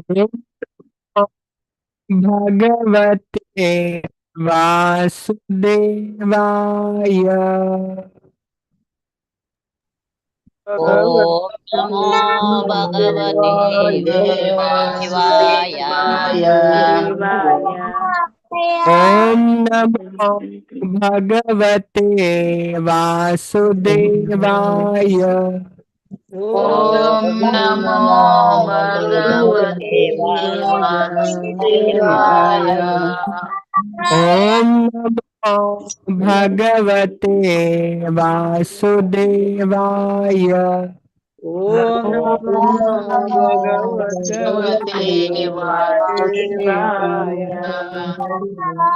ॐ भगवते वासुदेवाय। ఓం నమో భగవతే వాసుదేవాయ. ॐ नमो भगवते वासुदेवाय। ఓం నమో భగవతే వాసుదేవాయ. ॐ नमो भगवते वासुदेवाय। ఓం నమో భగవతే వాసుదేవాయ.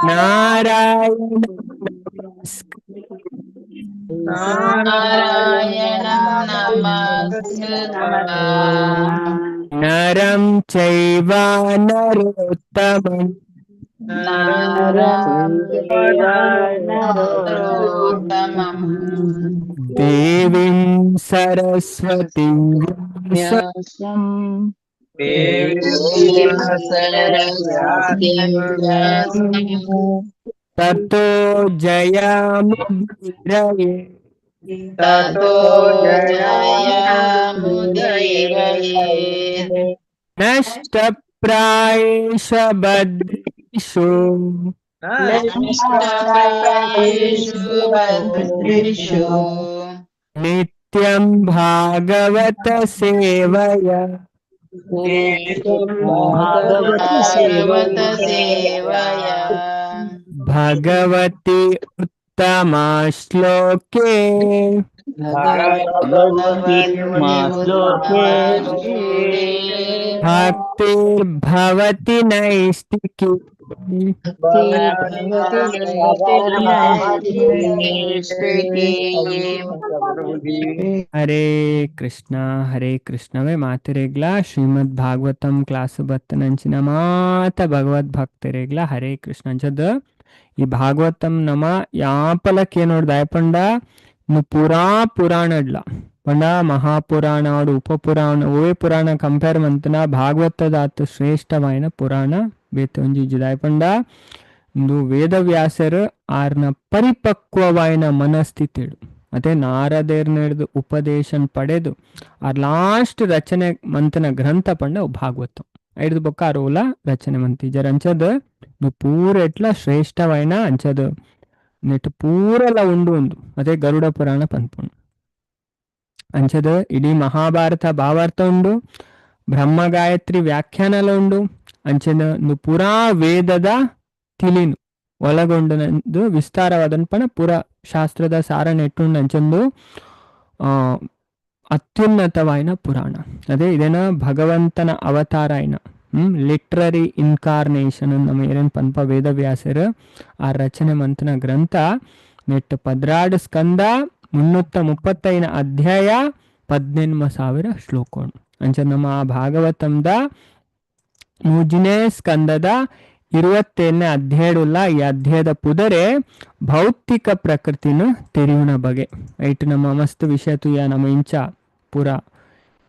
నారాయణ నారాయణం నమస్కృత్వా నరం చైవ నరోత్తమం నరం నరోత్తమం దేవీం సరస్వతీం వ్యాసం దేవీం సరస్వతీం వ్యాసం తతో జయముదీరయే. తతో జయముదీరయేత్. నష్టప్రాయేషు భద్రేషు నష్టప్రాయేషు భద్రేషు నిత్యం భాగవత సేవయా భాగవత సేవయా భగవతి ఉత్తమా శ్లోకే భగవతి ఉత్తమశ్లోకే భక్తిర్భవతి నైష్టికి. ಹರೇ ಕೃಷ್ಣ ಹರೇ ಕೃಷ್ಣವೇ ಮಾತೆರೆಗ್ಲ ಶ್ರೀಮದ್ ಭಾಗವತಂ ಕ್ಲಾಸ್ ಬತ್ತನಂಚಿನ ಮಾತ ಭಗವದ್ ಭಕ್ತರೆಗ್ಲ ಹರೇ ಕೃಷ್ಣ. ಅಂಚದ ಈ ಭಾಗವತಂ ನಮ ಯಾಪಲಕ್ಕೆ ನೋಡ್ದ ಪಂಡ ಪೂರಾ ಪುರಾಣಡ್ಲ ಪಂಡ ಮಹಾಪುರಾಣ ಉಪಪುರಾಣ ಓವೇ ಪುರಾಣ ಕಂಪೇರ್ ಮಂತನ ಭಾಗವತದಾತ ಶ್ರೇಷ್ಠವಾಯಿನ ಪುರಾಣ ಬೇತೆ ಒಂಜಿ ಜಿದಾಯ್ ಪಂಡ ಇಂದು ವೇದವ್ಯಾಸರು ಆರ್ನ ಪರಿಪಕ್ವವಾಯಿನ ಮನಸ್ಥಿತಿಡು ಅದೇ ನಾರದೇರ್ನೆಡ್ದು ಉಪದೇಶನ್ ಪಡೆದು ಆ ಲಾಸ್ಟ್ ರಚನೆ ಮಂತನ ಗ್ರಂಥ ಪಂಡ ಭಾಗವತ ಐದು ಬೊಕ್ಕ ಅರೋಲ ರಚನೆ ಮಂತಿ ಜರ ಅಂಚದ ಪೂರ ಎಟ್ಲ ಶ್ರೇಷ್ಠವಾಯಿನ ಅಂಚದ ನೆಟ್ ಪೂರಲ ಉಂಡು ಉಂದು ಅದೇ ಗರುಡ ಪುರಾಣ ಪನ್ಪುಂಡು. ಅಂಚದ ಇಡೀ ಮಹಾಭಾರತ ಭಾವಾರ್ಥ ಉಂಡು, ಬ್ರಹ್ಮ ಗಾಯತ್ರಿ ವ್ಯಾಖ್ಯಾನಲ ಉಂಡು, ಅಂಚದ ಪೂರಾ ವೇದದ ತಿಳಿನು ಒಳಗೊಂಡು ವಿಸ್ತಾರವಾದನ್ಪಣ ಪೂರ ಶಾಸ್ತ್ರದ ಸಾರ ನೆಟ್ಟುಂಡು ಅಂಚಂದು ಅತ್ಯುನ್ನತವಾಯಿನ ಪುರಾಣ. ಅದೇ ಇದೇನ ಭಗವಂತನ ಅವತಾರ అయిన ಲಿಟ್ರರಿ ಇನ್ಕಾರ್ನೇಷನ್ ನಮ್ಮ ಏನೇನು ಪನ್ಪ ವೇದವ್ಯಾಸರು ಆ ರಚನೆ ಮಂತನ ಗ್ರಂಥ ನೆಟ್ 12 ಸ್ಕಂದ 335 ಅಧ್ಯಾಯ 18,000 ಶ್ಲೋಕ. ಅಂಚ ನಮ್ಮ ಆ ಭಾಗವತಂದ ಮೂಜನೇ ಸ್ಕಂದದ 27ನೇ ಅಧ್ಯಾಯಡುಲ್ಲ ಈ ಅಧ್ಯಾಯದ ಪುದರೆ ಭೌತಿಕ ಪ್ರಕೃತಿನ ತೆರೆಯುಣ ಬಗೆ ಐಟ್ ನಮ್ಮ ಮಸ್ತ್ ವಿಷಯ ತುಯ ನಮ್ಮ ಇಂಚ ಪೂರ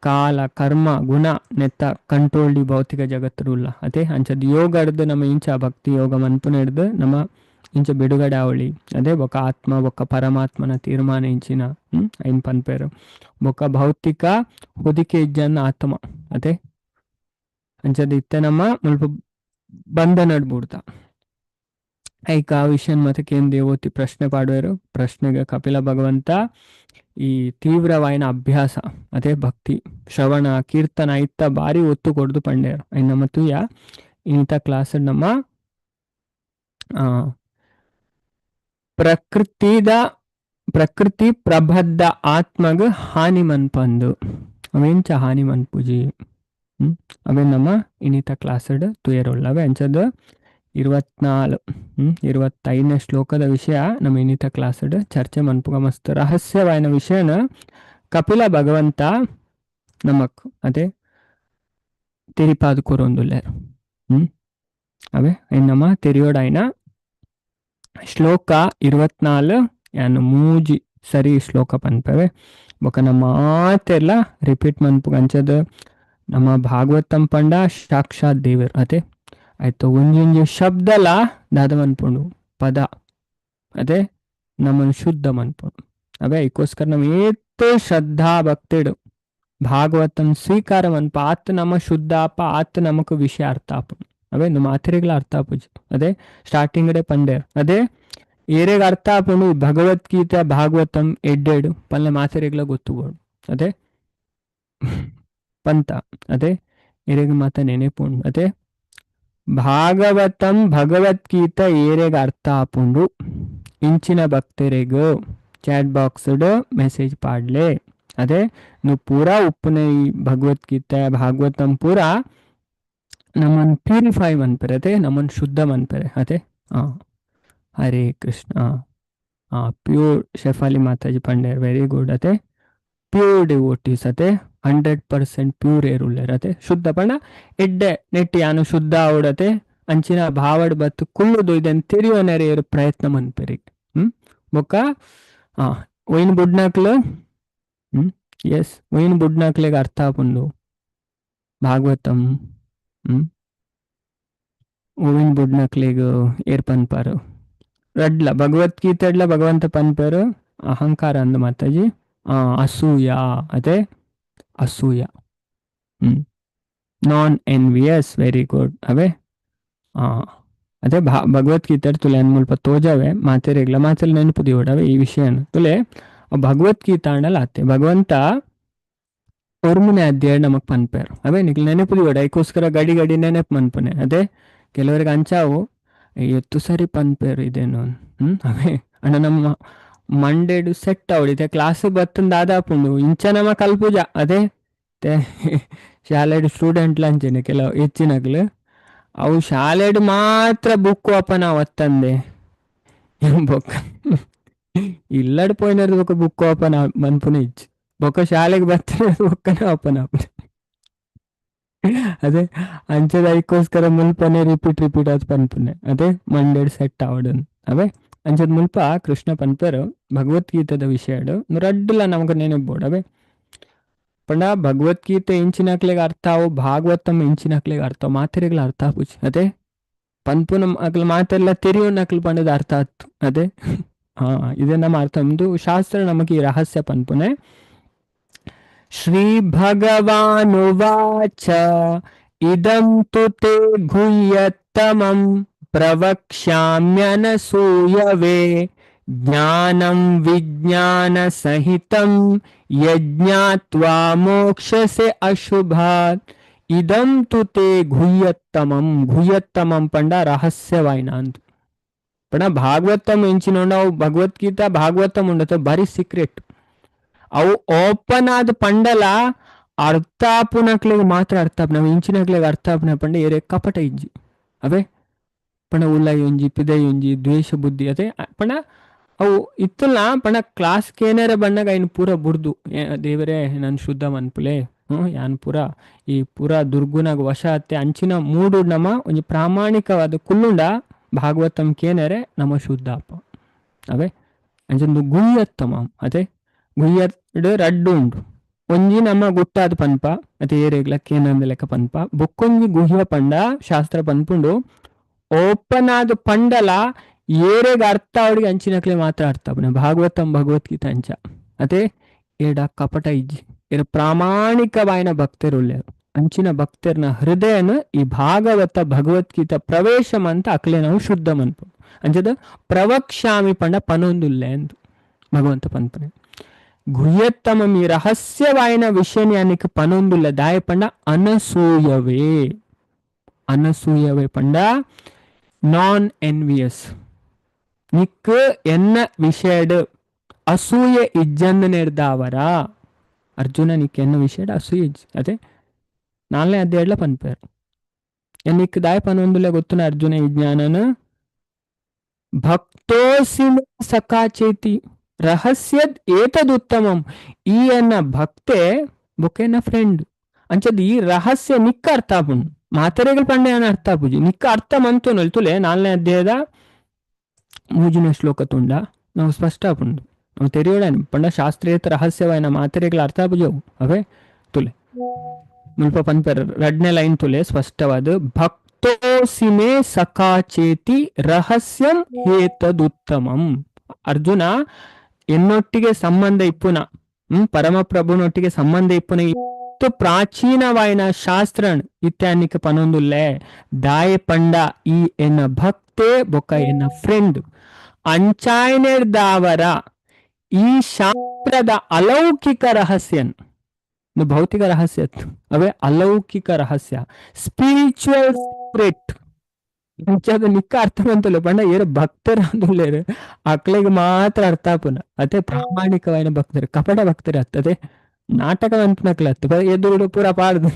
ಕಾಲ ಕರ್ಮ ಗುಣ ನೆತ್ತ ಕಂಟ್ರೋಲ್ ಈ ಭೌತಿಕ ಜಗತ್ತುಲ್ಲ. ಅದೇ ಅಂಚದ ಯೋಗ ಹಿಡ್ದು ನಮ್ಮ ಇಂಚ ಭಕ್ತಿ ಯೋಗ ಮನ್ಪುನ ಹಿಡ್ದು ನಮ್ಮ ಇಂಚ ಬಿಡುಗಡೆ ಅವಳಿ ಅದೇ ಬೊಕ್ಕ ಆತ್ಮ ಬೊಕ್ಕ ಪರಮಾತ್ಮನ ತೀರ್ಮಾನ ಇಂಚಿನ ಐನ್ ಪನ್ಪೇರು ಬೊಕ್ಕ ಭೌತಿಕ ಹೊದಿಕೆ ಇಜ್ಜನ್ನ ಆತ್ಮ ಅದೇ ಅಂಚದ ಇತ್ತೆ ನಮ್ಮ ಮುಲ್ಪ ಬಂಧನಡ್ಬೂಡ್ತ ಐಕ ಆ ವಿಷಯನ್ ಮತಕ್ಕೇನ್ ದೇವೋತಿ ಪ್ರಶ್ನೆ ಪಾಡುವರು. ಪ್ರಶ್ನೆಗೆ ಕಪಿಲ ಭಗವಂತ ಈ ತೀವ್ರವಾಯಿನ ಅಭ್ಯಾಸ ಅದೇ ಭಕ್ತಿ ಶ್ರವಣ ಕೀರ್ತನ ಇತ್ತ ಬಾರಿ ಒತ್ತು ಕೊಡ್ದು ಪಂಡೇರು. ನಮ್ಮ ತುಯ ಇಂಥ ಕ್ಲಾಸ್ ನಮ್ಮ ಪ್ರಕೃತಿದ ಪ್ರಕೃತಿ ಪ್ರಬದ್ಧ ಆತ್ಮಗ ಹಾನಿ ಮನ್ಪಂದು ಅವೆಂಚ ಹಾನಿ ಮನ್ಪುಜಿ ಅವೇ ನಮ್ಮ ಇನ್ನಿತ ಕ್ಲಾಸ್ಡ್ ತುಯರುಳ್ಳವೆ. ಅಂಚದ 24 25ನೇ ಶ್ಲೋಕದ ವಿಷಯ ನಮ್ಮ ಇನ್ನಿತ ಕ್ಲಾಸ್ಡ್ ಚರ್ಚೆ ಮನ್ಪುಗ ಮಸ್ತ್ ರಹಸ್ಯವಾಯಿನ ವಿಷಯನ ಕಪಿಲ ಭಗವಂತ ನಮಕ್ ಅದೇ ತೆರಿಪಾದು ಕೊರೊಂದುಲ್ಲೇರು. ಅವೇ ನಮ್ಮ ತೆರಿಯೋಡಾಯ್ನ ಶ್ಲೋಕ 24 ಯಾನು ಮೂಜಿ ಸರಿ ಶ್ಲೋಕ ಪನ್ಪವೆ ಬೊಕ ನಮ್ಮ ಮಾತೆಲ್ಲ ರಿಪೀಟ್ ಮನ್ಪುಗ ಅಂಚದ ನಮ್ಮ ಭಾಗವತಂ ಪಂಡ ಸಾಕ್ಷಾತ್ ದೇವರು ಅತೆ. ಆಯ್ತು, ಒಂಜೊಂಜಿ ಶಬ್ದಲ ದಾದ ಮನ್ಪುಂಡು ಪದ ಅದೇ ನಮ್ಮನ್ನು ಶುದ್ಧ ಮನ್ಪುಂಡು. ಅವೇ ಐಕೋಸ್ಕರ ನಮ್ಮ ಏತ್ ಶ್ರದ್ಧಾ ಭಕ್ತಿಡು ಭಾಗವತಂ ಸ್ವೀಕಾರ ಮನ್ಪ ಆತ್ ನಮ್ಮ ಶುದ್ಧ ಆಪ, ಆತ್ ನಮಕ್ ವಿಷಯ ಅರ್ಥ ಆಪುಂಡು. ಅವೇ ನಮ್ಮ ಮಾತ್ರೆಗಳ ಅರ್ಥ ಆಪುಜಿ. ಅದೇ ಸ್ಟಾರ್ಟಿಂಗ್ ಡೇ ಪಂಡೆ ಅದೇ ಏರೆಗ್ ಅರ್ಥ ಆಪುಂಡು ಭಗವದ್ಗೀತೆ ಭಾಗವತಂ ಎಡ್ಡೆಡು ಪಲ್ಲೆ ಮಾತ್ರೆಗಳ ಗೊತ್ತು ಬೋಡು. ಅದೇ ಪಂತ ಅದೇ ಏರೆಗ್ ಮಾತ ನೆನೆಪುಂಡು. ಅದೇ ಭಾಗವತಂ ಭಗವದ್ಗೀತೆ ಏರೆಗ್ ಅರ್ಥ ಆಪುಂಡು ಇಂಚಿನ ಭಕ್ತರಿಗೂ chat box message ಪಾಡ್ಲೆ. ಅದೇ ನೀವು ಪೂರಾ ಉಪ್ಪುನ ಈ ಭಗವದ್ಗೀತೆ ಭಾಗವತಂ ಪೂರಾ ನಮ್ಮನ್ನು ಪ್ಯೂರಿಫೈ ಮನ್ಪೆರೆ, ಅದೇ ನಮ್ಮನ್ನು ಶುದ್ಧ ಮನ್ಪೆರೆ. ಅದೇ ಹರೇ ಕೃಷ್ಣ. ಪ್ಯೂರ್ ಶೆಫಾಲಿ ಮಾತಾಜಿ ಪಂಡೇರ್ ವೆರಿ ಗುಡ್. ಅದೇ ಪ್ಯೂರ್ ಡಿವೋಟೀಸ್ ಅದೇ 100% ಪ್ಯೂರ್ ಏರುಲ್ಲೇರ್. ಅದೇ ಶುದ್ಧ ಪಂಡ ಎಡ್ಡೆ ನೆಟ್ಟಿ ಯಾನು ಶುದ್ಧ ಆವಡತೆ ಅಂಚಿನ ಭಾವಡ್ ಬತ್ತು ಕುಳ್ಳುದು ಇದನ್ನು ತೆರಿಯೋನೆರೆ ಏರು ಪ್ರಯತ್ನ ಮನ್ಪೆರಿ. ಬೊಕ್ಕ ಒಯ್ನ್ ಬುಡ್ನಾಕ್ಲು ಎಸ್ ಒಯ್ನ್ ಬುಡ್ನಾಕ್ಲೆಗ್ ಅರ್ಥ ಆಪುಂಡು ಭಾಗವತಂ. ಓವಿನ್ ಬುಡ್ನಕ್ಲೆಗ್ ಏರ್ ಪನ್ಪಾರು ರಡ್ಲ ಭಗವದ್ಗೀತೆ ಅಡ್ಲ ಭಗವಂತ ಪನ್ಪೇರು ಅಹಂಕಾರ ಅಂದ ಮಾತಾಜಿ ಅಸೂಯ. ಅದೇ ಅಸೂಯ ನಾನ್ ಎನ್ವಿಯಸ್ ವೆರಿ ಗುಡ್. ಅವೇ ಅದೇ ಭಗವದ್ಗೀತೆ ತುಲೆ ಮುಲ್ಪ ತೋಜಾವೆ ಮಾತೆರೆಗ್ಲ ಮಾತೆಲ್ಲ ನೆನಪು ದಿವಡವೆ ಈ ವಿಷಯನ ತುಲೆ ಭಗವದ್ಗೀತಾ ಅಂಡಲ ಆತೆ ಭಗವಂತ ಒರ್ಮುನೆ ಅಧ್ಯಾಯ ನಮಕ್ ಪನ್ಪೇರು. ಅವೇ ನಿಕ್ಲು ನೆನಪು ದಿವಡ ಐಕೋಸ್ಕರ ಗಡಿ ಗಡಿ ನೆನಪು ಮನ್ಪುನೆ. ಅದೇ ಕೆಲವರಿಗೆ ಅಂಚಾವು ಎತ್ತು ಸರಿ ಪನ್ಪೇರು ಇದೇನು. ಅವೇ ಅಣ್ಣ ನಮ್ಮ ಮಂಡೇಡು ಸೆಟ್ ಅವಡಿದೆ ಕ್ಲಾಸ್ ಬತ್ತಂದ ಆದಾಪುಂಡು ಇಂಚ ನಮ್ಮ ಕಲ್ಪುಜ. ಅದೇ ಶಾಲೆಡ್ ಸ್ಟೂಡೆಂಟ್ ಲಂಚನೆ ಕೆಲವು ಹೆಚ್ಚಿನಗ್ಲು ಅವು ಶಾಲೆಡ್ ಮಾತ್ರ ಬುಕ್ ಓಪನ್ ಅವತ್ತಂದೆ ಬೊಕ್ಕ ಇಲ್ಲಡ್ ಪೋಯಿನರ್ದು ಬೊಕ್ಕ ಬುಕ್ ಓಪನ್ ಮನ್ಪುನ ಇಜ್ಜಿ ಬೊಕ್ಕ ಶಾಲೆಗೆ ಬರ್ತಾರೆ ಬೊಕ್ಕನೆ ಓಪನ್ ಆಪುನೆ. ಅದೇ ಅಂಚದ ಐಕೋಸ್ಕರ ಮುಲ್ಪನೆ ರಿಪೀಟ್ ರಿಪೀಟ್ ಆದ್ ಪನ್ಪುನೆ. ಅದೇ ಮಂಡೇಡ್ ಸೆಟ್ ಆವಡನ್. ಅವೇ ಅಂಚದ ಮುಲ್ಪ ಕೃಷ್ಣ ಪನ್ಪೇರು ಭಗವದ್ಗೀತೆದ ವಿಷಯಡು ರಡ್ಡುಲ ನಮಗ ನೆನಪೋಡು. ಅವೇ ಪಂಡ ಭಗವದ್ಗೀತೆ ಇಂಚಿನಕ್ಲೆಗ್ ಅರ್ಥ ಅವು ಭಾಗವತಂ ಇಂಚಿನಕ್ಲೆಗ್ ಅರ್ಥ ಮಾತೆರೆಗ್ಲ ಅರ್ಥ ಆಪುಜಿ. ಅದೇ ಪನ್ಪುನ ಅಕ್ಲ ಮಾತೆಲ್ಲ ತೆರಿಯೋನಕ್ಲು ಪಂಡದ ಅರ್ಥ ಆತು. ಅದೇ ಇದೇ ನಮ್ಮ ಅರ್ಥ ಒಂದು ಶಾಸ್ತ್ರ ನಮಗೆ ಈ ರಹಸ್ಯ ಪನ್ಪುನೆ. ಶ್ರೀ ಭಗವಾನುವಾಚ ಇದಂ ತು ತೇ ಗುಹ್ಯತಮಂ ಪ್ರವಕ್ಷ್ಯಾಮ್ಯನಸೂಯವೆ ಜ್ಞಾನಂ ವಿಜ್ಞಾನ ಸಹಿತಂ ಯಜ್ಞಾತ್ವಾ ಮೋಕ್ಷಸೆ ಅಶುಭಾತ್. ಇದಂ ತು ತೇ ಗುಹ್ಯತಮಂ. ಗುಹ್ಯತಮಂ ಪಂಡ ರಹಸ್ಯವಾಯಿನ ಅಂತ ಪಂಡ ಭಾಗವತಂ ಎಂಚಿನೋಂಡ ಅವು ಭಗವದ್ಗೀತಾ ಭಾಗವತಂ ಉಂಡತ ಬಾರಿ ಸೀಕ್ರೆಟ್. ಅವು ಓಪನ್ ಆದ ಪಂಡಲ ಅರ್ಥ ಆಪುನಕ್ಲೆಗ್ ಮಾತ್ರ ಅರ್ಥ ಆಪುನ ಅವು ಇಂಚಿನಕ್ಲೆಗ್ ಅರ್ಥ ಆಪುನ ಪಂಡ ಏರೆ ಕಪಟ ಇಜ್ಜಿ. ಅವೇ ಪಂಡ ಉಲ್ಲೈ ಒಂಜಿ ಪಿದೈ ಒಂಜಿ ದ್ವೇಷ ಬುದ್ಧಿ ಅದೇ ಪಂಡ ಅವು ಇತ್ತಲ್ಲ ಪಂಡ ಕ್ಲಾಸ್ ಕೇನೇರ ಬಣ್ಣಗ ಐನ್ ಪೂರ ಬುಡ್ದು ದೇವರೇ ನನ್ ಶುದ್ಧ ಮನ್ಪುಲೆ ಯಾನ್ ಪೂರ ಈ ಪೂರ ದುರ್ಗುಣಗ್ ವಶ ಅತ್ತೆ ಅಂಚಿನ ಮೂಡು ನಮ್ಮ ಒಂಜಿ ಪ್ರಾಮಾಣಿಕವಾದ ಕುಲ್ಲುಂಡ ಭಾಗವತಂ ಕೇನೇರೆ ನಮ್ಮ ಶುದ್ಧ ಅಪ್ಪ. ಅವೇ ಅಂಚೊಂದು ಗುಹ್ಯತ್ತಮ. ಅದೇ ಗುಹ್ಯಡ್ ರಡ್ಡು ಉಂಡು ಒಂಜಿ ನಮ್ಮ ಗುಟ್ಟಾದ ಪನ್ಪ ಅದೇ ಏರೆಗ್ಲ ಕೇನಂದ ಲೆಕ್ಕ ಪನ್ಪ ಬೊಕ್ಕೊಂಜಿ ಗುಹ್ಯ ಪಂಡ ಶಾಸ್ತ್ರ ಪನ್ಪುಂಡು ಓಪನ್ ಆದ ಪಂಡಲ ಏರೆಗ್ ಅರ್ಥ ಅವಡಿಗೆ ಅಂಚಿನಕ್ಲೆ ಮಾತ್ರ ಅರ್ಥ ಆಪುನ ಭಾಗವತಂ ಭಗವದ್ಗೀತೆ ಅಂಚ. ಅದೇ ಏಡ ಕಪಟ ಇಜ್ಜಿ ಏರ ಪ್ರಾಮಾಣಿಕವಾಯಿನ ಭಕ್ತರುಲ್ಲೇರು ಅಂಚಿನ ಭಕ್ತರ್ನ ಹೃದಯನ ಈ ಭಾಗವತ ಭಗವದ್ಗೀತಾ ಪ್ರವೇಶ ಅಂತ ಅಕ್ಲೆ ನಾವು ಶುದ್ಧ ಮನ್ಪು ಅಂಚದ ಪ್ರವಕ್ಷ್ಯಾಮಿ ಪಂಡ ಪನೊಂದುಲ್ಲೆ ಅಂದು ಭಗವಂತ ಪನ್ಪನೆ. ಗುಹ್ಯತ್ತಮಂ ಈ ರಹಸ್ಯವಾಯಿನ ವಿಷಯ ಪನೊಂದುಲ್ಲ ದಾಯ ಪಂಡ ಅನಸೂಯವೇ. ಅನಸೂಯವೇ ಪಂಡ ನಾನ್ ಎನ್ವಿಯಸ್ ನಿಕ್ ಎನ್ನ ವಿಷಯಡ್ ಅಸೂಯೆ ಇಜ್ಜಂದ ನೆರ್ದಾವರ ಅರ್ಜುನ ನಿಕ್ ಎನ್ನ ವಿಷಯಡ್ ಅಸೂಯೆ ಇಜ್ಜಿ. ಅದೇ ನಾಲ್ನೇ ಅಧ್ಯಾಯಡ್ಲ ಪನ್ಪೇರು ನಿಕ್ ದಾಯ ಪನೊಂದುಲ್ಲ ಗೊತ್ತುನ ಅರ್ಜುನ ಈ ಜ್ಞಾನನ ಭಕ್ತೋಸಿಮ ಸಖಾಚೇತಿ ರಹಸ್ಯದ್ ಏತದುತ್ತಮಂ. ಈ ಎನ್ನ ಭಕ್ತೆ ಬೊಕೆನ ಫ್ರೆಂಡ್ ಅಂಚದ್ ಈ ರಹಸ್ಯ ನಿಕ್ಕ ಅರ್ಥ ಆಪುಂಡು ಮಾತೆರೆಗಳು ಪಂಡೆ ಅರ್ಥ ಆಪುಜಿ ನಿಕ್ಕ ಅರ್ಥ ಮಂತು ತುಲೆ ನಾಲ್ನೇ ಅಧ್ಯಾಯದ ಮೂಜಿನ ಶ್ಲೋಕ ತುಂಡ ನಾವು ಸ್ಪಷ್ಟ ಆಪುಂಡು ನಾವು ತೆರಿಯೋಣ ಪಂಡ ಶಾಸ್ತ್ರೀಯತ ರಹಸ್ಯವಾಯಿನ ಮಾತೆರೆಗಳ ಅರ್ಥ ಆಪುಜವು. ಅವೇ ತುಲೆ ಮುಲ್ಪ ಪನ್ಪೆರ್ ರಡ್ನೆ ಲೈನ್ ತುಲೆ ಸ್ಪಷ್ಟವಾದ ಭಕ್ತೋಸಿಮೆ ಸಖಾಚೇತಿ ರಹಸ್ಯಂ ಹೇತದುತ್ತಮಂ. ಅರ್ಜುನ ಎನ್ನೊಟ್ಟಿಗೆ ಸಂಬಂಧ ಇಪ್ಪುನ ಪರಮಪ್ರಭುನೊಟ್ಟಿಗೆ ಸಂಬಂಧ ಇಪ್ಪುನ ಇತ್ತು ಪ್ರಾಚೀನವಾಯಿನ ಶಾಸ್ತ್ರನ್ ಇತ್ಯಾನಿಕ ಪನೊಂದುಲ್ಲೆ ದಾಯ ಪಂಡ ಈ ಎನ್ನ ಭಕ್ತೆ ಬೊಕ್ಕ ಎನ್ನ ಫ್ರೆಂಡ್ ಅಂಚಾಯ್ನೆರ್ದಾವರ ಈ ಶಾಸ್ತ್ರದ ಅಲೌಕಿಕ ರಹಸ್ಯನ್ ಭೌತಿಕ ರಹಸ್ಯ ಅವೇ ಅಲೌಕಿಕ ರಹಸ್ಯ ಸ್ಪಿರಿಚುವಲ್ ಸೀಕ್ರೆಟ್ ಅಂಚಾದ ನಿಕ್ಕ ಅರ್ಥ ಮಂತುಲೆ ಪಂಡ ಏರು ಭಕ್ತರ ಅಂದುಲ್ಲೇರು ಅಕ್ಲೆಗ್ ಮಾತ್ರ ಅರ್ಥ ಆಪುನ ಅದೇ ಪ್ರಾಮಾಣಿಕವಾಯಿನ ಭಕ್ತರು ಕಪಟ ಭಕ್ತರು ಅತ್ತದೆ ನಾಟಕ ಅನ್ಪುನಕ್ಲೆ ಅತ್ತು ಎದುರುಡು ಪೂರ ಪಾಡ್ದು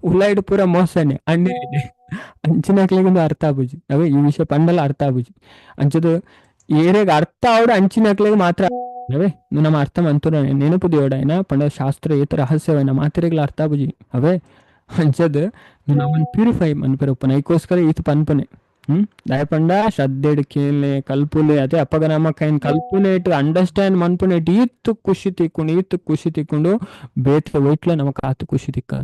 ಉಳ್ಳಾಯ್ಡು ಪೂರ ಮೋಸನೆ ಅಣ್ಣೆ ಅಂಚಿನಕ್ಲೆಗೊಂದು ಅರ್ಥ ಆಪುಜಿ ಅವೇ ಈ ವಿಷಯ ಪಂಡಲ ಅರ್ಥ ಆಪುಜಿ ಅಂಚದು ಏರೆಗ್ ಅರ್ಥ ಆವಡು ಅಂಚಿನಕ್ಲೆಗ್ ಮಾತ್ರ ಅವೇ ನಮ್ಮ ಅರ್ಥ ಮಂತು ನೆನಪು ದೇವಡಾಯನ ಪಂಡ ಶಾಸ್ತ್ರ ಏತ ರಹಸ್ಯವಾಯಿನ ಮಾತ್ರೆಗಳ ಅರ್ಥ ಆಪುಜಿ ಅವೇ ಅಂಚದ್ ನಮ್ಮನ್ ಪ್ಯೂರಿಫೈ ಮನ್ಪೆರೆ ಉಪ್ಪುನ ಐಕೋಸ್ಕರ ಈತ ಪನ್ಪನೆ ದಾಯ ಪಂಡ ಶ್ರದ್ಧೆಡ್ ಕೇಳ್ನೆ ಕಲ್ಪುಲೆ ಅದೇ ಅಪ್ಪಗ ನಮ್ಮ ಕೈನ್ ಕಲ್ಪುನೇಟ್ ಅಂಡರ್ಸ್ಟ್ಯಾಂಡ್ ಮನ್ಪುನೇಟ್ ಈತ್ ಖುಷಿ ತಿಕ್ಕೊಂಡು ಈತ್ ಖುಷಿ ತಿಕ್ಕೊಂಡು ಬೇತೆ ವೈಟ್ಲ ನಮಕ್ ಆತು ಖುಷಿ ತಿಕ್ಕ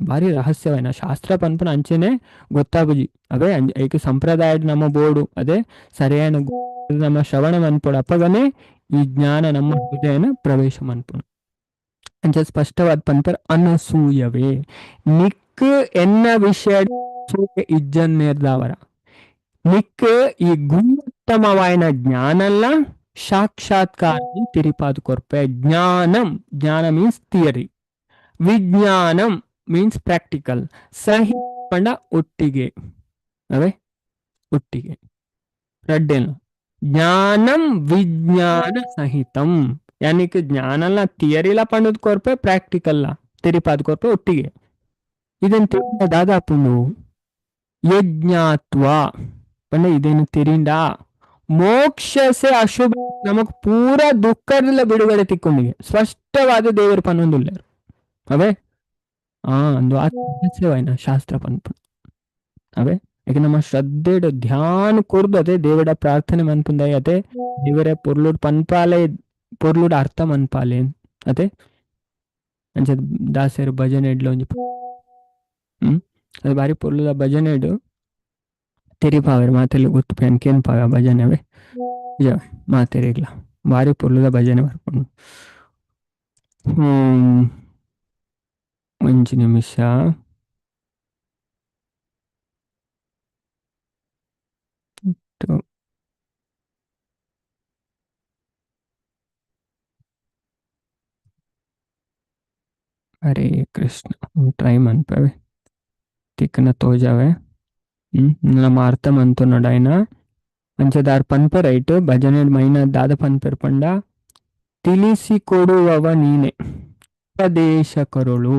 ಭಾರಿ ರಹಸ್ಯವಾಯಿನ ಶಾಸ್ತ್ರ ಪನ್ಪುನ ಅಂಚೆನೆ ಗೊತ್ತಾಪುಜಿ ಅವೇ ಐಕ್ ಸಂಪ್ರದಾಯ ನಮ್ಮ ಬೋರ್ಡು ಅದೇ ಸರಿಯಾದ ನಮ್ಮ ಶ್ರವಣ ಮನ್ಪೊಡು ಅಪ್ಪಗನೆ ಈ ಜ್ಞಾನ ನಮ್ಮ ಹೃದಯನ ಪ್ರವೇಶ ಮನ್ಪುನು ಅಂಚ ಸ್ಪಷ್ಟವಾದ ಪನ್ಪರ್ ಅನಸೂಯವೇ ನಿಕ್ ಎನ್ನ ವಿಷಯ ಇಜ್ಜನ್ನೇರ್ದಾವರ ನಿಕ್ ಈ ಗುಣೋತ್ತಮವಾಯಿನ ಜ್ಞಾನಲ್ಲ ಸಾಕ್ಷಾತ್ಕಾರ ತಿರಿಪಾದು ಕೊರ್ಪೆ. ಜ್ಞಾನಂ ಜ್ಞಾನ ಮೀನ್ಸ್ ಥಿಯರಿ, ವಿಜ್ಞಾನಂ ಮೀನ್ಸ್ ಪ್ರಾಕ್ಟಿಕಲ್, ಸಹಿ ಪಂಡ ಒಟ್ಟಿಗೆ ಅವೇ ಒಟ್ಟಿಗೆ ರಡ್ಡೇನು ಜ್ಞಾನಂ ವಿಜ್ಞಾನ ಸಹಿತಂ ಯಾನಿಕ್ ಜ್ಞಾನಲ್ಲ ಥಿಯರಿಲ ಪಂಡದ್ ಕೊರ್ಪೆ ಪ್ರಾಕ್ಟಿಕಲ್ ತೆರಿಪಾದ ಕೊರ್ಪೆ ಒಟ್ಟಿಗೆ. ಇದನ್ ತೆರಿಂಡ ದಾದಾಪುಂಡು ಯಜ್ಞಾತ್ವ ಪಂಡ ಇದೇನು ತೆರಿಂಡ ಮೋಕ್ಷಸೆ ಅಶುಭ ನಮಗ್ ಪೂರ ದುಃಖದಿಂದ ಬಿಡುಗಡೆ ತಿಕ್ಕೊಂಡಿಗೆ ಸ್ಪಷ್ಟವಾದ ದೇವರು ಪನ್ನೊಂದುಲ್ಲೇರು ಅವೇ ಆ ಅಂದು ಆತ್ಮವಾಯಿನ ಶಾಸ್ತ್ರ ಪನ್ಪು ಅವೇ. ಯಾಕೆ ನಮ್ಮ ಶ್ರದ್ಧೆಡ್ ಧ್ಯಾನ ಕೊರ್ದು ಅದೇ ದೇವಡ ಪ್ರಾರ್ಥನೆ ಮನ್ಪುಂದಾಯ ಅದೇ ದೇವರ ಪೊರ್ಲುಡ್ ಪನ್ಪಾಲೆ ಪೊರ್ಲುಡ್ ಅರ್ಥ ಮನ್ಪಾಲೆ ಅದೇ ಅಂಚ ದಾಸರು ಭಜನೆ ಎಡ್ಲ ಒಂಜಿ ಅದು ಬಾರಿ ಪೊರ್ಲುದ ಭಜನೆಡು ತೆರಿಪಾವೆರ್ ಮಾತೆಲ್ಲ ಗೊತ್ತು ಕೇನ್ ಪಾವೆ ಆ ಭಜನೆ ಅವೇ ಮಾತೆರಿಗ್ಲ ಬಾರಿ ಪೊರ್ಲುದ ಭಜನೆ ಬರ್ಕೊಂಡು. ಒಂಜಿ ನಿಮಿಷ ಹರೇ ಕೃಷ್ಣ ಟ್ರೈ ಮನ್ಪವೆ ತಿಕ್ಕನ ತೋಜಾವೆ ನಮ್ಮ ಅರ್ಥ ಮಂತುನಡು ಆಯ್ನ ಅಂಚದಾರ್ ಪನ್ಪೆ ರೈಟ್ ಭಜನೆ ಮೈನ ದಾದ ಪನ್ಪೆರ್ ಪಂಡ ತಿಳಿಸಿ ಕೊಡುವವ ನೀನೆ ಉಪದೇಶ ಕರುಳು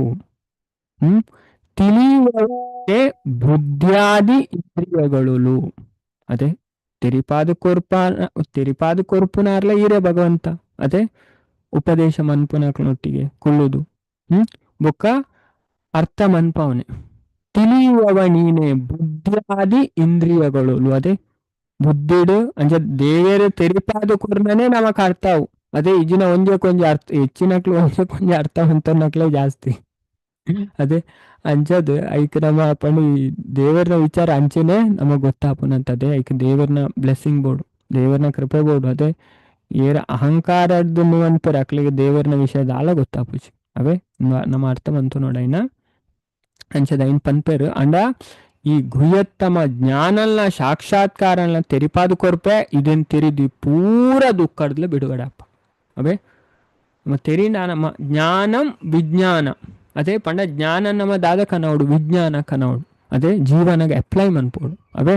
ತಿಳಿಯುವವನೇ ಬುದ್ಧ್ಯಾದಿ ಇಂದ್ರಿಯಗಳು ಅದೇ ತೆರಿಪಾದ ಕೊರ್ಪ ತೆರಿಪಾದ ಕೊರ್ಪುನಾರ್ಲ ಈರೆ ಭಗವಂತ ಅದೇ ಉಪದೇಶ ಮನ್ಪುನಕ್ಲೊಟ್ಟಿಗೆ ಕುಳ್ಳುದು ಬೊಕ್ಕ ಅರ್ಥ ಮನ್ಪವನೆ ತಿಳಿಯುವವ ನೀನೆ ಬುದ್ಧ್ಯಾದಿ ಇಂದ್ರಿಯಗಳು ಅದೇ ಬುದ್ಧಿಡು ಅಂಚ ದೇವೇರ ತೆರಿಪಾದ ಕೊರ್ನನೆ ನಮಕ್ ಅರ್ಥವು ಅದೇ ಇಜಿನ ಒಂಜೆ ಕೊಂಜ ಅರ್ಥ ಹೆಚ್ಚಿನಕ್ಲು ಒಂಜೆ ಕೊಂಜ ಅರ್ಥ ಅಂತನಕ್ಲೆ ಜಾಸ್ತಿ ಅದೇ ಅಂಚದ್ ಐಕ್ ನಮ್ಮ ಪಂಡ ದೇವರನ ವಿಚಾರ ಅಂಚೆನೆ ನಮಗ್ ಗೊತ್ತಾಪುನಂತದೆ ಐಕ್ ದೇವರನ ಬ್ಲೆಸ್ಸಿಂಗ್ ಬೋರ್ಡು ದೇವರನ ಕೃಪೆ ಬೋರ್ಡು ಅದೇ ಏರ ಅಹಂಕಾರದ್ದು ಅನ್ಪೆರ್ ಅಕ್ಲಿಗೆ ದೇವರನ ವಿಷಯ ದಾಲ ಗೊತ್ತಾಪುಜಿ ಅವೇ ನಮ್ಮ ಅರ್ಥ ಬಂತು ನೋಡೈನ ಅಂಚದ ಐನ್ ಪನ್ಪೆರ್ ಅಂಡ ಈ ಗುಹ್ಯತ್ತಮ ಜ್ಞಾನಲ್ನ ಸಾಕ್ಷಾತ್ಕಾರಲ್ನ ತೆರಿಪಾದ ಕೊರ್ಪೆ ಇದನ್ ತೆರಿದು ಪೂರ ದುಃಖಡ್ಲ ಬಿಡುಗಡೆ ಅಪ್ಪ ಅವೇ ನಮ್ಮ ತೆರಿನ ನಮ್ಮ ಜ್ಞಾನಂ ವಿಜ್ಞಾನ ಅದೇ ಪಂಡ ಜ್ಞಾನ ನಮ್ಮ ದಾದ ಕನವಡು ವಿಜ್ಞಾನ ಕನವಡು ಅದೇ ಜೀವನಗೆ ಅಪ್ಲೈ ಮನ್ಪೋಡು ಅವೇ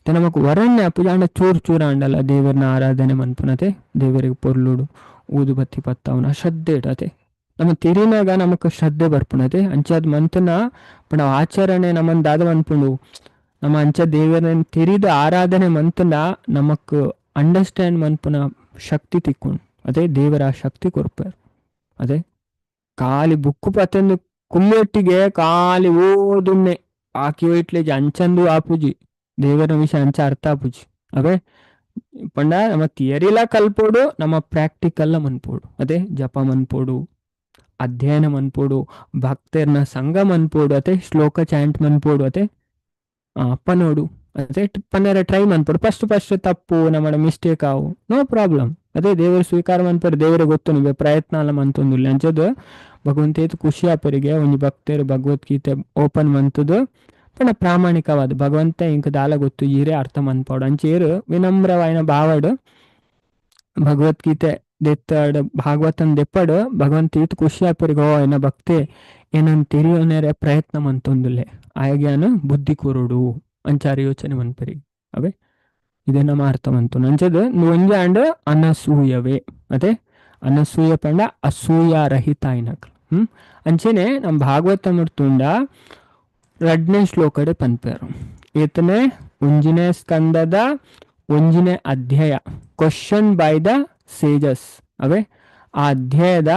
ನಮಕ್ ವರಣ್ಯ ಪೂಜೆ ಅಂಡ ಚೂರ್ ಚೂರ ಅಂಡಲ್ಲ ದೇವರನ್ನ ಆರಾಧನೆ ಮನ್ಪುನತೆ ದೇವರಿಗೆ ಪೊರ್ಲುಡು ಊದುಬತ್ತಿ ಪತ್ತವನ ಶ್ರದ್ಧೆ ಇಡತೆ ನಮ್ಮ ತೆರಿನಾಗ ನಮಕ್ ಶ್ರದ್ಧೆ ಬರ್ಪುಣತೆ ಅಂಚಾದ ಮಂತನ ಪಂಡ ಆಚರಣೆ ನಮ್ಮನ್ ದಾದ ಮನ್ಪುಂಡು ನಮ್ಮ ಅಂಚ ದೇವರನ್ನ ತೆರಿದ ಆರಾಧನೆ ಮಂತನ ನಮಕ್ ಅಂಡರ್ಸ್ಟ್ಯಾಂಡ್ ಮನ್ಪುನ ಶಕ್ತಿ ತಿಕ್ಕೊಂಡು ಅದೇ ದೇವರ ಶಕ್ತಿ ಕೊರ್ಪೇರು ಅದೇ ಖಾಲಿ ಬುಕ್ಕು ಪತ್ತಂದು ಕುಮ್ಮೊಟ್ಟಿಗೆ ಖಾಲಿ ಓದುನ್ನೆ ಆಕಿ ಒಯ್ಟ್ಲೇಜಿ ಅಂಚಂದು ಆಪುಜಿ ದೇವರ ವಿಷಯ ಅಂಚ ಅರ್ಥ ಆಪುಜಿ ಅವೇ ಪಂಡ ನಮ್ಮ ಥಿಯರಿಲ ಕಲ್ಪೋಡು ನಮ್ಮ ಪ್ರಾಕ್ಟಿಕಲ್ ಮನ್ಪೋಡು ಅದೇ ಜಪ ಮನ್ಪೋಡು ಅಧ್ಯಯನ ಮನ್ಪೋಡು, ಭಕ್ತೆರ್ನ ಸಂಘ ಮನ್ಪೋಡು, ಅತೆ ಶ್ಲೋಕ ಚಾಂಟ್ ಮನ್ಪೋಡು, ಅತೆ ಪನೋಡು, ಅತೆ ಪನ್ನೆರ ಟ್ರೈ ಮನ್ಪೋಡು. ಫಸ್ಟ್ ಫಸ್ಟ್ ತಪ್ಪು ನಮ್ಮ ಮಿಸ್ಟೇಕ್ ಆವು, ನೋ ಪ್ರಾಬ್ಲಮ್. ಅದೇ ದೇವರು ಸ್ವೀಕಾರ ಮನ್ಪರು, ದೇವರಿಗೆ ಗೊತ್ತು ನಿಮಗೆ ಪ್ರಯತ್ನ ಅಲ್ಲ ಮಂತೊಂದುಲ್ಲ. ಅಂಚದು ಭಗವಂತ ಏತ್ ಖುಷಿ ಆಪರಿಗೆ ಒಂಜಿ ಭಕ್ತರು ಭಗವದ್ಗೀತೆ ಓಪನ್ ಮಂತದು ಪಂಡ ಪ್ರಾಮಾಣಿಕವಾದ ಭಗವಂತ ಇಂಕ ದಾಲ ಗೊತ್ತು ಈರೇ ಅರ್ಥ ಮನ್ಪೋಡು. ಅಂಚೇರು ವಿನಮ್ರವಾಯಿನ ಭಾವಡು ಭಗವದ್ಗೀತೆ ದೆತ್ತಾಡು ಭಾಗವತನ್ ದೆಪ್ಪಡು ಭಗವಂತ ಈತ್ ಖುಷಿ ಆಪರಿಗೆ ಓ ಎನ್ನ ಭಕ್ತೆ ಏನನ್ ತಿರಿಯೋನೇರೆ ಪ್ರಯತ್ನ ಮಂತೊಂದುಲ್ಲೆ ಆಯಗ್ಯಾನ ಬುದ್ಧಿ ಕೊರಡು ಅಂಚಾರ ಯೋಚನೆ ಮನ್ಪರಿ. ಅವೇ ಇದೇ ನಮ್ಮ ಅರ್ಥ ಮಂತು. ಅಂಚದು ಒಂಜಿ ಆಂಡ್ ಅನಸೂಯವೇ, ಅದೇ ಅನಸೂಯ ಪಂಡ ಅಸೂಯ ರಹಿತ అయినಕ್ಲು. ಅಂಚೆನೆ ನಮ್ಮ ಭಾಗವತ ತುಂಡ ರಡ್ನೇ ಶ್ಲೋಕಡೆ ಪನ್ಪೇರು. ಏತನೇ ಒಂಜಿನೇ ಸ್ಕಂದದ ಒಂಜಿನೇ ಅಧ್ಯಾಯ question by the ಸೇಜಸ್. ಅವೇ ಆ ಅಧ್ಯಾಯದ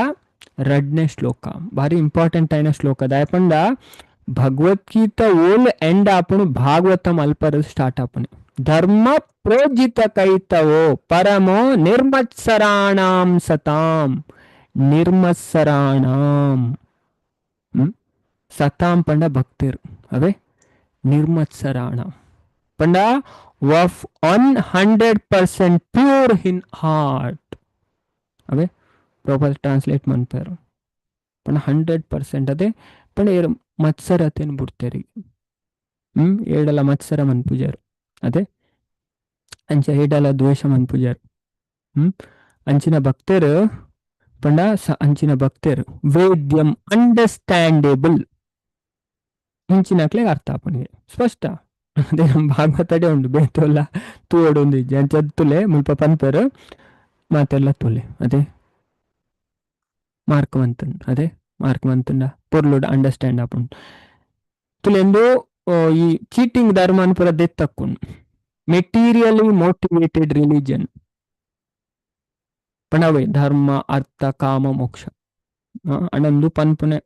ರಡ್ನೇ ಶ್ಲೋಕ ಭಾರಿ ಇಂಪಾರ್ಟೆಂಟ್ అయిన ಶ್ಲೋಕ. ದಾಯಪಂಡ ಭಗವದ್ಗೀತಾ ಓಲ್ ಎಂಡ್ ಆಪುಣು ಭಾಗವತಂ ಅಲ್ಪರ ಸ್ಟಾರ್ಟ್ ಆಪುಣೆ. ಧರ್ಮ ಪ್ರೋಜಿತ ಕೈತವೋ ಪರಮೋ ನಿರ್ಮತ್ಸರಾಣಾಂ ಸತಾಂ. ನಿರ್ಮತ್ಸರಾಣಾಂ ಸತಾಂ ಪಂಡ ಭಕ್ತರು. ಅವೇ ನಿರ್ಮತ್ಸರಾಣ ಪಂಡ of 100% pure in heart. ಅವೇ ಪ್ರಾಪರ್ ಟ್ರಾನ್ಸ್ಲೇಟ್ ಮನ್ಪೇರು ಪಂಡ 100% ಅದೇ ಪಂಡ ಏರು ಮತ್ಸರತೇನು ಬಿಡ್ತೇರಿ ಏಡಲ ಮತ್ಸರ ಮನ್ಪುಜಾರು, ಅದೇ ಅಂಚ ಏಡಲ ದ್ವೇಷ ಮನ್ಪುಜಾರು. ಅಂಚಿನ ಭಕ್ತರು ಪಂಡ ಅಂಚಿನ ಭಕ್ತರು ವೇದ್ಯಂ ಅಂಡರ್ಸ್ಟ್ಯಾಂಡೇಬಲ್ ಇಂಚಿನಕ್ಲೆ ಅರ್ಥ ಆಪುನಿಗೆ ಸ್ಪಷ್ಟ. ಅದೇ ನಮ್ಮ ಭಾಗವತಡೆ ಉಂಡು ಬೇತೊಲ್ಲ ತೂವೊಡು ಒಂದು ಇಜ್ಜಿ ಅಂಚ ತುಲೆ ಮುಲ್ಪ ಪನ್ಪೆರು ಮಾತೆಲ್ಲ ತುಲೆ ಅದೇ ಮಾರ್ಕ್ ಮಂತುಂಡು, ಅದೇ ಮಾರ್ಕ್ ಮಂತುಂಡ ಪೊರ್ಲುಡು ಅಂಡರ್ಸ್ಟ್ಯಾಂಡ್ ಆಪುಂಡು. ತುಲೆಂದು ಈ ಚೀಟಿಂಗ್ ಧರ್ಮ ಪೂರ ದೆತ್ತಕ್ಕುಂಡು. Materially motivated religion ಪಣವೇ ಧರ್ಮ ಅರ್ಥ ಕಾಮ ಮೋಕ್ಷ ಅಣಂದು ಪನ್ಪುನೆ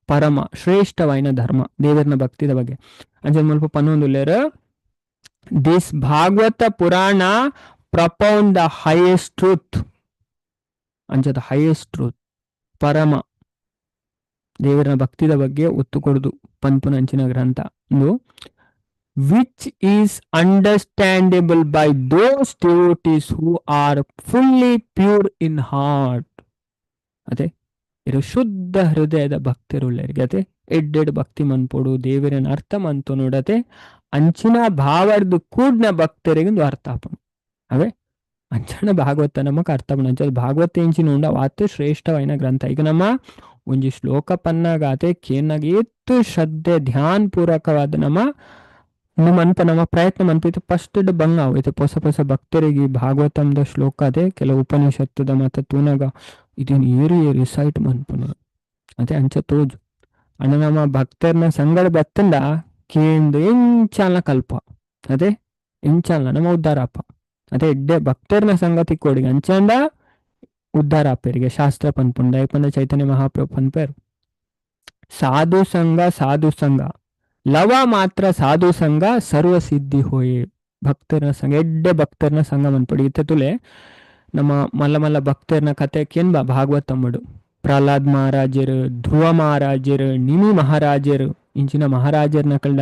ಪರಮ ಶ್ರೇಷ್ಠವಾಯಿನ ಧರ್ಮ ದೇವರನ ಭಕ್ತಿದ ಬಗ್ಗೆ ಅಂಚೆ ಮುಲ್ಪ ಪನ್ನೊಂದುಲ್ಲೇರು. This Bhagavata Purana propound the highest truth. ಅಂಚದ highest truth ಪರಮ ದೇವರನ ಭಕ್ತಿದ ಬಗ್ಗೆ ಒತ್ತು ಕೊಡುದು ಪನ್ಪುನ ಅಂಚಿನ ಗ್ರಂಥ ಒಂದು which is understandable by those devotees who are fully pure in heart. ಅದೇ ಇರು ಶುದ್ಧ ಹೃದಯದ ಭಕ್ತರುಳ್ಳರಿಗೆ ಅದೇ ಎಡ್ಡೆಡ್ ಭಕ್ತಿ ಮನ್ಪೋಡು ದೇವರನ್ನ ಅರ್ಥ ಮಂತು ನೋಡತೆ ಅಂಚಿನ ಭಾವರ್ದು ಕೂಡ್ನ ಭಕ್ತರಿಗೆ ಒಂದು ಅರ್ಥ ಆಪುಂಡು. ಅವೇ ಅಂಚನ ಭಾಗವತ ನಮಕ್ ಅರ್ಥ ಆಪುಂಡು. ಅಂಚ ಭಾಗವತ ಎಂಚಿನ ಉಂಡ ವಾತು ಶ್ರೇಷ್ಠವಾಯಿನ ಗ್ರಂಥ. ಈಗ ನಮ್ಮ ಒಂಜಿ ಶ್ಲೋಕ ಪನ್ನಾಗಾತೆ ಕೇನಾಗ ಏತ್ತು ಶ್ರದ್ಧೆ ಧ್ಯಾನ ಪೂರ್ವಕವಾದ ನಮ್ಮ ಮನ್ಪ ನಮ್ಮ ಪ್ರಯತ್ನ ಮನ್ಪ ಫಸ್ಟ್ ಬಂಗ ಇದು ಹೊಸ ಹೊಸ ಭಕ್ತರಿಗೆ ಭಾಗವತಂದ ಶ್ಲೋಕ ಅದೇ ಕೆಲವು ಉಪನಿಷತ್ತದ ಮತ್ತ ತೂನಾಗ ಇದನ್ನ ಏರಿ ಏರಿ ರಿಸೈಟ್ ಮನ್ಪುನ ಅದೇ ಅಂಚ ತೋಜು. ಅಣ್ಣ ನಮ್ಮ ಭಕ್ತರ್ನ ಸಂಗಡ ಬತ್ತಂದ ಕೇಂದ್ರ ಎಂಚಾಲ ಕಲ್ಪ ಅದೇ ಎಂಚಾಲ ನಮ್ಮ ಉದ್ಧಾರಪ್ಪ ಅದೇ ಎಡ್ಡೆ ಭಕ್ತರ್ನ ಸಂಗತಿ ಕೊಡಿಗೆ ಅಂಚಂದ ಉದ್ಧಾರ ಆಪೇರಿಗೆ ಶಾಸ್ತ್ರ ಪನ್ಪುಂಡ. ಯಾಕಂದ್ರೆ ಚೈತನ್ಯ ಮಹಾಪ್ರಭು ಪನ್ಪೇರು ಸಾಧು ಸಂಘ ಸಾಧು ಸಂಘ ಲವ ಮಾತ್ರ ಸಾಧು ಸಂಘ ಸರ್ವ ಸಿದ್ಧಿ ಹೋಯೆ. ಭಕ್ತರನ ಸಂಘ ಎಡ್ಡೆ ಭಕ್ತರನ ಸಂಘ ಮನ್ಪಡಿ. ಇತ್ತುಲೆ ನಮ್ಮ ಮಲ್ಲ ಮಲ್ಲ ಭಕ್ತರನ ಕತೆ ಕೇನ್ಬ ಭಾಗವತಮ್ಮಡು ಪ್ರಹ್ಲಾದ್ ಮಹಾರಾಜರು, ಧ್ರುವ ಮಹಾರಾಜರು, ನಿಮಿ ಮಹಾರಾಜರು ಇಂಚಿನ ಮಹಾರಾಜರ್ನ ಕಳ್ಳ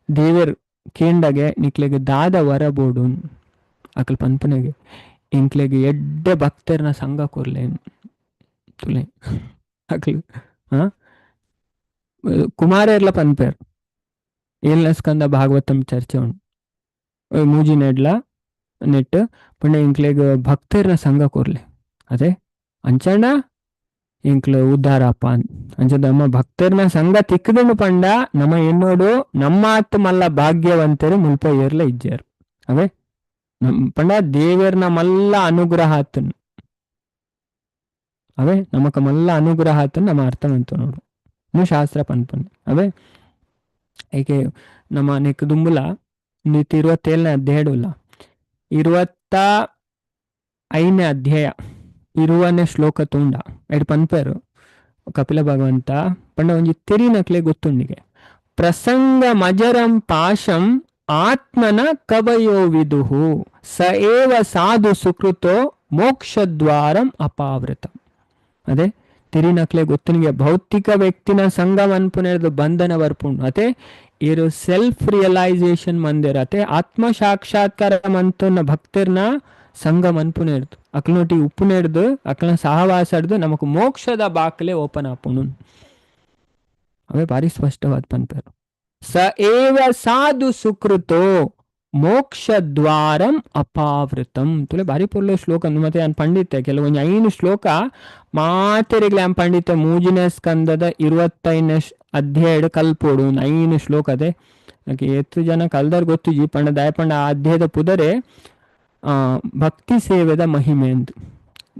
ದೇವರ್ ಕೇಂಡಗೆ ನಿಕ್ಲೆಗೆ ದಾದ ವರ ಬೋಡು ಅಕಲ್ ಪನ್ಪನೆಗೆ ಇಂಕ್ಲೆಗೆ ಎಡ್ಡೆ ಭಕ್ತರನ ಸಂಘ ಕೊರ್ಲೆ ತುಲೆ ಅಕ್ಲು. ಕುಮಾರೆರ್ಲ ಪನ್ಪೇರ್ ಏಳ್ನ ಸ್ಕಂದ ಭಾಗವತಂ ಚರ್ಚೆ ಉಂಡು ಮೂಜಿ ನೆಡ್ಲ ನೆಟ್ ಪಂಡ ಇಂಕ್ಲೆಗ್ ಭಕ್ತರ್ನ ಸಂಘ ಕೊರ್ಲೆ ಅದೇ ಅಂಚಣ್ಣ ಇಂಕ್ಲು ಉದ್ಧಾರಪ್ಪ ಅಂಚದಮ್ಮ ಭಕ್ತರ್ನ ಸಂಘ ತಿಕ್ಕದನು ಪಂಡ ನಮ್ಮ ಎನ್ನೋಡು ನಮ್ಮ ಆತ್ಮಲ್ಲ ಭಾಗ್ಯವಂತರು ಮುಲ್ಪ ಏರ್ಲ ಇಜ್ಜಾರು. ಅವೇ ನಮ್ ಪಂಡ ದೇವರ್ನ ಮಲ್ಲ ಅನುಗ್ರಹ ಆತನು. ಅವೇ ನಮಕ ಮಲ್ಲ ಅನುಗ್ರಹ ಆತನು ನಮ್ಮ ಅರ್ಥವಂತ ನೋಡು ನೀವು ಶಾಸ್ತ್ರ ಪನ್ಪನ್. ಅವೇ ಏಕೆ ನಮ್ಮ ನೆಕ್ ದುಂಬುಲ ನೀತಿ 27ನೇ ಅಧ್ಯಾಯ 25ನೇ ಅಧ್ಯಾಯ 20ನೇ ಶ್ಲೋಕ ತುಂಡ ಎಡ್ ಪನ್ಪೇರು ಕಪಿಲ ಭಗವಂತ ಪಂಡ ಒಂಜಿ ತೆರಿನಕ್ಲೆ ಗೊತ್ತುಂಡಿಗೆ ಪ್ರಸಂಗ ಮಜರಂ ಪಾಶಂ ಆತ್ಮನ ಕವಯೋ ವಿದುಹು ಸ ಏವ ಸಾಧು ಸುಕೃತೋ ಮೋಕ್ಷದ್ವಾರಂ ಅಪಾವೃತ. ಅದೇ ತಿರಿನಕ್ಲೆ ಗೊತ್ತನಿಗೆ ಭೌತಿಕ ವ್ಯಕ್ತಿನ ಸಂಘ ಮನ್ಪುನೆರ್ದು ಬಂಧನ ಬರ್ಪುಂಡು ಅತೆ ಇರು ಸೆಲ್ಫ್ ರಿಯಲೈಸೇಷನ್ ಮಂದಿರ ಅತೆ ಆತ್ಮ ಸಾಕ್ಷಾತ್ಕಾರ ಮಂತುನ ಭಕ್ತರ್ನ ಸಂಘ ಮನ್ಪುನೆರ್ದು ಅಕ್ಲನೊಟ್ಟಿ ಉಪ್ಪುನೆರ್ದು ಅಕ್ಲನ ಸಹವಾಸ ನಮಕ್ ಮೋಕ್ಷದ ಬಾಕಲೆ ಓಪನ್ ಆಪುಂಡು. ಅವೇ ಭಾರಿ ಸ್ಪಷ್ಟವಾದ ಪನ್ಪೇರು. ಸ ಏವ ಸಾಧು ಸುಕೃತೋ ಮೋಕ್ಷ ದ್ವಾರಂ ಅಪಾವೃತಂ. ತುಲೆ ಭಾರಿ ಪೊರ್ಲು ಶ್ಲೋಕ ಅಂದು ಮತ್ತೆ ಯಾನ್ ಪಂಡಿತೆ ಕೆಲವೊಂದು 5 ಶ್ಲೋಕ ಮಾತೆರಿಗ್ಲೆ ಯಾನ್ ಪಂಡಿತೆ ಮೂಜಿನ ಸ್ಕಂದದ 25ನೇ ಅಧ್ಯಾಯ ಕಲ್ಪೋಡು ಒಂದು 5 ಶ್ಲೋಕ ಅದೇ. ಏತು ಜನ ಕಲ್ದರ್ ಗೊತ್ತುಜಿ ಪಂಡ ದಯಪಂಡ ಆ ಅಧ್ಯಾಯದ ಪುದರೆ ಭಕ್ತಿ ಸೇವೆದ ಮಹಿಮೆ ಎಂದು,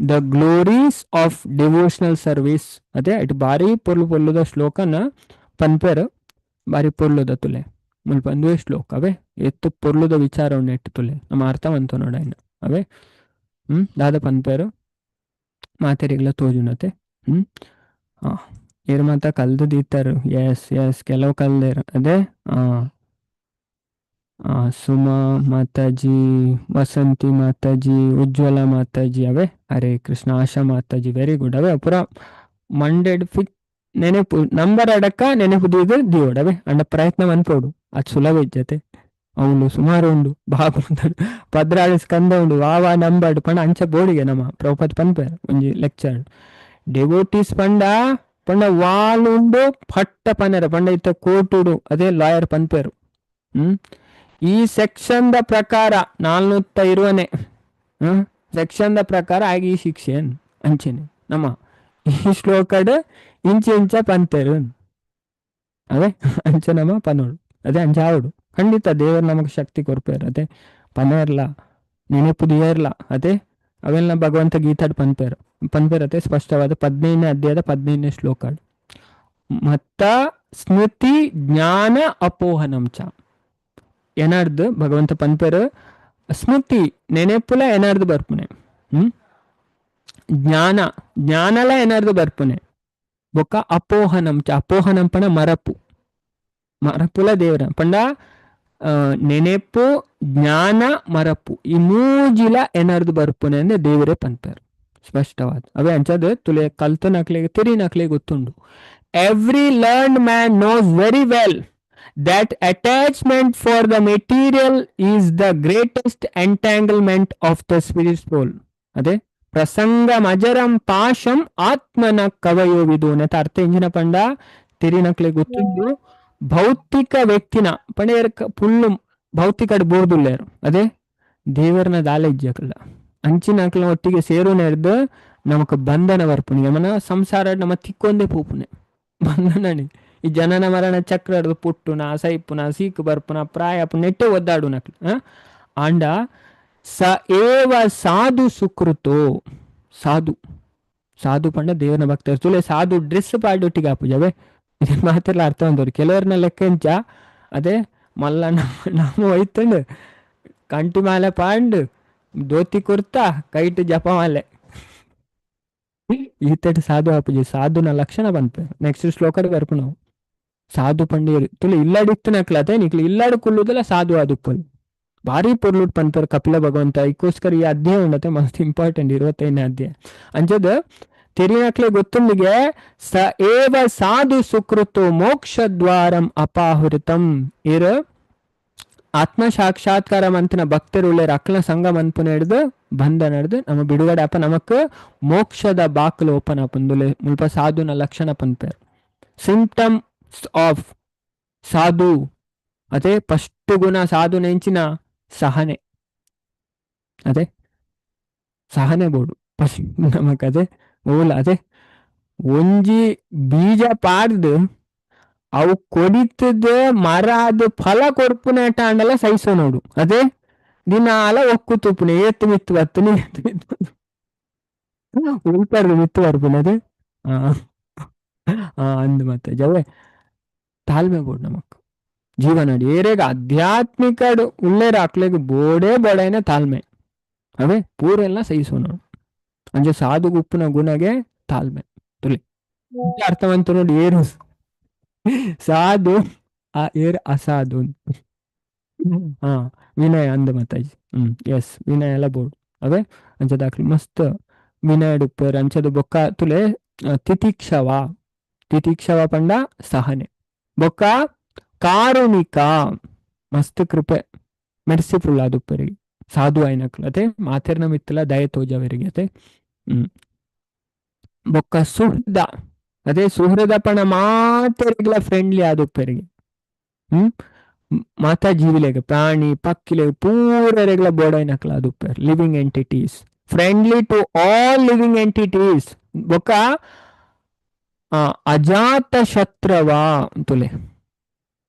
the glories of devotional service. ಅದೇ ಇಟ್ ಭಾರಿ ಪೊರ್ಲು ಪೊರ್ಲುದ ಶ್ಲೋಕನ ಪನ್ಪೇರು, ಭಾರಿ ಪೊರ್ಲುದ ತುಲೆ ಮುಲ್ಪ ಅಂದುವೆ ಶ್ಲೋಕ ಅವೇ ಎತ್ತು ಪೊರ್ಲುದ ವಿಚಾರ ಉಂಡು ತುಲೆ ನಮ್ಮ ಅರ್ಥವಂತ ನೋಡ ಇನ್ನು ಅವೇ. ದಾದ ಪನ್ಪೇರು ಮಾತೆರಿಗ್ಲ ತೋಜುನತೆ. ಹಾ ಏರು ಮಾತ ಕಲ್ದು ದೀತಾರು. ಎಸ್ ಎಸ್ ಕೆಲವು ಕಲ್ದೇರು ಅದೇ. ಸುಮಾ ಮಾತಾಜಿ, ವಸಂತಿ ಮಾತಾಜಿ, ಉಜ್ವಲ ಮಾತಾಜಿ ಅವೇ, ಹರೇ ಕೃಷ್ಣ, ಆಶಾ ಮಾತಾಜಿ ವೆರಿ ಗುಡ್ ಅವೇ. ಪೂರ ಮಂಡೆಡ್ ಫಿಕ್ ನೆನಪು ನಂಬರ್ ಅಡಕ ನೆನಪು ದೀದ ದಿಯೋಡವೆ ಅಂಡ ಪ್ರಯತ್ನ ಮನ್ಪೋಡು ಅದು ಸುಲಭ ಇಜ್ಜತೆ. ಅವನು ಸುಮಾರು ಉಂಡು ಬಾಬು ಪದ್ರಾಳು ಸ್ಕಂದ ಉಂಡು ವಾ ವಾ ನಂಬರ್ಡ್ ಪಂಡ ಅಂಚ ಬೋಡಿಗೆ ನಮ್ಮ ಪ್ರಭುಪದ್ ಪನ್ಪೇರ್ ಒಂಜಿ ಲೆಕ್ಚರ್ ಡೆವೋಟೀಸ್ ಪಂಡ ಪಂಡ ವಾಲುಂಡು ಪಟ್ಟ ಪನರ ಪಂಡ ಇತ್ತ ಕೋಟುಡು ಅದೇ ಲಾಯರ್ ಪನ್ಪೇರು. ಈ ಸೆಕ್ಷನ್ the ಪ್ರಕಾರ 420ನೇ ಸೆಕ್ಷನ್ the ಪ್ರಕಾರ ಆಗಿ ಈ ಶಿಕ್ಷೆ ಅಂಚೆನೆ ನಮ್ಮ ಈ ಶ್ಲೋಕಡ್ ಇಂಚ ಇಂಚ ಪಂತೇರು ಅದೇ ಅಂಚೆ ನಮ್ಮ ಪನೋಡು ಅದೇ ಅಂಚಾವಡು ಖಂಡಿತ ದೇವರು ನಮಗೆ ಶಕ್ತಿ ಕೊರ್ಪೇರು ಅದೇ ಪನೇರ್ಲ ನೆನಪು ದಿಯರ್ಲ ಅದೇ ಅವೆಲ್ಲ ಭಗವಂತ ಗೀತಾಡ್ ಪನ್ಪೇರು ಪನ್ಪೇರು ಅದೇ ಸ್ಪಷ್ಟವಾದ 15ನೇ ಅಧ್ಯಾಯದ 15ನೇ ಶ್ಲೋಕ. ಮತ್ತ ಸ್ಮೃತಿ ಜ್ಞಾನ ಅಪೋಹನಂಚ ಏನಾರ್ದು ಭಗವಂತ ಪನ್ಪೇರು ಸ್ಮೃತಿ ನೆನೆಪುಲ ಏನಾರ್ದು ಬರ್ಪುನೆ, ಜ್ಞಾನ ಜ್ಞಾನಲ ಏನಾರ್ದು ಬರ್ಪುನೆ, ಬೊಕ್ಕ ಅಪೋಹನಂಚ ಅಪೋಹನಂ ಪಣ ಮರಪು ಮರಪುಲ ದೇವರ ಪಂಡ ನೆನೆಪು ಜ್ಞಾನ ಮರಪು ಈ ಮೂಜಿಲ ಏನಾರ್ದು ಬರ್ಪುನೆ ಅಂದ್ರೆ ದೇವರೇ ಪನ್ಪೇರು ಸ್ಪಷ್ಟವಾದ ಅವೇ ಅಂಚದ ತುಲೆ ಕಲ್ತನಕ್ಲೆಗೆ ತಿರಿನಕ್ಲೆ ಗೊತ್ತುಂಡು. Every learned man knows very well that attachment for the material is the greatest entanglement of the spirit soul. ಅದೇ ಪ್ರಸಂಗ ಮಜರಂ ಪಾಶಂ ಆತ್ಮನ ಕವಯೋ ವಿದು ಅಂತ ಅರ್ಥ ಇಂಜಿನ ಪಂಡ ತಿರಿನಕ್ಲೆ ಗೊತ್ತುಂಡು ಭೌತಿಕ ವ್ಯಕ್ತಿನ ಪಂಡ ಫುಲ್ಲು ಭೌತಿಕ ಬೋರ್ದುಲ್ಲೇರು ಅದೇ ದೇವರನ ದಾಲೆಜ್ಜಕಲ್ಲ ಅಂಚಿನಕ್ಲ ಒಟ್ಟಿಗೆ ಸೇರು ನೆರ್ದು ನಮಕ್ ಬಂಧನ ಬರ್ಪುನಿ ಯಮನ ಸಂಸಾರ ನಮ್ಮ ತಿಕ್ಕೊಂದೇ ಪೂಪುನೆ ಬಂಧನನಿ ಈ ಜನನ ಮರಣ ಚಕ್ರ ಪುಟ್ಟುನ ಸೈಪುನ ಸೀಕು ಬರ್ಪುನ ಪ್ರಾಯ ನೆಟ್ಟೆ ಒದ್ದಾಡು ನಕ್ಲು. ಆಂಡ ಸ ಏವ ಸಾಧು ಸುಕೃತೋ ಸಾಧು ಸಾಧು ಪಂಡ ದೇವನ ಭಕ್ತರು ತುಲೆ ಸಾಧು ಡ್ರೆಸ್ ಪಾಡೊಟ್ಟಿಗೆ ಆಪುಜವೇ ಇದನ್ನ ಮಾತೆಲ್ಲ ಅರ್ಥ ಬಂದವರು ಕೆಲವ್ರನ್ನ ಲೆಕ್ಕ ಅದೇ ಮಲ್ಲ ನಮ್ಮ ಒಯ್ತಂಡು ಕಂಟಿ ಮಾಲೆ ಪಾಂಡು ಧೋತಿ ಕುರ್ತಾ ಕೈಟು ಜಪಮಾಲೆ ಈತಟ ಸಾಧು ಆಪುಜಿ ಸಾಧುನ ಲಕ್ಷಣ ಬಂತು. ನೆಕ್ಸ್ಟ್ ಶ್ಲೋಕಡ್ ಬರ್ಪು ನಾವು ಸಾಧು ಪಂಡೇರು ತುಳು ಇಲ್ಲಾಡಿತ್ತು ನಕ್ಲತೆ ನಿಕ್ಲು ಇಲ್ಲಾಡು ಕುಲ್ಲುದಲ್ಲ ಸಾಧು ಆದುಪ್ಪಲ್ ಭಾರಿ ಪೊರ್ಲುಟ್ ಪನ್ಪರ್ ಕಪಿಲ ಭಗವಂತ. ಇಕ್ಕೋಸ್ಕರ ಈ ಅಧ್ಯಾಯ ಉಂಡತೆ ಮಸ್ತ್ ಇಂಪಾರ್ಟೆಂಟ್ 25ನೇ ಅಧ್ಯಾಯ ಅಂಚದ ತೆರಿನಕ್ಲೆ ಗೊತ್ತುಂಡಿಗೆ ಸ ಏವ ಸಾಧು ಸುಕೃತು ಮೋಕ್ಷ ದ್ವಾರಂ ಅಪಾಹೃತಂ ಇರ ಆತ್ಮ ಸಾಕ್ಷಾತ್ಕಾರ ಮಂತನ ಭಕ್ತರು ಉಳ್ಳೆ ಅಕ್ಲ ಸಂಘ ಮನ್ಪುನ ಹಿಡ್ದು ಬಂಧ ನಡೆದು ನಮ್ಮ ಬಿಡುಗಡೆ ಅಪ್ಪ ನಮಕ್ ಮೋಕ್ಷದ ಬಾಕಲು ಓಪನ್ ಆಪುಂದುಲೆ ಮುಲ್ಪ ಸಾಧುನ ಲಕ್ಷಣ ಪನ್ಪೇರು. ಸಿಂಪ್ಟಮ್ಸ್ ಆಫ್ ಸಾಧು ಅದೇ ಫಸ್ಟ್ ಗುಣ ಸಾಧು ನೆಂಚಿನ ಸಹನೆ ಅದೇ ಸಹನೆ ಬೋಡು ಫಸ್ಟ್ ನಮಕ್ ಅದೇ ಓಲ ಅದೇ ಒಂಜಿ ಬೀಜ ಪಾಡ್ದು ಅವು ಕೊಡಿತದ ಮರ ಅದು ಫಲ ಕೊರ್ಪುನೇಟ ಅಂಡಲ ಸಹಿಸೋ ನೋಡು ಅದೇ ದಿನಾಲ ಒಕ್ಕು ತುಪ್ಪುನೆ ಏತ್ತು ಮಿತ್ತು ಬತ್ತುನಿ ಏತ್ತು ಮಿತ್ತು ಉಲ್ಪರ್ದು ಮಿತ್ತು ಬರ್ಪುನೆ ಅದೇ ಅಂದು ಮತ್ತೆ ಜವೆ ತಾಳ್ಮೆ ಬೋಡು ನಮಕ್ ಜೀವನ ಏರೇಗ ಆಧ್ಯಾತ್ಮಿಕಡು ಉಳ್ಳೇರ ಅಕ್ಲೆಗ್ ಬೋಡೇ ಬೋಡೈನ ತಾಳ್ಮೆ ಅವೇ ಪೂರೆಲ್ಲ ಸಹಿಸೋ ನೋಡು ಅಂಜೆ ಸಾಧು ಗುಪ್ಪುನ ಗುಣಗೆ ತಾಳ್ಮೆ ತುಲಿ ಅರ್ಥವಂತ ನೋಡಿ ಏರು ಸಾಧು ಆ ಏರ್ ಅಸಾಧು. ಹಾ ವಿನಯ ಅಂದ ಮಾತಾಜಿ. ಎಸ್ ವಿನಯ ಎಲ್ಲ ಬೋರ್ಡ್ ಅವೇ ಅಂಚದ ಮಸ್ತ್ ವಿನಯ ಡುಪ್ಪರ್ ಅಂಚದ ಬೊಕ್ಕ ತುಲೆ ತಿತಿಕ್ಷವ ತಿತಿಕ್ಷವ ಪಂಡ ಸಹನೆ ಬೊಕ್ಕ ಕಾರುಣಿಕ ಮಸ್ತ್ ಕೃಪೆ ಮೆರ್ಸಿಫುಲ್ ಆದುಪ್ಪರಿಗೆ ಸಾಧು ಆಯ್ನಕ್ಲು ಅತೆ ಮಾತೆರ್ನ ಮಿತ್ತಲ ದಯ ತೋಜವರಿಗೆ ಅತೆ ಬೊಕ್ಕ ಸುಹೃದ ಅದೇ ಸುಹೃದ ಪಣ ಮಾತೆರಿಗ್ಲ ಫ್ರೆಂಡ್ಲಿ ಆದುಪ್ಪರಿಗೆ ಮಾತಾ ಜೀವಿಲೆಗ್ ಪ್ರಾಣಿ ಪಕ್ಕಿಲೆಗ್ ಪೂರೆರೆಗ್ಲ ಬೋಡೈನಕ್ಲ ಆದುಪ್ಪೆರ್ living entities friendly to all living entities ಬೊಕ್ಕ ಅಜಾತ ಶತ್ರವ ತುಲೆ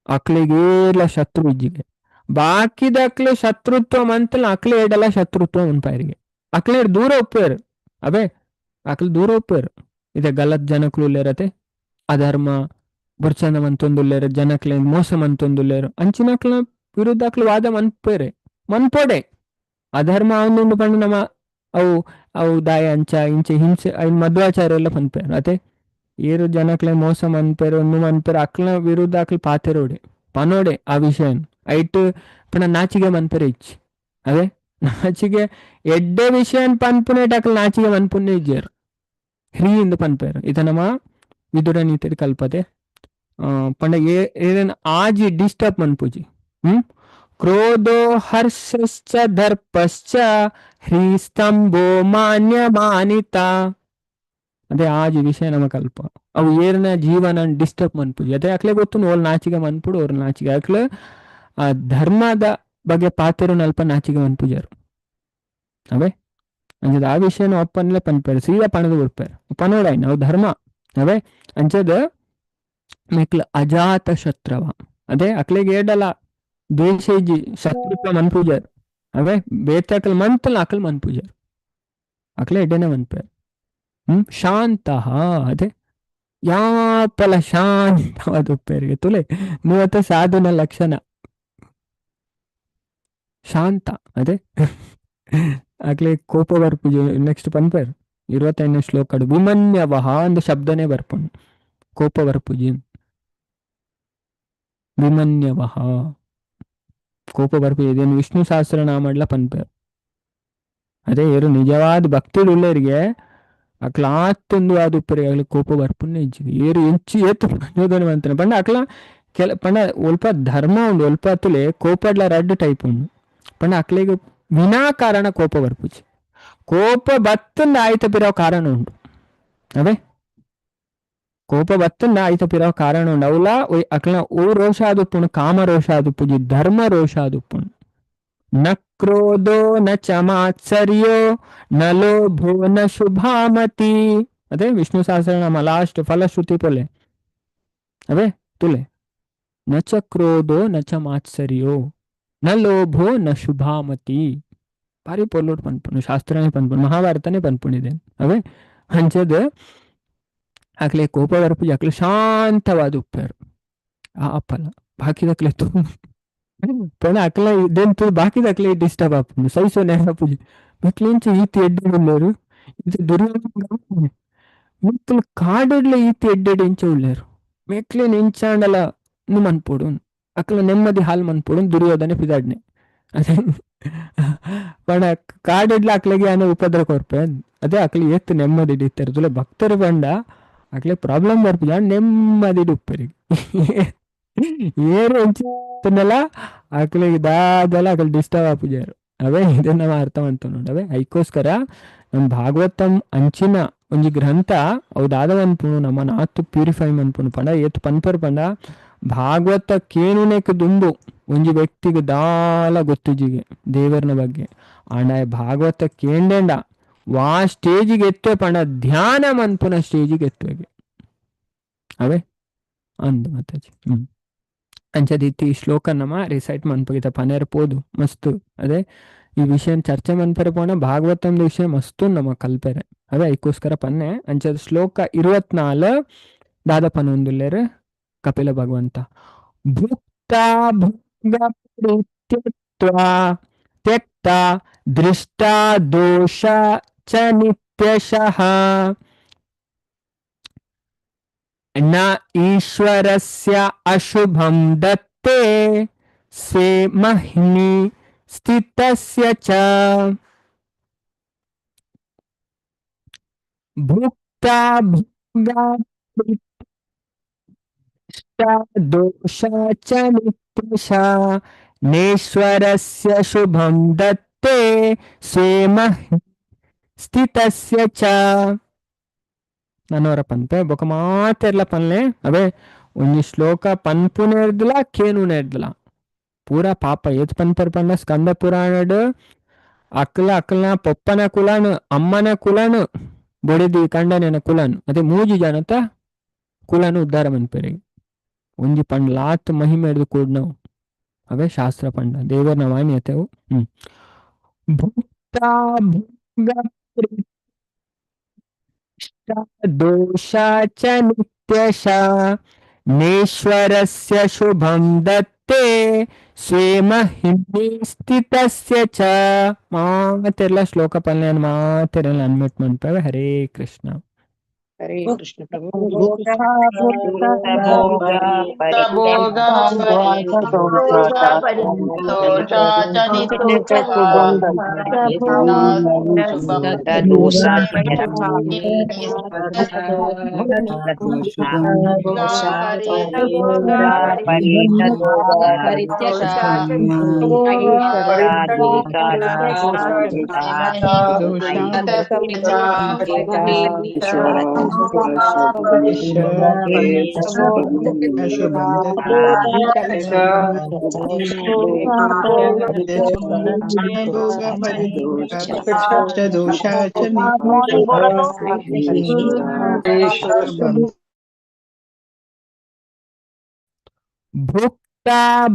ಅಕ್ಲಿಗೇಲ ಶತ್ರು ಇಜ್ಜಿಗೆ ಬಾಕಿದಕ್ಲು ಶತ್ರುತ್ವ ಮಂತಲ ಅಕ್ಲೆ ಎಡಲ ಶತ್ರುತ್ವ ಉನ್ಪಾಯರಿಗೆ ಅಕ್ಲೆ ದೂರ ಒಪ್ಪೇರು ಅಬೇ ಅಕ್ಲು ದೂರ ಒಪ್ಪೇರು ಇದೆ ಗಲತ್ ಜನಕ್ಲು ಉಲ್ಲೇರತೆ ಅಧರ್ಮ ಬುರ್ಚನ ಮಂತೊಂದುಲ್ಲೇರು ಜನಕ್ಲೆ ಮೋಸ ಮಂತೊಂದುಲ್ಲೇರು ಅಂಚಿನಕ್ಲ ವಿರುದ್ಧ ಅಕ್ಲು ವಾದ ಮನ್ಪೇರೆ ಮನ್ಪೋಡೆ ಅಧರ್ಮ ಅವನುಂಡು ಪಂಡ ನಮ್ಮ ಅವು ಅವು ದಾಯ ಅಂಚ ಇಂಚೆ ಹಿಂಸೆ ಐನ್ ಮಧ್ವಾಚಾರ್ಯ ಎಲ್ಲ ಪನ್ಪೇರು ಅತೆ ಏರು ಜನಕ್ಲೆ ಮೋಸ ಮನ್ಪೇರು ಒಂದು ಮನ್ಪೇರು ಅಕ್ಲ ವಿರುದ್ಧ ಅಕ್ಲು ಪಾತೆರೋಡೆ ಪನೋಡೆ ಆ ವಿಷಯನ್ ಐಟ್ ಪಂಡ ನಾಚಿಗೆ ಮನ್ಪೇರೆ ಇಚ್ಚಿ ಅದೇ ನಾಚಿಗೆ ಎಡ್ಡೆ ವಿಷಯನ್ ಪನ್ಪುನೇಟ್ ಅಕ್ಲ ನಾಚಿಗೆ ಮನ್ಪುನ್ನೇ ಇಜ್ಜೇರು ಹ್ರೀ ಇಂದು ಪನ್ಪೇರು ಇತ ನಮ್ಮ ವಿದುರ ನೀತಿ ಕಲ್ಪತೆ ಪಂಡ ಏನೇನ್ ಆಜಿ ಡಿಸ್ಟರ್ಬ್ ಮನ್ಪುಜಿ ಕ್ರೋಧೋ ಹರ್ಷಶ್ಚ ದರ್ಪಶ್ಚ ಹ್ರೀಸ್ತಂಭೋ ಮಾನ್ಯ ಮಾನಿತ ಅದೇ ಆಜಿ ವಿಷಯ ನಮ್ಮ ಕಲ್ಪ ಅವು ಏರ್ನ ಜೀವನ ಡಿಸ್ಟರ್ಬ್ ಮನ್ಪುಜಿ ಅದೇ ಅಕ್ಲೆ ಗೊತ್ತು ಓಲ್ ನಾಚಿಗೆ ಮನ್ಪುಡು ಅವ್ರ ನಾಚಿಗೆ ಅಕ್ಲೆ ಆ ಧರ್ಮದ ಬಗ್ಗೆ ಪಾತೆರು ನಲ್ಪ ನಾಚಿಗೆ ಮನ್ಪುಜಾರು ಅವೇ ಅಂಚದ ಆ ವಿಷಯನ ಒಪ್ಪನ್ಲೆ ಪನ್ಪೇರು ಸೀದಾ ಪಣದು ಬಿಡ್ಪೇರು ಪನೋಡಾಯ್ನ ಅವು ಧರ್ಮ ಅವೇ ಅಂಚದ ಮೆಕ್ಲ ಅಜಾತ ಶತ್ರವ ಅದೇ ಅಕ್ಲೆಗೆ ಏಡಲ ದ್ವೇಷ ಇಜ್ಜಿ ಶತ್ರುತ್ವ ಮನ್ಪೂಜಾರ್ ಅವೇ ಬೇತಕಲ್ ಮಂತಲ್ ಅಕಲ್ ಮನ್ಪೂಜಾರ್ ಅಕ್ಲೆ ಎಡ್ಡೆನೆ ಮನ್ಪೇರು ಶಾಂತಃ ಅದೇ ಯಾಪಲ ಶಾಂತವಾದ ಉಪ್ಪೇರಿಗೆ ತುಲೆ ನೀವತ್ತ ಸಾಧುನ ಲಕ್ಷಣ ಶಾಂತ ಅದೇ ಅಕ್ಲೆ ಕೋಪ ಬರ್ಪುಜಿ ನೆಕ್ಸ್ಟ್ ಪನ್ಪೇರ್ 25ನೇ ಶ್ಲೋಕಡು ವಿಮನ್ಯವಹ ಅಂದ ಶಬ್ದನೇ ಬರ್ಪುಂಡು ಕೋಪ ಬರ್ಪುಜಿ ವಿಮನ್ಯವಹ ಕೋಪ ಬರ್ಪುಜಿ ಇದೇನು ವಿಷ್ಣು ಸಹಸ್ರನಾಮಡ್ಲ ಪನ್ಪೇರ್ ಅದೇ ಏರು ನಿಜವಾದ ಭಕ್ತಿಡು ಉಳ್ಳೇರಿಗೆ ಅಕ್ಲ ಆತ್ತೊಂದು ಆದ ಉಪ್ಪರಿಗೆ ಅಕ್ಲೆ ಕೋಪ ಬರ್ಪುನ್ನೇ ಇಜ್ಜಿ ಏರು ಎಂಚಿ ಏತು ಪ್ರಚೋದನೆ ಮಂತನೆ ಪಂಡ ಅಕ್ಲ ಕೆಲ ಪಂಡ ಒಲ್ಪ ಧರ್ಮ ಉಂಡು ಒಲ್ಪ ತುಲೆ ಕೋಪಡ್ಲ ರಡ್ಡು ಟೈಪ್ ಉಂಡು ಪಂಡ ಅಕ್ಲೆಗ್ ವಿನಾಕಾರಣ ಕೋಪ ಬರ್ಪುಜಿ ಕೋಪ ಬತ್ತಂದ ಆಯ್ತ ಪಿರವ ಕಾರಣ ಉಂಡು ಅವೇ ಕೋಪ ಬತ್ತಂದ ಆಯ್ತ ಪಿರವ ಕಾರಣ ಉಂಡು ಅವಲ ಅಕ್ಲ ಓ ರೋಷ ಆದುಪ್ಪುಂಡು ಕಾಮ ರೋಷ ಆದುಪ್ಪುಜಿ ಧರ್ಮ ರೋಷ ಆದುಪ್ಪುಂಡು ನ ಕ್ರೋಧೋ ನ ಚ ಮಾತ್ಸರ್ಯೋ ನ ಲೋಭೋ ನ ಶುಭಾಮತಿ ಅದೇ ವಿಷ್ಣು ಸಹಸ್ರನಾಮ ಲಾಸ್ಟ್ ಫಲಶ್ರುತಿ ಪೊಲೆ ಅವೇ ತುಲೆ ನ ಚ ಕ್ರೋಧೋ ನ ಚ ಮಾತ್ಸರ್ಯೋ ನ ಲೋಭೋ ನ ಶುಭಾಮತಿ ಭಾರಿ ಪೊರ್ಲುಡ್ ಪನ್ಪುಂಡು ಶಾಸ್ತ್ರನೇ ಪನ್ಪುಂಡು ಮಹಾಭಾರತನೇ ಪನ್ಪುಂಡಿದೆ ಅವೇ ಅಂಚದ ಅಕ್ಲೆ ಕೋಪ ಬರ್ಪುಜಿ ಅಕ್ಲೆ ಶಾಂತವಾದ ಉಪ್ಪೇರು ಆ ಅಪ್ಪಲ್ಲ ಬಾಕಿದಕ್ಲೆ ತು ಪಂಡ ಅಕ್ಲೆ ಇದೆಂತು ಬಾಕಿದಕ್ಲೆ ಡಿಸ್ಟರ್ಬ್ ಆಪುಂಡು ಸೈಸೋನೆ ಆಪುಜಿ ಮೆಕ್ಲೆಂಚ ಈತಿ ಎಡ್ಡೆ ಉಳ್ಳೇರು ಇದು ದುರ್ಯೋಧನ ಮೆಕ್ಲು ಕಾಡೆಡ್ಲೆ ಈತಿ ಎಡ್ಡೆಡ್ ಎಂಚ ಉಳ್ಳೇರು ಮೆಕ್ಲೆನ್ ಎಂಚಾಂಡಲ ನು ಮನ್ಪೊಡು ಅಕ್ಲ ನೆಮ್ಮದಿ ಹಾಲ್ ಮನ್ಪೊಡು ದುರ್ಯೋಧನೆ ಪಿದಾಡ್ನೆ ಅದೇ ಪಂಡ ಕಾಡೆಡ್ಲ ಅಕ್ಲೆಗೆ ಆನೆ ಉಪದ್ರ ಕೊರ್ಪೆ ಅದೇ ಅಕ್ಲೆ ಏತ್ ನೆಮ್ಮದಿ ಇಡ್ತಾರೆ ತುಲೆ ಭಕ್ತರು ಪಂಡ ಅಕ್ಲೆ ಪ್ರಾಬ್ಲಮ್ ಬರ್ಪುಜ ನೆಮ್ಮದಿ ಉಪ್ಪರಿಗೆ ಏರು ಎಂಚಿನೆಲ್ಲ ಅಕ್ಲೆಗೆ ದಾದೆಲ್ಲ ಅಕ್ಲೆ ಡಿಸ್ಟರ್ಬ್ ಆಪುಜಾರು ಅವೇ ಇದನ್ನ ನಾವು ಅರ್ಥ ಅಂತ ನೋಡವೆ ಐಕೋಸ್ಕರ ನಮ್ಮ ಭಾಗವತಂ ಅಂಚಿನ ಒಂಜಿ ಗ್ರಂಥ ಅವು ದಾದ ಅನ್ಪುಣು ನಮ್ಮ ನಾತು ಪ್ಯೂರಿಫೈ ಮನ್ಪುಣು ಪಂಡ ಏತ್ ಪನ್ಪರ್ ಪಂಡ ಭಾಗವತ ಕೇನುನೆಕ್ ದುಂಬು ಒಂಜಿ ವ್ಯಕ್ತಿಗೆ ದಾಲ ಗೊತ್ತಿಜಿಗೆ ದೇವರನ ಬಗ್ಗೆ ಆಂಡ ಭಾಗವತ ಕೇಂಡೇಂಡ ವಾ ಸ್ಟೇಜಿಗೆ ಎತ್ತುವೆ ಪಂಡ ಧ್ಯಾನ ಮನ್ಪುನ ಸ್ಟೇಜಿಗೆ ಎತ್ತುವೆಗೆ ಅವೇ ಅಂದು ಮಾತಾಜಿ ಅಂಚದಿತ್ತಿ ಈ ಶ್ಲೋಕ ನಮ್ಮ ರಿಸೈಟ್ ಮನ್ಪಗಿತ ಪನೇರ್ ಪೋದು ಮಸ್ತು ಅದೇ ಈ ವಿಷಯ ಚರ್ಚೆ ಮನ್ಪರೆ ಪೋಣ ಭಾಗವತಂದ ವಿಷಯ ಮಸ್ತು ನಮ್ಮ ಕಲ್ಪೆರೆ ಅದೇ ಐಕೋಸ್ಕರ ಪನ್ನೆ ಅಂಚದ ಶ್ಲೋಕ 24 ದಾದ ಪನೊಂದುಲ್ಲೇರು ಕಪಿಲ ಭಗವಂತ ಭುಕ್ತ ಭೋಗ ಪರಿತ್ಯಕ್ತ್ವಾ ತ್ಯಕ್ತ ದೃಷ್ಟ ದೋಷ ಚ ನಿತ್ಯಶಃ ನ ಈಶ್ವರಸ್ಯ ಅಶುಭಂ ದತ್ತೆ ಸ್ವೆ ಮಹಿನಿ ಸ್ಥಿತಸ್ಯ ಚ ಭುಕ್ತ ದೋಷ ಚ ನಿತ್ಯಶ ನೇಶ್ವರಸ್ಯ ಶುಭಂ ದತ್ತೆ ಸ್ವೇಮ ಸ್ಥಿತಸ್ಯ ಚ. ನನವರ ಪನ್ಪೆ ಬೊಕ ಮಾತೆರ್ಲ ಪನ್ಲೆ. ಅವೇ ಒಂಜಿ ಶ್ಲೋಕ ಪನ್ಪುನೆರ್ದ್ಲ ಕೇನುನೆರ್ದ್ಲ ಪೂರ ಪಾಪ ಏತ್ ಪನ್ಪರ್ ಪಂಡ ಸ್ಕಂದ ಪುರಾಣಡ್ ಅಕ್ಲ ಅಕ್ಲನ ಪೊಪ್ಪನ ಕುಲನ್ ಅಮ್ಮನ ಕುಲನ್ ಬೊಡೆದಿ ಕಂಡನೆನ ಕುಲನ್ ಅದೇ ಮೂಜಿ ಜನತ ಕುಲನ್ ಉದ್ಧಾರ ಮನ್ಪೆರೆ. ಒಂಜಿ ಪಂಡ್ಲಾತ್ ಮಹಿಮೆ ಹಿಡ್ದು ಕೂಡ್ನವು ಅವೇ ಶಾಸ್ತ್ರ ಪಂಡ ದೇವರನ ವಾಣಿ ಅತೆವು. ಭುಕ್ತ ಭೋಗ ದೋಷ ಚ ನಿತ್ಯಶ ನೇಶ್ವರಸ್ಯ ಶುಭಂ ದತ್ತೆ ಸ್ವೇ ಮಹಿಮ್ನಿ ಸ್ಥಿತಸ್ಯ ಚ. ಮಾತೆರ್ಲ ಶ್ಲೋಕ ಪಲ್ಯ ಮಾತೆರೆಲ್ಲ ಅನ್ಮ್ಯೂಟ್ ಮನ್ಪವೆ. ಹರೇ ಕೃಷ್ಣ. ಹರೇ ಕೃಷ್ಣ ಪ್ರಭು. ಭುಕ್ತ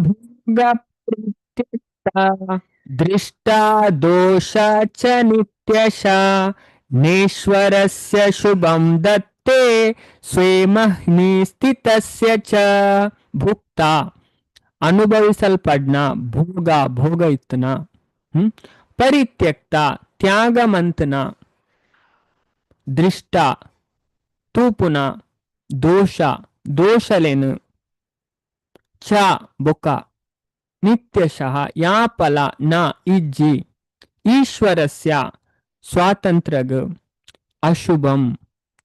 ಭೋಗ ಪರಿತ್ಯಕ್ತ ದೃಷ್ಟಾ ದೋಷ ಚ ನಿತ್ಯಶ ನೇಶ್ವರಸ್ಯ ಶುಭಂ ದತ್ತೆ ಸ್ವೇ ಮಹ್ನಿ ಸ್ಥಿತಸ್ಯ ಚ. ಭುಕ್ತ ಅನುಭವಿಸಲ್ಪಡ್ನ, ಭೋಗ ಭೋಗ ಇತ್ತನ, ಪರಿತ್ಯಕ್ತ ತ್ಯಾಗ ಮಂತನ, ದೃಷ್ಟ ತೂಪುನ, ದೋಷ ದೋಷಲೇನು, ಚ ಬೊಕ ನಿತ್ಯಶಃ ಯಾಪಲ ನ ಇಜ್ಜಿ, ಈಶ್ವರಸ್ಯ ಸ್ವಾತಂತ್ರ್ಯಗ್ ಅಶುಭಂ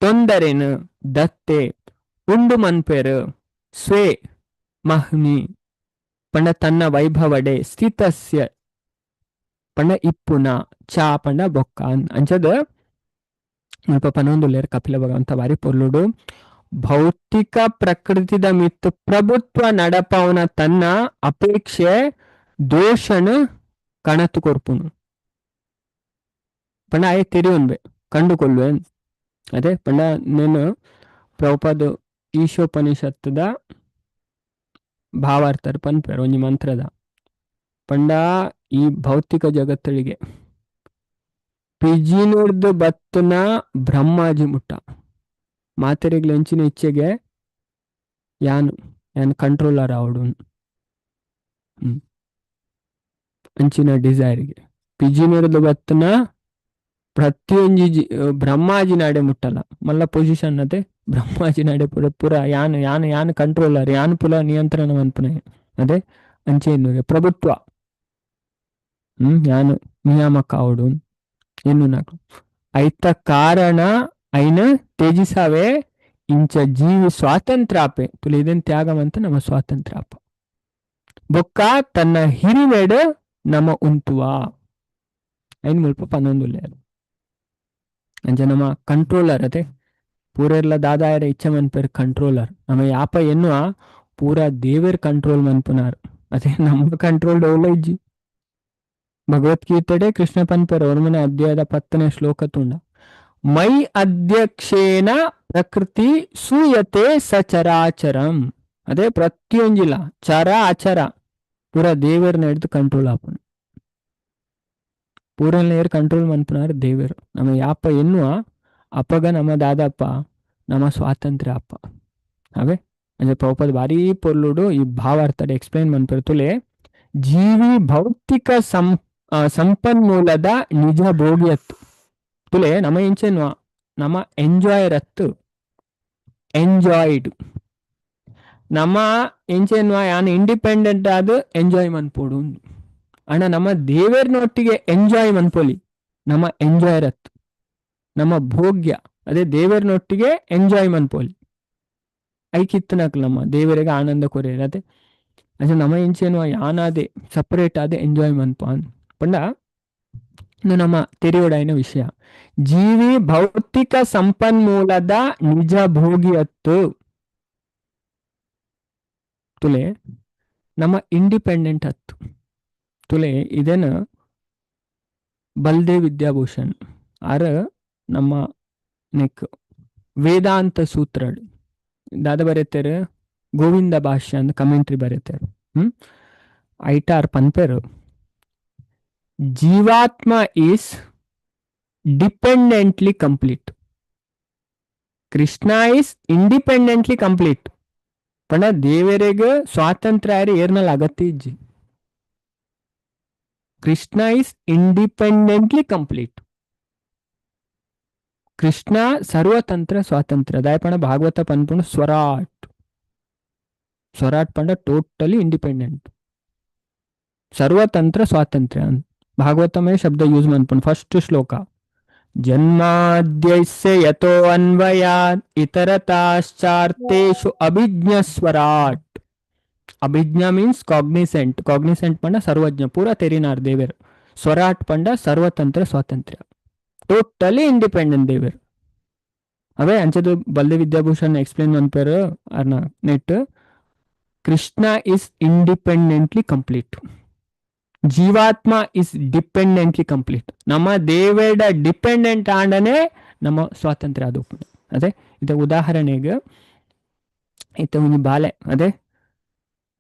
ತೊಂದರೆನು ದತ್ತೆ ಉಂಡು ಮನ್ಪೆರು ಸ್ವೇ ಮಹ್ನಿ ಪಂಡ ತನ್ನ ವೈಭವಡೆ ಸ್ಥಿತಸ್ಯ ಪಂಡ ಇಪ್ಪುನ ಚ ಪಂಡ ಬೊಕ್ಕ ಅಂಚದ ಮುಲ್ಪ ಪನೊಂದುಲ್ಲೇರ್ ಕಪಿಲ ಭಗವಂತ ಬಾರಿ ಪೊರ್ಲುಡು. ಭೌತಿಕ ಪ್ರಕೃತಿದ ಮಿತ್ತು ಪ್ರಭುತ್ವ ನಡಪವನ ತನ್ನ ಅಪೇಕ್ಷೆ ದೋಷನ ಕಣತು ಕೊರ್ಪುನು ಪಂಡ ಆಯೆ ತೆರಿಯೊನ್ಬೆ ಕಂಡುಕೊಳ್ಳುವೆ. ಅದೇ ಪಂಡ నేను ಪ್ರಭುಪಾದ ಈಶೋಪನಿಷತ್ತದ ಭಾವಾರ್ಥರ್ ಪನ್ಪೆರ್ ಒಂಜಿ ಮಂತ್ರದ ಪಂಡ ಈ ಭೌತಿಕ ಜಗತ್ತಳಿಗೆ ಪಿಜಿನುರ್ದು ಬತ್ತುನ ಬ್ರಹ್ಮಾಜಿ ಮುಟ್ಟ ಮಾತೆರೆಗ್ಲ ಎಂಚಿನ ಇಚ್ಛೆಗೆ ಯಾನು ಯಾನ್ ಕಂಟ್ರೋಲರ್ ಆವಡು ಅಂಚಿನ ಡಿಸೈರ್ಗೆ ಪಿಜಿನುರ್ದು ಬತ್ತುನ ಪ್ರತಿಯೊಂಜಿ ಬ್ರಹ್ಮಾಜಿ ನಾಡೆ ಮುಟ್ಟಲ್ಲ ಮಲ್ಲ ಪೊಸಿಷನ್ ಅದೇ ಬ್ರಹ್ಮಾಜಿ ನಾಡೆ ಪೂರ ಪೂರ ಯಾನು ಯಾನು ಯಾನು ಕಂಟ್ರೋಲರ್ ಯಾನು ಪುಲ ನಿಯಂತ್ರಣ ಮನ್ಪುನ ಅದೇ ಅಂಚೆ ಪ್ರಭುತ್ವ ಯಾನು ನಿಯಾಮಕ ಆವಡು ಎನ್ನು ನಾಕು ಐತ ಕಾರಣ ಐನ ತ್ಯಜಿಸಾವೆ ಇಂಚ ಜೀವಿ ಸ್ವಾತಂತ್ರ್ಯಾಪೆ ತುಲಿ ಇದನ್ ತ್ಯಾಗಮಂತ ನಮ್ಮ ಸ್ವಾತಂತ್ರ್ಯಾಪ ಬೊಕ್ಕ ತನ್ನ ಹಿರಿಮೆಡ್ ನಮ್ಮ ಉಂತುವ ಐನ್ ಮುಲ್ಪ ಪನ್ನೊಂದುಲ್ಲೇರು ಅಂಚ ನಮ್ಮ ಕಂಟ್ರೋಲರ್ ಅದೇ ಪೂರೆರ್ಲ ದಾದಾಯರ ಇಚ್ಛೆ ಮನ್ಪೇರ್ ಕಂಟ್ರೋಲರ್ ನಮ್ಮ ಯಾಪ ಎನ್ನುವ ಪೂರಾ ದೇವೇರ್ ಕಂಟ್ರೋಲ್ ಮನ್ಪುನಾರ್ ಅದೇ ನಮ್ಮ ಕಂಟ್ರೋಲ್ ಡೌಲ ಇಜ್ಜಿ. ಭಗವದ್ಗೀತೆಡೆ ಕೃಷ್ಣ ಪನ್ಪೇರ್ ಒರ್ಮನೆ ಅಧ್ಯಾಯದ 10ನೇ ಶ್ಲೋಕ ತುಂಡ ಮೈ ಅಧ್ಯಕ್ಷೇನ ಪ್ರಕೃತಿ ಸೂಯತೆ ಸಚರಾಚರಂ. ಅದೇ ಪ್ರತಿಯೊಂಜಿಲ್ಲ ಚರ ಅಚರ ಪೂರಾ ದೇವೇರ್ನ ಹಿಡಿದು ಕಂಟ್ರೋಲ್ ಆಪುನು ಪೂರಲ್ಲ ಏರ್ ಕಂಟ್ರೋಲ್ ಮನ್ಪುನಾರ್ ದೇವೇರು. ನಮ್ಮ ಯಾಪ ಎನ್ನುವ ಅಪಗ ನಮ್ಮ ದಾದಪ್ಪ ನಮ್ಮ ಸ್ವಾತಂತ್ರ್ಯ ಅಪ್ಪ ಅವೇ ಅಂದ್ರೆ ಪ್ರಭುಪಾದ ಭಾರಿ ಪೊರ್ಲುಡು ಈ ಭಾವಾರ್ಥದ ಎಕ್ಸ್ಪ್ಲೈನ್ ಮನ್ಪೆರ್ ತುಲೆ ಜೀವಿ ಭೌತಿಕ ಸಂಪನ್ಮೂಲದ ನಿಜ ಭೋಗಿಯತ್ತು ತುಲೆ ನಮ್ಮ ಎಂಚೆನ್ನುವ ನಮ್ಮ ಎಂಜಾಯರ್ ಅತ್ತು ಎಂಜಾಯ್ಡ್ ನಮ್ಮ ಎಂಚೆನ್ನುವ ಯಾನ್ ಇಂಡಿಪೆಂಡೆಂಟ್ ಆದ ಎಂಜಾಯ್ ಮನ್ಪೋಡು ಅಣ್ಣ ನಮ್ಮ ದೇವೇರ್ನೊಟ್ಟಿಗೆ ಎಂಜಾಯ್ ಮನ್ಪೊಲಿ ನಮ್ಮ ಎಂಜಾಯರ್ ಅತ್ತು ನಮ್ಮ ಭೋಗ್ಯ ಅದೇ ದೇವರನೊಟ್ಟಿಗೆ ಎಂಜಾಯ್ ಮನ್ಪೋಲಿ ಐಕಿತ್ತನಕ್ಲು ನಮ್ಮ ದೇವರಿಗೆ ಆನಂದ ಕೊರೆಯರ್ ಅದೇ. ಅಂಚ ನಮ ಎಂಚೇನು ಯಾನಾದೆ ಸಪರೇಟ್ ಆದ ಎಂಜಾಯ್ ಮನ್ಪ ಪಂಡ ಇದು ನಮ್ಮ ತೆರಿಯೊಡಾಯಿನ ವಿಷಯ. ಜೀವಿ ಭೌತಿಕ ಸಂಪನ್ಮೂಲದ ನಿಜ ಭೋಗಿಯತ್ತು ತುಲೆ ನಮ್ಮ ಇಂಡಿಪೆಂಡೆಂಟ್ ಹತ್ತು ತುಲೆ. ಇದೇನ ಬಲ್ದೇವ್ ವಿದ್ಯಾಭೂಷಣ್ ಆರ ನಮ್ಮ ನೆಕ್ ವೇದಾಂತ ಸೂತ್ರ ದಾದ ಬರೀತಾರೆ, ಗೋವಿಂದ ಭಾಷ್ಯ ಅಂತ ಕಮೆಂಟ್ರಿ ಬರೀತಾರೆ. ಐಟಾರ್ ಪನ್ಪೆರು ಜೀವಾತ್ಮ is dependently complete, Krishna is independently complete. ಪಂಡ ದೇವರಿಗೆ ಸ್ವಾತಂತ್ರ್ಯ ಆರಿ ಏರ್ನಲ್ ಅಗತ್ಯ ಇಜ್ಜಿ. Krishna is independently complete, Krishna ಸರ್ವತಂತ್ರ ಸ್ವಾತಂತ್ರ್ಯ. ದಾಯಪಣ ಭಾಗವತ ಪನ್ಪುಂಡು ಸ್ವರಾಟ್, ಸ್ವರಾಟ್ ಪಂಡ ಟೋಟಲಿ ಇಂಡಿಪೆಂಡೆಂಟ್, ಸರ್ವತಂತ್ರ ಸ್ವಾತಂತ್ರ್ಯ. ಭಾಗವತಮೇ ಶಬ್ದ ಯೂಸ್ ಮನ್ಪುಂಡು. ಫಸ್ಟ್ ಶ್ಲೋಕ ಜನ್ಮಾದ್ಯಸ್ಯ ಯತೋ ಅನ್ವಯಾತ್ ಇತರತಾಶ್ಚಾರ್ಥೇಷು Abhijna ಸ್ವರಾಟ್. Abhijna means Cognizant, Cognizant ಪಂಡ ಸರ್ವಜ್ಞ, ಪೂರ ತೆರಿನಾರ್ ದೇವರು. ಸ್ವರಾಟ್ ಪಂಡ ಸರ್ವತಂತ್ರ ಸ್ವಾತಂತ್ರ್ಯ, ಟೋಟಲಿ ಇಂಡಿಪೆಂಡೆಂಟ್ ದೇವರು. ಅವೇ ಅಂಚದು ಬಲ್ದೆ ವಿದ್ಯಾಭೂಷಣ್ ಎಕ್ಸ್ಪ್ಲೇನ್ ಮನ್ಪೇರು ಅರ್ನ net. Krishna is independently complete, ಜೀವಾತ್ಮ is ಡಿಪೆಂಡೆಂಟ್ಲಿ ಕಂಪ್ಲೀಟ್. ನಮ್ಮ ದೇವೇಡ ಡಿಪೆಂಡೆಂಟ್ ಆಂಡನೆ ನಮ್ಮ ಸ್ವಾತಂತ್ರ್ಯ ಅದು. ಅದೇ ಇದು ಉದಾಹರಣೆಗೆ ಇತ್ತ ಒಂಜಿ ಬಾಲೆ ಅದೇ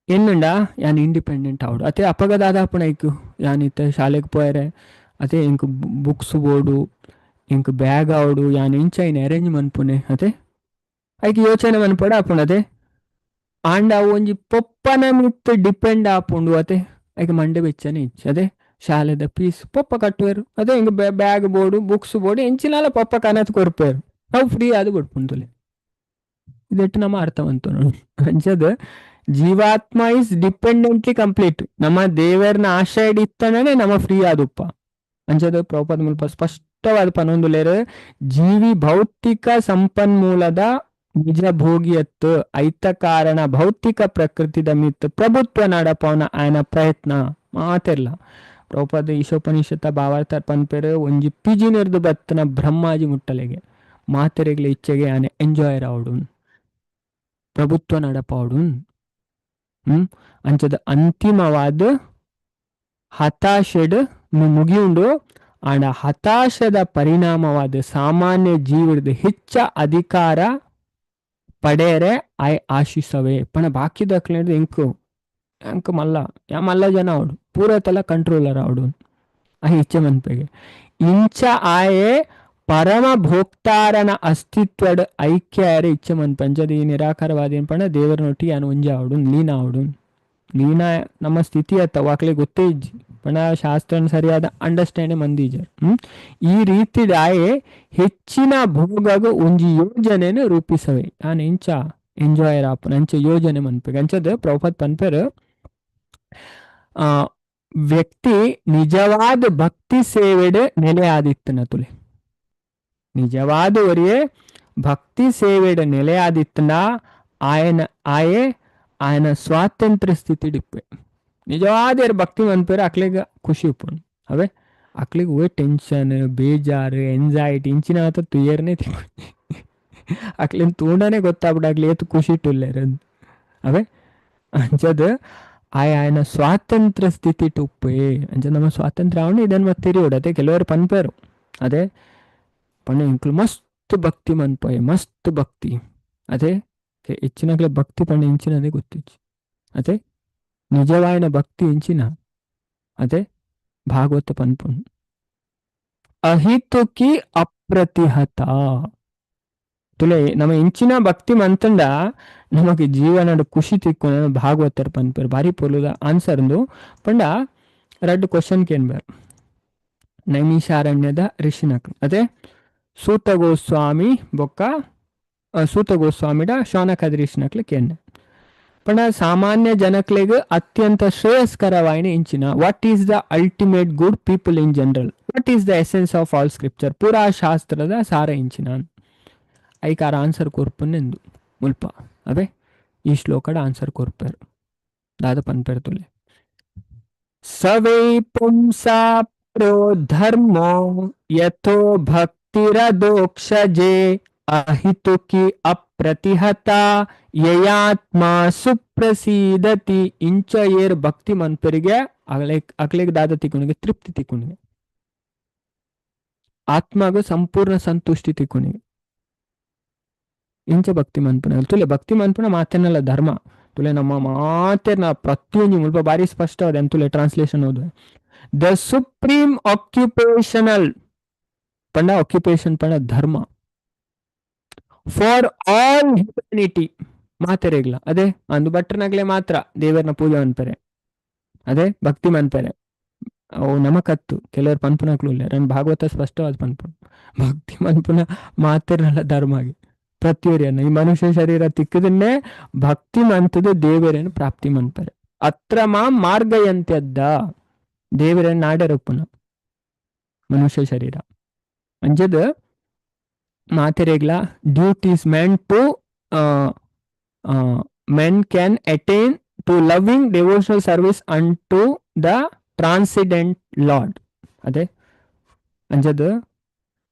ಎನ್ನುಂಡ ಯಾನ್ ಇಂಡಿಪೆಂಡೆಂಟ್ ಆವಡು ಅದೇ ಅಪಗದಾದ ಐಕು ಯಾನ್ ಇತ್ತ ಶಾಲೆಗೆ ಪೋಯರೆ ಅದೇ ಇಂಕ್ ಬುಕ್ಸ್ ಬೋಡು ಇಂಕ್ ಬ್ಯಾಗ್ ಆವಡು ಯಾನ್ ಇಂಚ ಐನ್ ಅರೇಂಜ್ ಮನ್ಪುನೆ ಅದೇ ಐಕ್ ಯೋಚನೆ ಮನ್ಪಡ ಆಪುಂಡು. ಅದೇ ಆಂಡ ಅವು ಒಂಜಿ ಪೊಪ್ಪನ ಮಿತ್ತ್ ಡಿಪೆಂಡ್ ಆಪುಂಡು. ಅದೇ ಐಕ್ ಮಂಡೆ ಬೆಚ್ಚನೆ ಇಚ್ಚ ಅದೇ ಶಾಲೆದ ಪೀಸ್ ಪೊಪ್ಪ ಕಟ್ಟುವೆರು ಅದೇ ಹಿಂಗ bag board books board ಎಂಚಿನಾಲ ಪೊಪ್ಪ ಕನತ್ ಕೊರ್ಪೇರು ಅವು ಫ್ರೀ ಆದ್ ಬುಡ್ಪುಂಡು. ಇದೆಟ್ಟು ನಮ್ಮ ಅರ್ಥವಂತು ನೋಡಿ. ಅಂಚದ ಜೀವಾತ್ಮ is ಡಿಪೆಂಡೆಂಟ್ಲಿ ಕಂಪ್ಲೀಟ್, ನಮ್ಮ ದೇವರನ ಆಶ್ರಯ ಇತ್ತನೇ ನಮ್ಮ ಫ್ರೀ ಆದುಪ್ಪ. ಅಂಚದ ಪ್ರಭುಪಾದ ಮುಲ್ಪ ಸ್ಪಷ್ಟವಾದ ಪನೊಂದುಲೇರು ಜೀವಿ ಭೌತಿಕ ಸಂಪನ್ಮೂಲದ ನಿಜ ಭೋಗಿಯತ್ತು ಐತ ಕಾರಣ ಭೌತಿಕ ಪ್ರಕೃತಿದ ಮಿತ್ ಪ್ರಭುತ್ವ ನಡಪವನ ಆಯನ ಪ್ರಯತ್ನ ಮಾತೆರ್ಲ. ಪ್ರಭುಪಾದ ಈಶೋಪನಿಷತ್ತ ಭಾವಾರ್ಥ ಪನ್ಪೇರು ಒಂಜಿ ಪಿಜಿನಿರ್ದು ಬತ್ತನ ಬ್ರಹ್ಮಾಜಿ ಮುಟ್ಟಲೆಗೆ ಮಾತೆರೆಗ್ಲ ಇಚ್ಛೆಗೆ ಆನೆ ಎಂಜಾಯರ್ ಆವಡು ಪ್ರಭುತ್ವ ನಡಪಾವಡು. ಅಂಚದ ಅಂತಿಮವಾದ ಹತಾಶೆಡ್ ಮುಗಿಯುಂಡು. ಆಂಡ ಹತಾಶದ ಪರಿಣಾಮವಾದ ಸಾಮಾನ್ಯ ಜೀವದ ಹೆಚ್ಚ ಅಧಿಕಾರ ಪಡೆಯರೆ ಆಯ್ ಆಶಿಸವೆ. ಪಣ ಬಾಕಿದಕ್ಲೇದು ಎಂಕು ಎಂಕು ಮಲ್ಲ ಯಾ ಮಲ್ಲ ಜನ ಅವಡು ಪೂರ ತಲ ಕಂಟ್ರೋಲರ್ ಅವಡು ಆ ಇಚ್ಛೆ ಮನ್ಪೆಗೆ ಇಂಚ ಆಯೆ ಪರಮ ಭೋಕ್ತಾರನ ಅಸ್ತಿತ್ವಡ್ ಐಕ್ಯ ಇಚ್ಛೆ ಮನ್ಪಂಚದ ಈ ನಿರಾಕಾರವಾದಿ ಪಣ ದೇವರನೊಟ್ಟಿ ಯಾನು ಒಂಜಿ ಆವಡು ಲೀನ ಆವಡು ಲೀನ ನಮ್ಮ ಸ್ಥಿತಿ ಅತ್ತ ವಾಕ್ಲೆ ಗೊತ್ತೇ ಇಜ್ಜಿ ಪಣ ಶಾಸ್ತ್ರನ ಸರಿಯಾದ ಅಂಡರ್ಸ್ಟ್ಯಾಂಡ್ ಮಂದಿಜರ್. ಈ ರೀತಿ ಆಯೆ ಹೆಚ್ಚಿನ ಭೋಗಗ ಒಂಜಿ ಯೋಜನೆಯನ್ನು ರೂಪಿಸವೆ ನಾನು ಇಂಚ ಎಂಜಾಯರ್ ಆಪುನ ಅಂಚ ಯೋಜನೆ ಮನ್ಪೆಗೆ. ಅಂಚದ ಪ್ರಭುಪಾದ್ ಪನ್ಪೆರ್ ವ್ಯಕ್ತಿ ನಿಜವಾದ ಭಕ್ತಿ ಸೇವೆಡ್ ನೆಲೆಯಾದಿತ್ತನ ತುಲೆ ನಿಜವಾದ ಒರಿಯೇ ಭಕ್ತಿ ಸೇವೆಡ್ ನೆಲೆಯಾದಿತ್ತನ ಆಯನ ಆಯೆ ಆಯನ ಸ್ವಾತಂತ್ರ್ಯ ಸ್ಥಿತಿ ಡಿಪ್ಪೆ. ನಿಜವಾದ ಭಕ್ತಿ ಮನ್ಪೇರು ಅಕ್ಲಿಗೆ ಖುಷಿ ಉಪ್ಪುಂಡು. ಅವೇ ಅಕ್ಲಿಗೆ ಓ ಟೆನ್ಷನ್ ಬೇಜಾರು ಎಂಜೈಟಿ ಇಂಚಿನ ಆತ ತುಯರ್ನೇ ಅಕ್ಲಿನ ತೂಂಡನೆ ಗೊತ್ತಾಗ್ಬಿಡ ಏತು ಖುಷಿ ಇಟ್ಟುಲ್ಲೇರು. ಅವೇ ಅಂಚದ ಆಯ ಆಯನ ಸ್ವಾತಂತ್ರ್ಯ ಸ್ಥಿತಿ ಟುಪ್ಪೆ ಅಂಚ ನಮ್ಮ ಸ್ವಾತಂತ್ರ್ಯ ಅವನು ಇದನ್ನು ಮತ್ತೆ ತಿರಿಯೋಡು. ಅದೇ ಕೆಲವರು ಪನ್ಪೇರು ಅದೇ ಪಣ ಇಂಕ್ಲು ಮಸ್ತ್ ಭಕ್ತಿ ಮನ್ಪೋಯೆ ಮಸ್ತ್ ಭಕ್ತಿ ಅದೇ ಹೆಚ್ಚಿನಕ್ಲೆ ಭಕ್ತಿ ಪಂಡ ಇಂಚಿನದೇ ಗೊತ್ತಿಚ್ಚು. ಅದೇ ನಿಜವಾಯಿನ ಭಕ್ತಿ ಇಂಚಿನ ಅದೇ ಭಾಗವತ ಪನ್ಪುಂಡು ಅಹಿತುಕಿ ಅಪ್ರತಿಹತ ತುಲೆ ನಮ್ಮ ಇಂಚಿನ ಭಕ್ತಿ ಮಂತಂಡ ನಮಗೆ ಜೀವನದ ಖುಷಿ ತಿಕ್ಕು ಭಾಗವತರ ಪನ್ಪೇರು ಭಾರಿ ಪೊಲುದ ಆನ್ಸರ್ ಪಂಡ ರಡ್ಡು ಕ್ವಶನ್ ಕೇನ್ಬೇರು ನೈಮಿಷಾರಣ್ಯದ ಋಷಿನಕ್ಲು ಅದೇ ಸೂತ ಗೋಸ್ವಾಮಿ ಬೊಕ್ಕ ಸೂತ ಗೋಸ್ವಾಮಿಡ ಶೌನಕಾದಿ ಋಷಿನಕ್ಲು ಕೇಂದ್ರ ಪಂಡ ಸಾಮಾನ್ಯ ಜನಕ್ಲೆಗ್ ಅತ್ಯಂತ ಶ್ರೇಯಸ್ಕರವಾಯಿನ ಇಂಚಿನ what is the ultimate good people in general, what is the essence of all scripture, ಪೂರಾ ಶಾಸ್ತ್ರದ ಸಾರ ಇಂಚಿನ. ಐಕಾರ ಆನ್ಸರ್ ಕೊರ್ಪುನೆಂದು ಮುಲ್ಪ ಅವೇ ಈ ಶ್ಲೋಕಡ ಆನ್ಸರ್ ಕೊರ್ಪೇರು ದಾದ ಪನ್ಪೇರು ತುಲೆ ಸವೈ ಪುಂಸಾ ಪರೋ ಧರ್ಮೋ ಯಥೋ ಭಕ್ತಿರದೋಕ್ಷಜೆ ಅಹಿತುಕಿ ಅಪ್ರತಿಹತ ಯಯಾತ್ಮ ಸುಪ್ರಸೀದತಿ. ಇಂಚ ಏರ್ ಭಕ್ತಿ ಮನ್ಪರಿಗೆ ಅಗಲೆಗ್ ದಾದ ತಿಕ್ಕುನಿಗೆ ತೃಪ್ತಿ ತಿಕ್ಕುನಿಗೆ ಆತ್ಮಗ ಸಂಪೂರ್ಣ ಸಂತುಷ್ಟಿ ತಿಕ್ಕುನಿಗೆ ಇಂಚ ಭಕ್ತಿ ಮನ್ಪುನ ತುಲೆ ಭಕ್ತಿ ಮನ್ಪುನ ಮಾತೇನಲ್ಲ ಧರ್ಮ ತುಲೆ ನಮ್ಮ ಮಾತೇನ ಪ್ರತಿಯೊಂದು ಮುಲ್ಪ ಬಾರಿ ಸ್ಪಷ್ಟವಾದ ತುಲೆ ಟ್ರಾನ್ಸ್ಲೇಷನ್ ಓದುವೆ. The supreme occupational ಪಂಡ ಆಕ್ಯುಪೇಷನ್ ಪಂಡ ಧರ್ಮ for all humanity ಮಾತೆರೆಗ್ಲ ಅದೇ ಅಂದು ಭಟ್ರನಗ್ಲೆ ಮಾತ್ರ ದೇವರನ್ನ ಪೂಜೆ ಅನ್ಪರೆ ಅದೇ ಭಕ್ತಿ ಮನ್ಪರೆ ಅವು ನಮಕತ್ತು ಕೆಲವರು ಪನ್ಪುನಕ್ಲು ಇಲ್ಲ ರನ್ ಭಾಗವತ ಸ್ಪಷ್ಟವಾದ ಪನ್ಪುನ ಭಕ್ತಿ ಮನ್ಪುನ ಮಾತೆರಲ್ಲ ಧರ್ಮ ಆಗಿ ಪ್ರತಿಯೊರಿಯನ್ನ ಈ ಮನುಷ್ಯ ಶರೀರ ತಿಕ್ಕದನ್ನೇ ಭಕ್ತಿ ಮಂತದ ದೇವರನ್ನು ಪ್ರಾಪ್ತಿ ಮನ್ಪರೆ ಅತ್ರ ಮಾಂ ಮಾರ್ಗಯಂತ್ಯದ್ದ ದೇವರನ್ನು ನಾಡರಪ್ಪುನ ಮನುಷ್ಯ ಶರೀರ ಅಂಜದ ಮಾತೆರೆಗ್ಲ duties men to men can attain to loving devotional service unto the transcendent lord. ಅದೇ ಅಂಜದ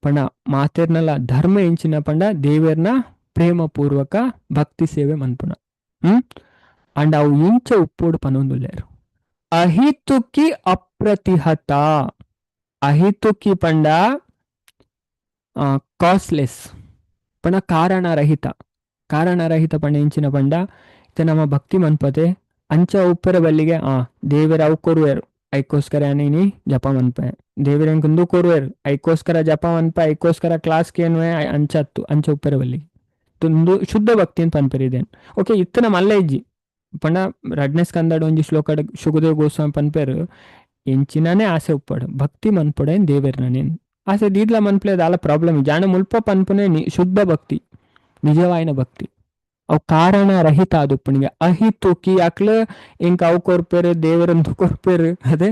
ಪಂಡ ಮಾತೆರ್ನಲ್ಲ ಧರ್ಮ ಎಂಚಿನ ಪಂಡ ದೇವರ್ನ ಪ್ರೇಮ ಪೂರ್ವಕ ಭಕ್ತಿ ಸೇವೆ ಮನ್ಪುನ ಅಂಡ್ ಅವು ಇಂಚ ಉಪ್ಪೋಡು ಪನೊಂದುಲ್ಲೇರು ಅಹಿತುಕಿ ಅಪ್ರತಿಹತ. ಅಹಿತುಕಿ ಪಂಡ ಕಾಸ್ಟ್ಲೆಸ್ ಪಂಡ ಕಾರಣರಹಿತ. ಕಾರಣರಹಿತ ಪಂಡ ಎಂಚಿನ ಪಂಡ ಇತ್ತ ನಮ್ಮ ಭಕ್ತಿ ಮನ್ಪತೆ ಅಂಚ ಉಪ್ಪರ ಬಲ್ಲಿಗೆ ಆ ದೇವರ ಅವು ಕೊರುವೆರು ಐಕ್ಕೋಸ್ಕರ ನೀನಿ ಜಪ ಮನ್ಪೆ ದೇವರ ಕುಂದು ಕೊರುವೆರು ಐಕ್ಕೋಸ್ಕರ ಜಪ ಮನ್ಪ ಐಕ್ಕೋಸ್ಕರ ಕ್ಲಾಸ್ ಕೇನ್ವೆ ಅಂಚತ್ತು ಅಂಚ ಉಪ್ಪರ ಬಲ್ಲಿಗೆ ತುಂದು ಶುದ್ಧ ಭಕ್ತಿ ಅಂತ ಪನ್ಪೆರಿದೇನು. ಓಕೆ ಇತ್ತ ನಮ್ಮ ಅಲ್ಲ ಇಜ್ಜಿ ಪಂಡ ರಡ್ನೆ ಸ್ಕಂದಡ ಒಂಜಿ ಶ್ಲೋಕ ಶುಕದೇವ್ ಗೋಸ್ವಾಮಿ ಪನ್ಪೇರು ಎಂಚಿನಾನೇ ಆಸೆ ಉಪ್ಪಡು ಭಕ್ತಿ ಮನ್ಪಡೆ ದೇವೇರ್ನ ಆಸೆ ದೀದ್ಲ ಮನ್ಪ್ಲೆ ದಾಲ ಪ್ರಾಬ್ಲಮ್ ಜಾಣ ಮುಲ್ಪ ಪನ್ಪುನೆ ಶುದ್ಧ ಭಕ್ತಿ ನಿಜವಾಯಿನ ಭಕ್ತಿ ಅವು ಕಾರಣ ರಹಿತ ಅದು ಅಹಿತುಕಿ ಅಕ್ಲ ಇಂಕ ಅವು ಕೊರ್ಪೇರು ದೇವರಂದು ಕೊರ್ಪೇರು ಅದೇ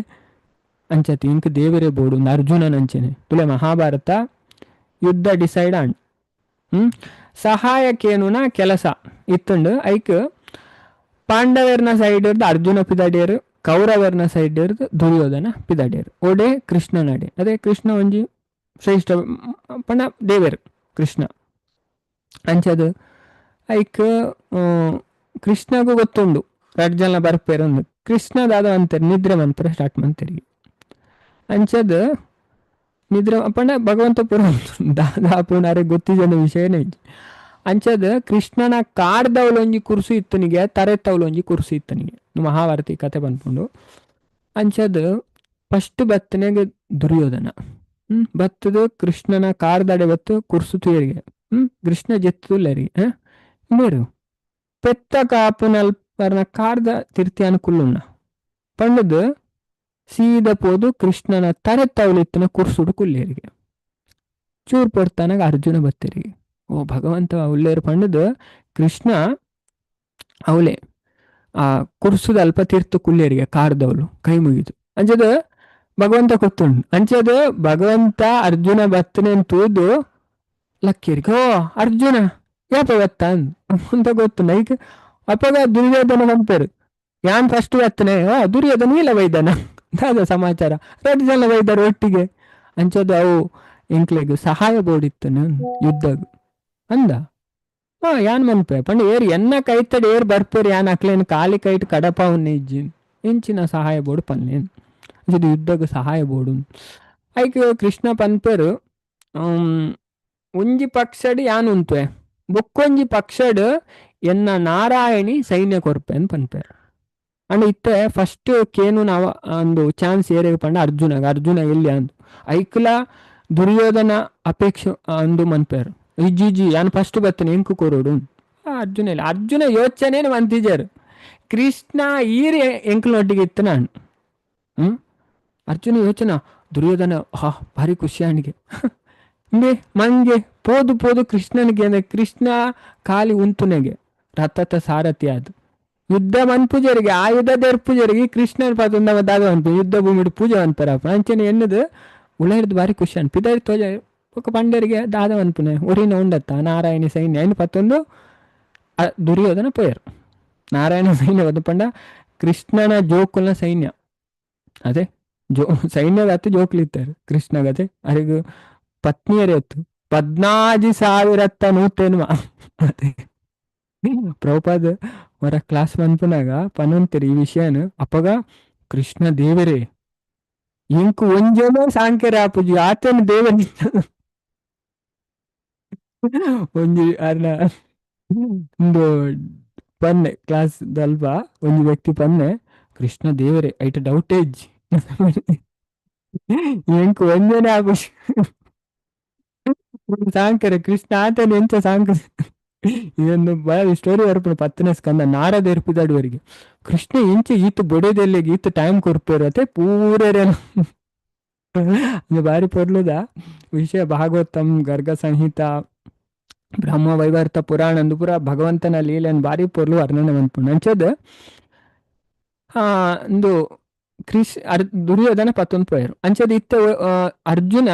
ಅಂಚತಿ ಇಂಕ ದೇವರೇ ಬೋಡು ಅರ್ಜುನನ ಅಂಚನೆ ತುಲೆ ಮಹಾಭಾರತ ಯುದ್ಧ ಡಿಸೈಡ್ ಆಂಡ್ ಸಹಾಯಕ್ಕೇನುನ ಕೆಲಸ ಇತ್ತುಂಡು ಐಕ್ ಪಾಂಡವರ್ನ ಸೈಡ್ ಇರ್ದು ಅರ್ಜುನ ಪಿದಾಡಿಯರು ಕೌರವರ್ನ ಸೈಡ್ ಇರ್ದು ದುರ್ಯೋಧನ ಪಿದಾಡಿಯರು ಓಡೆ ಕೃಷ್ಣನಡೆ ಅದೇ ಕೃಷ್ಣ ಒಂಜಿ ಶ್ರೇಷ್ಠ ಪಂಡ ದೇವರು ಕೃಷ್ಣ ಅಂಚದು ಐಕ್ ಕೃಷ್ಣಗೂ ಗೊತ್ತುಂಡು ರಡ್ ಜನ ಬರ್ಪೇರು ಅಂದು ಕೃಷ್ಣ ದಾದ ಅಂತಾರೆ ನಿದ್ರೆ ಮಂತ್ರ ಸ್ಟಾರ್ಟ್ ಮಂತರಿ ಅಂಚದ ನಿದ್ರೆ ಪಂಡ ಭಗವಂತ ಪುರ ದಾದಾ ಪೂನಾರೆ ಗೊತ್ತಿಜನ ವಿಷಯನೇ ಅಂಚದ ಕೃಷ್ಣನ ಕಾರ್ದವಲೊಂಜಿ ಕುರ್ಸು ಇತ್ತನಿಗೆ ತರೆತ್ತವಲೊಂಜಿ ಕುರ್ಸು ಇತ್ತನಿಗೆ ಮಹಾಭಾರತಿ ಕತೆ ಬಂದ್ಕೊಂಡು ಅಂಚದ ಫಸ್ಟ್ ಬತ್ತನೆಗೆ ದುರ್ಯೋಧನ ಬತ್ತದ ಕೃಷ್ಣನ ಕಾರ್ದಡೆ ಬತ್ತು ಕುರ್ಸು ತುಯರಿಗೆ ಕೃಷ್ಣ ಜೆತ್ತುಲ್ಲರಿಗೆ ಮೇರು ಪೆತ್ತ ಕಾಪುನಲ್ಪರ್ನ ಕಾರ್ದ ತಿರ್ತಿಯಾನ ಕುಲ್ಲುಣ್ಣ ಪಂಡದು ಸೀದ ಪೋದು ಕೃಷ್ಣನ ತರೆತ್ತವಲಿತ್ತನ ಕುರ್ಸುಡು ಕುಲ್ಲೇರಿಗೆ ಚೂರ್ ಪೊಡ್ತಾನಾಗ ಅರ್ಜುನ ಬತ್ತರಿಗೆ ಓ ಭಗವಂತ ಉಲ್ಲೇರು ಪಂಡದು ಕೃಷ್ಣ ಅವಲೆ ಆ ಕುರ್ಸುದ ಅಲ್ಪ ತೀರ್ಥ ಕುಲ್ಲೇರಿಗೆ ಕಾರ್ದವಳು ಕೈ ಮುಗಿದು ಅಂಚದ ಭಗವಂತ ಕೊತ್ತುಂಡು ಅಂಚದ ಭಗವಂತ ಅರ್ಜುನ ಬತ್ತನೆ ತೂದು ಲಕ್ಕೇರಿಗೆ ಓ ಅರ್ಜುನ ಯಾಪ ಬತ್ತ ಅಂತ ಗೊತ್ತು ನೈಕ್ ಅಪ್ಪಗ ದುರ್ಯೋಧನ ಬಂಪೇರು ಯಾನ್ ಫಸ್ಟ್ ಬತ್ತನೆ ಓ ದುರ್ಯೋಧನ ಇಲ್ಲ ವೈದನ ದಾದ ಸಮಾಚಾರ ಎರಡು ಜನ ವೈದರು ಒಟ್ಟಿಗೆ ಅಂಚದು ಅವು ಎಂಕ್ಲೆಗ್ ಸಹಾಯ ಬೋಡಿತ್ತನು ಯುದ್ಧಗ್ ಅಂದ ಹಾ ಯಾನ್ ಮನ್ಪೆ ಪಂಡ ಏರ್ ಎನ್ನ ಕೈತಡ್ ಏರ್ ಬರ್ಪೇರು ಯಾನ್ ಅಕ್ಲೇನ್ ಕಾಲಿ ಕೈಟ್ ಕಡಪಾವನ್ನ ಇಜ್ಜಿ ಎಂಚಿನ ಸಹಾಯ ಬೋಡು ಪನ್ಲೇನ್ ಅಂಚದ ಯುದ್ಧಗ್ ಸಹಾಯ ಬೋಡು ಐಕ್ ಕೃಷ್ಣ ಪನ್ಪೇರು ಒಂಜಿ ಪಕ್ಷಡ್ ಯಾನ್ ಉಂತುವೆ ಬೊಕ್ಕೊಂಜಿ ಪಕ್ಷಡ್ ಎನ್ನ ನಾರಾಯಣಿ ಸೈನ್ಯ ಕೊರ್ಪೆ ಅಂತ ಪನ್ಪೇರು. ಅಂಡ್ ಇತ್ತೆ ಫಸ್ಟ್ ಕೇನು ನಾವ ಒಂದು ಚಾನ್ಸ್ ಏರೆ ಪಂಡ ಅರ್ಜುನಗ ಅರ್ಜುನ ಎಲ್ಲಿ ಅಂದು ಐಕ್ಲ ದುರ್ಯೋಧನ ಅಪೇಕ್ಷೆ ಅಂದು ಮನ್ಪೇರು ಇಜ್ಜಿ ಇಜ್ಜಿ ಯಾನ್ ಫಸ್ಟ್ ಬತ್ತನೆ ಎಂಕು ಕೊರೋಡು ಅರ್ಜುನ ಇಲ್ಲ ಅರ್ಜುನ ಯೋಚನೆ ಮಂತಿಜಾರು ಕೃಷ್ಣ ಈರೆ ಎಂಕ್ಲೊಟ್ಟಿಗೆ ಇತ್ತು ನಾನು ಅರ್ಜುನ ಯೋಚನ ದುರ್ಯೋಧನ ಹಾ ಭಾರಿ ಖುಷಿ ಅಣಿಗೆ ಇಂಬೆ ಮಂಗೆ ಪೋದು ಪೋದು ಕೃಷ್ಣನಿಗೆ ಅಂದ್ರೆ ಕೃಷ್ಣ ಖಾಲಿ ಉಂತುನೆಗೆ ರಥತ ಸಾರಥಿ ಅದು ಯುದ್ಧ ಮನ್ಪೂಜರಿಗೆ ಆಯುಧ ದೆರ್ಪೂಜರಿಗೆ ಕೃಷ್ಣನ ಪದ ದಾದ ಅನ್ಪು ಯುದ್ಧ ಭೂಮಿ ಪೂಜೆ ಅನ್ಪರಪ್ಪ ಅಂಚನೆ ಎನ್ನದು ಉಳಹಿಡ್ದು ಭಾರಿ ಖುಷಿ ಅನ್ಪ ಪಿದಾರಿ ತೋಜ ಬೊಕ್ಕ ಪಂಡೆರಿಗೆ ದಾದ ಮನ್ಪುನೆ ಒರಿನ ಉಂಡತ್ತ ನಾರಾಯಣಿ ಸೈನ್ಯ ಐನ್ ಪತ್ತೊಂದು ದುರ್ಯೋಧನ ಪೋಯೆರ್. ನಾರಾಯಣ ಸೈನ್ಯ ಅದು ಪಂಡ ಕೃಷ್ಣನ ಜೋಕುಲ್ನ ಸೈನ್ಯ. ಅದೇ ಜೋ ಸೈನ್ಯದ ಅತ್ತು ಜೋಕ್ಲಿತ್ತಾರೆ ಕೃಷ್ಣಗತೆ ಅರೆಗ್ ಪತ್ನಿಯರೇ ಅತ್ತು 14,000 ನೂತೆನ್ಮ. ಅದೇ ಪ್ರಭುಪಾದ ವರ ಕ್ಲಾಸ್ ಮನ್ಪುನಾಗ ಪನೊಂತೆರ್ ಈ ವಿಷಯನ. ಅಪಗ ಕೃಷ್ಣ ದೇವರೇ ಇಂಕು ಒಂಜೇನೋ ಸಾಂಕೆರೆ ಆಪುಜಿ ಆತನ ದೇವರ ಒಂಜಿ ಅರ್ನ ಒಂದು ಪನ್ನೆ ಕ್ಲಾಸ್ ದಲ್ಪ ಒಂಜಿ ವ್ಯಕ್ತಿ ಪನ್ನೆ ಕೃಷ್ಣ ದೇವರೇ ಐಟ ಡೌಟ್ ಏಜ್ ಎಂಕು ಒಂಜೇನೆ ಆಪುಜಿ ಸಾಂಕರೆ ಕೃಷ್ಣ ಆತನ ಎಂಚ ಸಾಂಕರೆ. ಇದೊಂದು ಬಾರಿ ಸ್ಟೋರಿ ಬರ್ಪುಂಡು 10ನೇ ಸ್ಕಂದ ನಾರದ ಎರ್ಪಿದಾಡುವರಿಗೆ ಕೃಷ್ಣ ಎಂಚ ಈತ ಬೊಡೆದೆಲ್ಲಿಗೆ ಈತ ಟೈಮ್ ಕೊರ್ಪೇರತೆ ಪೂರೇರೇನು ಬಾರಿ ಪೊರ್ಲುದ ವಿಷಯ. ಭಾಗವತಂ ಗರ್ಗ ಸಂಹಿತ ಬ್ರಹ್ಮ ವೈವರ್ತ ಪುರಾಣ ಅಂದು ಪೂರ ಭಗವಂತನ ಲೀಲೆನ್ ಬಾರಿ ಪೊರ್ಲು ವರ್ಣನೆ ಮನ್ಪುಂಡು. ಅಂಚದ ಇಂದು ಕ್ರಿಶ್ ದುರ್ಯೋಧನ ಪತ್ತೊಂದು ಪೋಯೆರ್. ಅಂಚದ ಇತ್ತೆ ಅರ್ಜುನ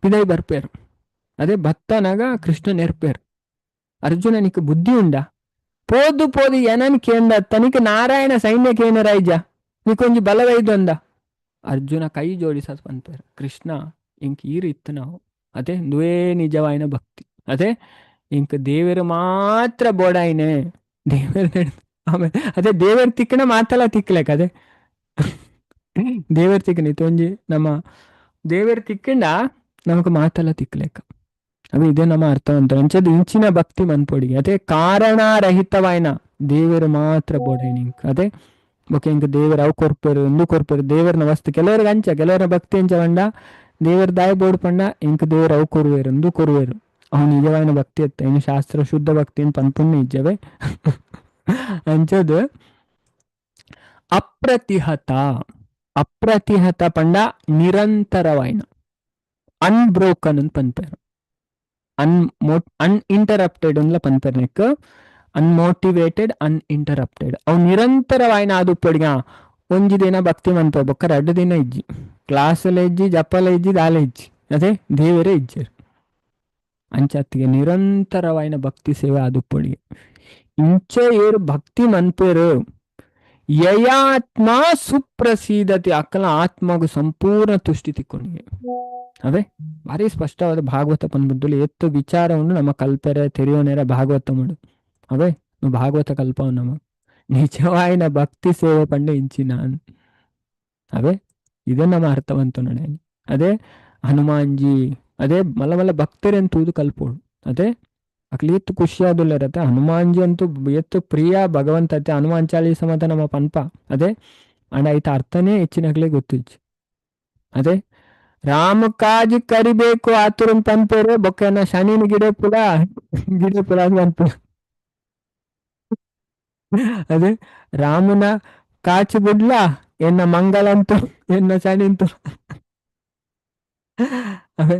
ಪಿದೈ ಬರ್ಪೇರು. ಅದೇ ಭತ್ತನಾಗ ಕೃಷ್ಣ ನೆರ್ಪೇರು. ಅರ್ಜುನ ನಿಕ್ ಬುದ್ಧಿ ಉಂಡ ಪೋದು ಪೋದು ಏನನ್ ಕೇಂದ ತನಿಕ ನಾರಾಯಣ ಸೈನ್ಯ ಕೇನ ರೈಜ ನಿಕೊಂಜಿ ಬಲವೈದೊಂದ. ಅರ್ಜುನ ಕೈ ಜೋಡಿಸ ಪನ್ಪೇರು ಕೃಷ್ಣ ಇಂಕ್ ಈರು ಇತ್ತು ನಾವು ಅದೇ ದುವೇ ನಿಜವಾಯಿನ ಭಕ್ತಿ. ಅದೇ ಇಂಕ್ ದೇವರು ಮಾತ್ರ ಬೋಡಾಯಿನೆ ದೇವರು ಆಮೇಲೆ ಅದೇ ದೇವರ ತಿಕ್ಕಣ ಮಾತಲ್ಲ ತಿಕ್ಕಲೇಕ. ಅದೇ ದೇವರ ತಿಕ್ಕಣ ಇತ್ತೊಂಜಿ ನಮ್ಮ ದೇವರ ತಿಕ್ಕಂಡ ನಮಕ್ ಮಾತಲ್ಲ ತಿಕ್ಕಲೇಕ. ಅవి ಇದೇ ನಮ್ಮ ಅರ್ಥ ಅಂತ ಅಂಚದ ಇಂಚಿನ ಭಕ್ತಿ ಮನ್ಪೊಡಿಗೆ. ಅದೇ ಕಾರಣರಹಿತವಾಯಿನ ದೇವರು ಮಾತ್ರ ಬೋಡೈನಿ. ಅದೇ ಓಕೆ ಇಂಕ ದೇವರ ಅವು ಕೊರ್ಪೇರು ಇಂದು ಕೊರ್ಪೇರು ದೇವರನ ವಸ್ತು ಕೆಲವರಿಗೆ ಅಂಚ ಕೆಲವರ ಭಕ್ತಿ ಅಂಚ ಪಂಡ ದೇವರ ದಾಯ ಬೋಡು ಪಂಡ ಇಂಕ ದೇವರ ಅವು ಕೊರುವೇರು ಇಂದು ಕೊರುವೇರು. ಅವು ನಿಜವಾಯಿನ ಭಕ್ತಿ ಅತ್ತ ಇನ್ನು ಶಾಸ್ತ್ರ ಶುದ್ಧ ಭಕ್ತಿ ಅಂತ ಪನ್ಪುಣ್ಣ ಇಜ್ಜವೆ. ಅಂಚದು ಅಪ್ರತಿಹತ ಅಪ್ರತಿಹತ ಪಂಡ ನಿರಂತರವಾಯಿನ ಅನ್ಬ್ರೋಕನ್ ಅಂತ ಪನ್ಪೇರು. ಅನ್ಇಂಟರಪ್ಟೆಡ್ ಅಂದ್ಲ ಪನ್ಪೇರ್ ನೆಕ್ ಅನ್ಮೋಟಿವೇಟೆಡ್ ಅನ್ಇಂಟರಪ್ಟೆಡ್. ಅವು ನಿರಂತರವಾಯಿನ ಅದು ಪೊಡಿಗ ಒಂಜಿ ದಿನ ಭಕ್ತಿ ಮನ್ಪ ಬೊಕ್ಕ 2 ದಿನ ಇಜ್ಜಿ ಕ್ಲಾಸಲ್ಲಿ ಇಜ್ಜಿ ಜಪ್ಪಲ ಇಜ್ಜಿ ದಾಲ ಇಜ್ಜಿ ಅದೇ ದೇವರೇ ಇಜ್ಜರು. ಅಂಚತ್ತಿಗೆ ನಿರಂತರವಾಯಿನ ಭಕ್ತಿ ಸೇವೆ ಅದು ಪೊಡಿಗೆ. ಇಂಚೆ ಏರು ಭಕ್ತಿ ಮನ್ಪೇರು ಯಯಾತ್ಮ ಸುಪ್ರಸೀದತಿ ಅಕ್ಕಲ ಆತ್ಮಗು ಸಂಪೂರ್ಣ ತುಷ್ಟಿ ತಿಕ್ಕೊಂಡಿಗೆ. ಅದೇ ಭಾರಿ ಸ್ಪಷ್ಟವಾದ ಭಾಗವತ ಪನ್ಬುದ್ದುಲು ಎತ್ತು ವಿಚಾರವನ್ನು ನಮ್ಮ ಕಲ್ಪೆರೆ ತೆರಿಯೋನೇರ ಭಾಗವತ ಮಾಡು. ಅವೇ ಭಾಗವತ ಕಲ್ಪ ನಮ್ಮ ನಿಜವಾಯಿನ ಭಕ್ತಿ ಸೇವೆ ಪಂಡ ಇಂಚಿನ ಅವೇ ಇದೇ ನಮ್ಮ ಅರ್ಥವಂತ ನೋಡ. ಅದೇ ಹನುಮಾನ್ಜಿ ಅದೇ ಮಲ್ಲ ಮಲ್ಲ ಭಕ್ತರೆಂತೂದು ಕಲ್ಪೋಡು. ಅದೇ ಅಕ್ಲಿ ಎತ್ತು ಖುಷಿಯಾದುಲ್ಲರತ್ತೆ ಹನುಮಾನ್ಜಿ ಅಂತೂ ಎತ್ತು ಪ್ರಿಯ ಭಗವಂತ ಅತ್ತೆ ಹನುಮಾನ್ ಚಾಲೀಸ ಮತ ನಮ್ಮ ಪನ್ಪ. ಅದೇ ಅಂಡ ಐತ ಅರ್ಥನೇ ಹೆಚ್ಚಿನಕ್ಲೆ ಗೊತ್ತಿಜ್ಜಿ. ಅದೇ ರಾಮ ಕಾಜ್ ಕರಿಬೇಕು ಆತುರನ್ ಪನ್ಪೇರು ಬೊಕ್ಕನ ಶನಿನ ಗಿಡ ಗಿಡ ಪುಲ ಪನ್ಪ. ಅದೇ ರಾಮನ ಕಾಚು ಬಿಡ್ಲ ಎನ್ನ ಮಂಗಲಂತು ಎನ್ನ ಶನಿಂತು ಅದೇ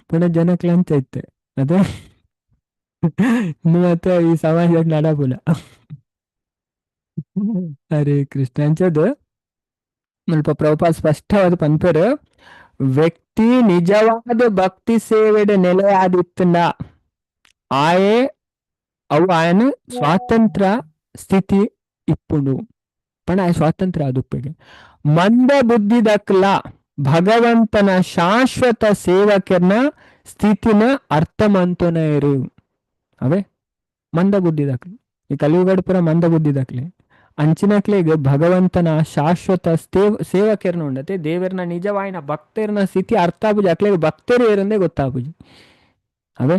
ಪುನಃ ಜನಕ್ಲಂತ ಇತ್ತೆ. ಅದೇ ಮತ್ತೆ ಈ ಸಮಾಜ ನಡಪುಲ. ಹರೇ ಕೃಷ್ಣ. ಅಂಚದು ಮುಲ್ಪ ಪ್ರಭುಪಾದ ಸ್ಪಷ್ಟವಾದ ಪನ್ಪೇರು ವ್ಯಕ್ತಿ ನಿಜವಾದ ಭಕ್ತಿ ಸೇವೆಡ ನೆಲೆಯಾದಿತ್ತಂಡ ಆಯೆ ಅವು ಆಯನ ಸ್ವಾತಂತ್ರ್ಯ ಸ್ಥಿತಿ ಇಪ್ಪುಂಡು ಪಂಡ ಆಯ ಸ್ವಾತಂತ್ರ್ಯ ಅದುಪ್ಪೆಗೆ ಮಂದ ಬುದ್ಧಿ ದಕ್ಲ ಭಗವಂತನ ಶಾಶ್ವತ ಸೇವಕನ ಸ್ಥಿತಿನ ಅರ್ಥ ಮಂತೋನೇರು. ಅವೇ ಮಂದ ಬುದ್ಧಿ ದಾಖಲೆ ಈ ಕಲಿಯುಗಡ್ ಪೂರ ಮಂದ ಬುದ್ಧಿ ದಾಖಲೆ ಅಂಚಿನಕ್ಲೆಗ್ ಭಗವಂತನ ಶಾಶ್ವತ ಸೇವಕರ್ನ ಉಂಡತೆ ದೇವರನ ನಿಜವಾಯಿನ ಭಕ್ತರ್ನ ಸ್ಥಿತಿ ಅರ್ಥ ಆಪುಜಿ. ಅಕ್ಲೆಗ್ ಭಕ್ತರು ಏರಂದೇ ಗೊತ್ತಾಪುಜಿ. ಅವೇ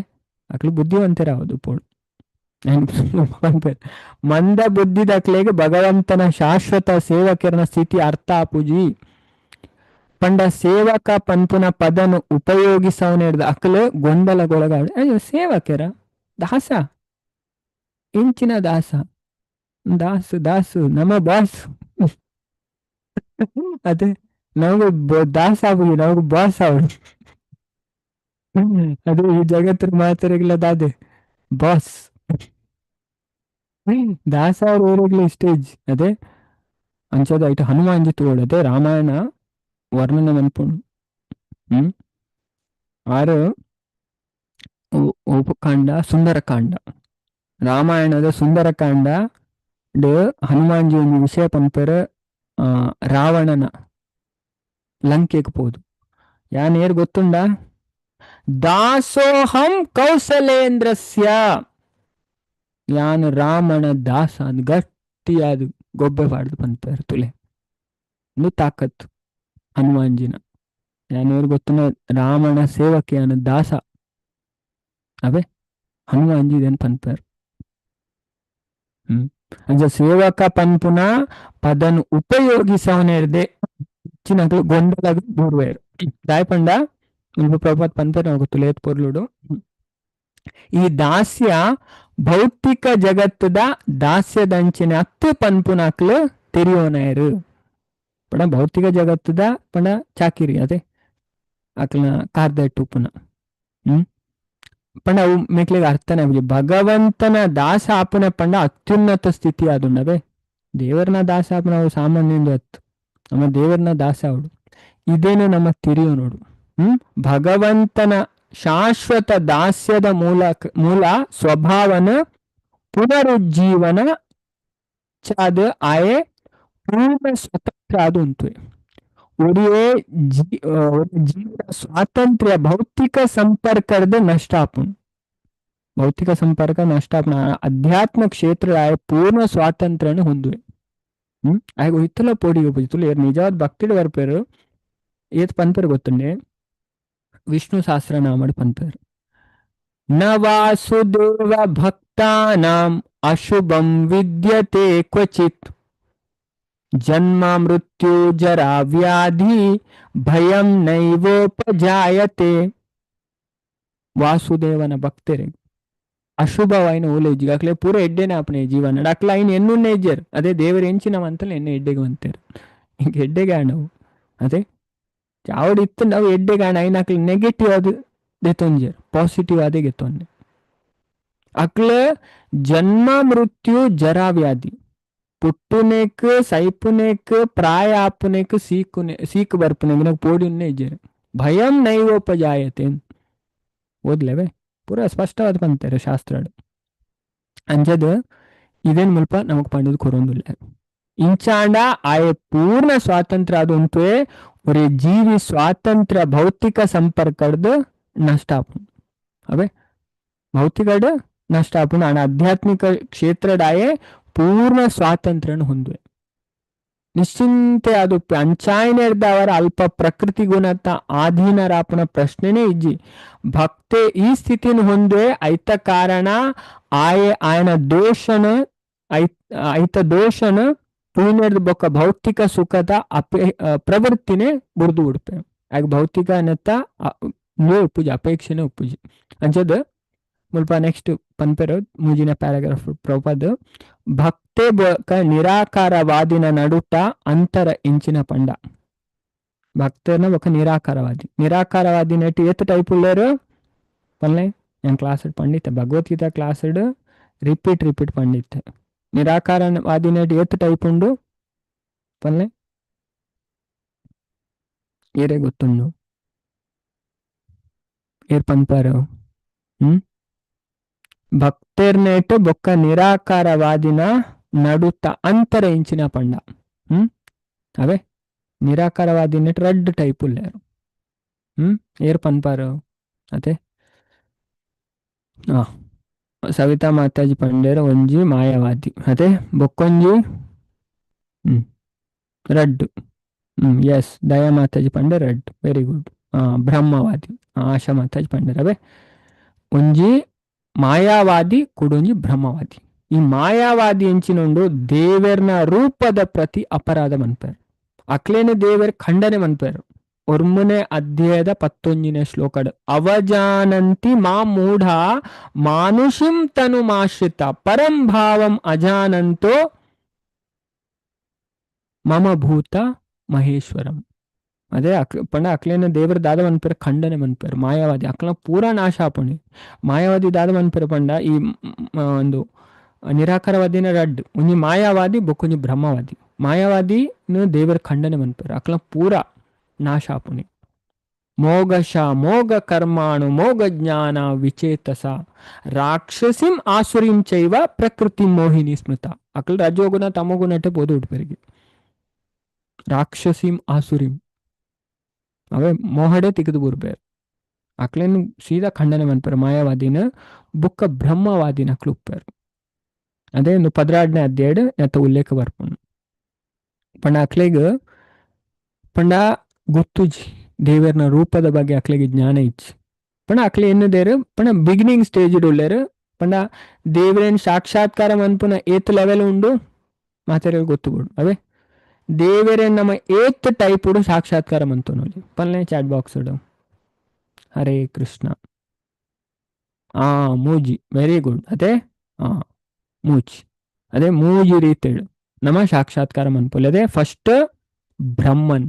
ಅಕ್ಲು ಬುದ್ಧಿವಂತರ ಹೌದು ಪೋಡು ಮಂದ ಬುದ್ಧಿದಕ್ಲೆಗ್ ಭಗವಂತನ ಶಾಶ್ವತ ಸೇವಕರ್ನ ಸ್ಥಿತಿ ಅರ್ಥ ಆಪುಜಿ. ಪಂಡ ಸೇವಕ ಪನ್ಪುನ ಪದನು ಉಪಯೋಗಿಸವನೇಡ್ದ ಅಕ್ಲು ಗೊಂದಲಗೊಳಗಾಡ. ಅಯ್ಯೋ ಸೇವಕರ ದಾಸ ಇಂಚಿನ ದಾಸ ದಾಸು ದಾಸು ನಮ್ಮ ಬಾಸ್. ಅದೇ ನಮಗು ದಾಸ ಆಗುದು ನಮಗು ಬಾಸ್ ಆಗುದು. ಅದು ಈ ಜಗತ್ತಿನ ಮಾತರಿಗಿಲ್ಲ ದಾದೆ ಬಾಸ್ ದಾಸ ಅವ್ರ ಊರುಗ್ಲ ಸ್ಟೇಜ್. ಅದೇ ಅಂಚದ ಐಟ ಹನುಮಾನ್ಜಿ ತೋಡದೆ ರಾಮಾಯಣ ವರ್ಣನೆ ಮನ್ಪುಂಡು. ಆರು ಉಪಕಾಂಡ ಸುಂದರಕಾಂಡ. ರಾಮಾಯಣದ ಸುಂದರಕಾಂಡ ಹನುಮಾನ್ಜಿ ಒಂಜಿ ವಿಷಯ ಪನ್ಪೆರ್, ರಾವಣನ ಲಂಕೆಗ್ ಪೋದು. ಯಾನ್ ಏರ್ ಗೊತ್ತುಂಡ? ದಾಸೋಹಂ ಕೌಸಲೇಂದ್ರಸ್ಯ, ಯಾನ್ ರಾಮನ ದಾಸ ಅಂದ್ ಗಟ್ಟಿಯಾದ ಗೊಬ್ಬೆ ಪಾಡ್ದು ಪನ್ಪೆರ್ ತುಲೆ. ಇಂದು ತಾಕತ್ತು ಹನುಮಾನ್ಜಿನ. ಯಾನ್ ಏರ್ ಗೊತ್ತುಂಡ? ರಾಮನ ಸೇವಕೆ ಯಾನ್ ದಾಸ ಅವೇ ಹನುಮಾನ್ಜಿ ಇದನ್ ಪನ್ಪೆರ್. ಅಂಚ ಸೇವಕ ಪನ್ಪುನ ಪದನ್ ಉಪಯೋಗಿಸವನೆರ್ದೆ ಹೆಚ್ಚಿನಕ್ಲು ಗೊಂದಲಗ್ ಬೂರ್ವೆರ್. ದಾಯೆ ಪಂಡ ಮುಲ್ಪ ಪ್ರಭುಪಾದ್ ಪನ್ಪೆರ್ ನಮಕ್ ತುಲೇತ್ ಪೊರ್ಲುಡು, ಈ ದಾಸ್ಯ ಭೌತಿಕ ಜಗತ್ತದ ದಾಸ್ಯದಂಚಿನ ಅತ್ತು ಪನ್ಪುನಕ್ಲು ತೆರಿಯೋನಾಯರು. ಪಂಡ ಭೌತಿಕ ಜಗತ್ತದ ಪಂಡ ಚಾಕಿರಿ ಅದೇ ಅಕ್ಲನ ಕಾರ್ದಟ್ಟು ಉಪ್ಪುನ ಪಂಡ ಅವು ಮೇಕ್ಲೆಗ್ ಅರ್ಥನೇ ಆಪುಜಿ. ಭಗವಂತನ ದಾಸ ಆಪುನ ಪಂಡ ಅತ್ಯುನ್ನತ ಸ್ಥಿತಿ ಆದುಂಡವೆ. ದೇವರನ ದಾಸ ಆಪುನ ಅವು ಸಾಮಾನ್ಯ ಅತ್ತು, ನಮ್ಮ ದೇವರನ ದಾಸ ಅವಡು. ಇದೇನು ನಮ್ಮ ತಿರಿಯೋ ನೋಡು. ಭಗವಂತನ ಶಾಶ್ವತ ದಾಸ್ಯದ ಮೂಲ ಸ್ವಭಾವನ ಪುನರುಜ್ಜೀವನ ಚಾದ ಆಯೆ ಪೂರ್ಣ ಸ್ವತಂತ್ರ ಅದು ಉಂಟು. ಒರಿಯೇ ಜೀವನ ಸ್ವಾತಂತ್ರ್ಯ ಭೌತಿಕ ಸಂಪರ್ಕದ ನಷ್ಟ ಆಪುಂಡು. ಭೌತಿಕ ಸಂಪರ್ಕ ನಷ್ಟ ಆಪುನ ಅಧ್ಯಾತ್ಮ ಕ್ಷೇತ್ರ ಆಯ ಪೂರ್ಣ ಸ್ವಾತಂತ್ರ್ಯನ ಹೊಂದುವೆ. ಆಯ್ ಇತ್ತಲ ಪೋಡಿ ಉಪಜಿತುಲು ಏರ್ ನಿಜವಾದ ಭಕ್ತಿಡ್ ಬರ್ಪೇರು ಏತ್ ಪನ್ಪೇರು ಗೊತ್ತುಂಡೆ? ವಿಷ್ಣು ಸಹಸ್ರನಾಮಡ್ ಪನ್ಪೇರು. ನ ವಾಸುದೇವ ಭಕ್ತಾನಾಂ ಅಶುಭಂ ವಿದ್ಯತೆ ಕ್ವಚಿತ್ ಜನ್ಮ ಮೃತ್ಯು ಜರಾ ವ್ಯಾಧಿ ಭಯಂ ನೈವೋಪಜಾಯತೆ. ವಾಸುದೇವನ ಭಕ್ತರೆ ಅಶುಭವಾಯಿನ ಓಲೇಜಿ ಅಕ್ಲೆ ಪೂರ ಎಡ್ಡೆನೆ ಆಪನೆ ಜೀವನ ಅಕ್ಲ ಐನ್ ಎನ್ನುನ್ನೇ ಇಜ್ಜೆರ್. ಅದೇ ದೇವರ ಎಂಚಿನ ಅಂತಲೇ ಎನ್ನೆ ಎಡ್ಡೆಗೆ ಅಂತಾರೆ. ಇಂಕ ಎಡ್ಡೆಗೆ ಆಣವು ಅದೇ ಚಾವಡಿ ಇತ್ತು ನಾವು ಎಡ್ಡೆಗೆ ಆಣ ಐನ್ ಅಕ್ಲೆ ನೆಗೆಟಿವ್ ಅದು ದೆತ್ತೊಂಜೆರ್, ಪಾಸಿಟಿವ್ ಅದೇ ಗೆತ್ತೊಂದೆ. ಅಕ್ಲ ಜನ್ಮ ಮೃತ್ಯು ಜರಾ ವ್ಯಾಧಿ ಪುಟ್ಟುನೇಕ್ ಸೈಪುನೇಕ್ ಪ್ರಾಯ ಆಪುನೇಕ್ ಸೀಕುನೆ ಸೀಕ್ ಬರ್ಪುನೇಕ್ ನಂಗೆ ಪೋಡಿಯುನ್ನೇ ಇಜ್ಜೆರ್. ಭಯಂ ನೈವೋಪಜಾಯತೆ ಓದ್ಲೇವೆ ಪೂರ ಸ್ಪಷ್ಟವಾದ ಪಂತಾರೆ ಶಾಸ್ತ್ರಡು. ಅಂಚದ ಇದೇನ್ ಮುಲ್ಪ ನಮಕ್ ಪಂಡದು ಕೊರೊಂದುಲ್ಲ. ಇಂಚಾಂಡ ಆಯೆ ಪೂರ್ಣ ಸ್ವಾತಂತ್ರ್ಯ ಅದು ಉಂಟುವೆ ಒರೇ ಜೀವಿ ಸ್ವಾತಂತ್ರ್ಯ ಭೌತಿಕ ಸಂಪರ್ಕದ ನಷ್ಟ ಆಪುಂಡು. ಅವೇ ಭೌತಿಕಡ್ ನಷ್ಟ ಆಪುಂಡು. ಆಂಡ ಆಧ್ಯಾತ್ಮಿಕ ಕ್ಷೇತ್ರಡಾಯೆ ಪೂರ್ಣ ಸ್ವಾತಂತ್ರ್ಯನು ಹೊಂದುವೆ. ನಿಶ್ಚಿಂತೆ ಅದು ಅಂಚಾಯನೆರ್ದವರ ಅಲ್ಪ ಪ್ರಕೃತಿ ಗುಣತ ಆಧೀನರಾಪುನ ಪ್ರಶ್ನೆನೇ ಇಜ್ಜಿ. ಭಕ್ತೆ ಈ ಸ್ಥಿತಿನ ಹೊಂದುವೆ ಐತ ಕಾರಣ ಆಯೆ ಆಯನ ದೋಷನ ಐತ ದೋಷನ ತೂನೆರ್ದ ಬೊಕ್ಕ ಭೌತಿಕ ಸುಖದ ಪ್ರವೃತ್ತಿನೇ ಬುರ್ದು ಬಿಡ್ಪೆ. ಆಗ ಭೌತಿಕ ಅನ್ನತ್ತ ಉಪ್ಪುಜಿ, ಅಪೇಕ್ಷೆನೇ ಉಪ್ಪುಜಿ. ಅಂಚದ ಮುಲ್ಪ ನೆಕ್ಸ್ಟ್ ಪನ್ಪೆರು ಮೂಜಿನ ಪ್ಯಾರಾಗ್ರಾಫ್ ಪ್ರಭುಪಾದ್. ಭಕ್ತೆ ಬೊಕ ನಿರಾಕಾರವಾದಿನ ನಡುಟ ಅಂತರ ಇಂಚಿನ ಪಂಡ. ಭಕ್ತನ ಬೊಕ ನಿರಾಕಾರವಾದಿ, ನಿರಾಕಾರವಾದಿ ನೆಟ್ ಏತ್ ಟೈಪ್ ಉಳ್ಳೇರು ಪನ್ಲೆ. ನಾನು ಕ್ಲಾಸ್ ಪಂಡಿತೆ ಭಗವದ್ಗೀತಾ class repeat repeat ಪಂಡಿತೆ. ನಿರಾಕಾರವಾದಿ ನೆಟ್ ಏತ್ ಟೈಪ್ ಉಂಡು ಪನ್ಲೆ, ಏರೇ ಗೊತ್ತುಂಡು? ಏರ್ ಪನ್ಪಾರು? ಭಕ್ತರ್ನೇಟ್ ಬೊಕ್ಕ ನಿರಾಕಾರವಾದಿನ ನಡುತ್ತ ಅಂತರ ಇಂಚಿನ ಪಂಡ. ಅವೇ ನಿರಾಕಾರವಾದಿ ನೆಟ್ ರಡ್ಡ್ ಟೈಪ್ ಉಲ್ಲೇರು. ಏರ್ ಪನ್ಪಾರು? ಅದೇ ಸವಿತಾ ಮಾತಾಜಿ ಪಂಡೇರು ಒಂಜಿ ಮಾಯಾವಾದಿ, ಅದೇ ಬೊಕ್ಕೊಂಜಿ ರಡ್ಡು. ಎಸ್ ದಯಾ ಮಾತಾಜಿ ಪಂಡೆ ರಡ್ಡು, ವೆರಿ ಗುಡ್. ಬ್ರಹ್ಮವಾದಿ ಆಶಾ ಮಾತಾಜಿ ಪಂಡೇರು. ಅವೇ ಒಂಜಿ ಮಾಯಾವಾದಿ ಕುಡೊಂಜಿ ಬ್ರಹ್ಮವಾದಿ. ಈ ಮಾಯಾವಾದಿ ಎಂಚಿನುಂಡು ದೇವೆರ್ನ ರೂಪದ ಪ್ರತಿ ಅಪರಾಧ ಮನ್ಪೇರು, ಅಕ್ಲೇನೆ ದೇವೆರ್ ಖಂಡನೆ ಮನ್ಪೇರು. ಒರ್ಮನೆ ಅಧ್ಯಾಯದ 19ನೇ ಶ್ಲೋಕಡ್ ಅವಜಾನಂತಿ ಮಾ ಮೂಢ ಮಾನುಷಿಂ ತನುಮಾಶ್ರಿತ ಪರಂ ಭಾವಂ ಅಜಾನಂತೋ ಮಮ ಭೂತ ಮಹೇಶ್ವರಂ. ಅದೇ ಪಂಡ ಅಕ್ಲೇನ ದೇವರ ದಾದ ಮನ್ಪೇರು ಖಂಡನೆ ಮನ್ಪೇರು ಮಾಯಾವಾದಿ ಅಕ್ಲ ಪೂರಾ ನಾಶ ಆಪುಂಡು. ಮಾಯಾವಾದಿ ದಾದ ಮನ್ಪೇರು ಪಂಡ ಈ ಒಂದು ನಿರಾಕಾರವಾದಿನ ರಡ್ಡ್, ಒಂಜಿ ಮಾಯಾವಾದಿ ಬೊಕ್ಕೊಂಜಿ ಬ್ರಹ್ಮವಾದಿ. ಮಾಯಾವಾದಿ ದೇವರ ಖಂಡನೆ ಮನ್ಪೇರು ಅಕ್ಲ ಪೂರಾ ನಾಶ ಆಪುಂಡು. ಮೋಗಶ ಮೋಗ ಕರ್ಮಾಣು ಮೋಗ ಜ್ಞಾನ ವಿಚೇತಸ ರಾಕ್ಷಸಿಂ ಆಸುರಿಂ ಚೈವ ಪ್ರಕೃತಿ ಮೋಹಿನಿ ಸ್ಮೃತ. ಅಕಲ್ ರಜೋಗುಣ ತಮೋಗುಣಟೆ ಪೋದು ಉಡ್ಪೆರಿಗೆ ರಾಕ್ಷಸಿಂ ಆಸುರಿಂ ಅವೇ ಮೋಹಡೆ ತಿಗದು ಬುರ್ಬೇರು. ಅಕ್ಲೇನು ಸೀದಾ ಖಂಡನೆ ಮನ್ಪೆರು ಮಾಯಾವಾದಿನ ಬುಕ್ಕ ಬ್ರಹ್ಮವಾದಿನ ಅಕ್ಲು ಉಪ್ಪೇರು. ಅದೇ ಒಂದು 12ನೇ ಅಧ್ಯಾಯ ನೆತ್ತ ಉಲ್ಲೇಖ ಬರ್ಪುಂಡು. ಪಂಡ ಅಕ್ಲೆಗ್ ಪಂಡ ಗೊತ್ತುಜಿ ದೇವರ್ನ ರೂಪದ ಬಗ್ಗೆ ಅಕ್ಲೆಗ್ ಜ್ಞಾನ ಇಚ್ಚಿ. ಪಂಡ ಅಕ್ಲೆ ಎನ್ನುದೇರು ಪಂಡ ಬಿಗಿನಿಂಗ್ ಸ್ಟೇಜ್ ಉಳ್ಳೇರು. ಪಂಡ ದೇವರೇನ್ ಸಾಕ್ಷಾತ್ಕಾರ ಮನ್ಪುನ ಏತ್ ಲೆವೆಲ್ ಉಂಡು ಮಾತೆರೆ ಗೊತ್ತು ಬಿಡು. ಅವೇ ದೇವರೇನ್ ನಮ್ಮ ಏತ್ ಟೈಪ್ ಉಡು ಸಾಕ್ಷಾತ್ಕಾರ ಮಂತೋನಲ್ಲಿ ಪಲ್ಲೆ ಚಾಟ್ ಬಾಕ್ಸ್ ಉಡು. ಹರೇ ಕೃಷ್ಣ. ಆ ಮೂಜಿ ವೆರಿ ಗುಡ್. ಅದೇ ಆ ಮೂಜಿ ಅದೇ ಮೂಜಿ ರೀತಿಳು ನಮ್ಮ ಸಾಕ್ಷಾತ್ಕಾರ ಮನ್ಪುಲೆ. ಅದೇ ಫಸ್ಟ್ ಬ್ರಹ್ಮನ್,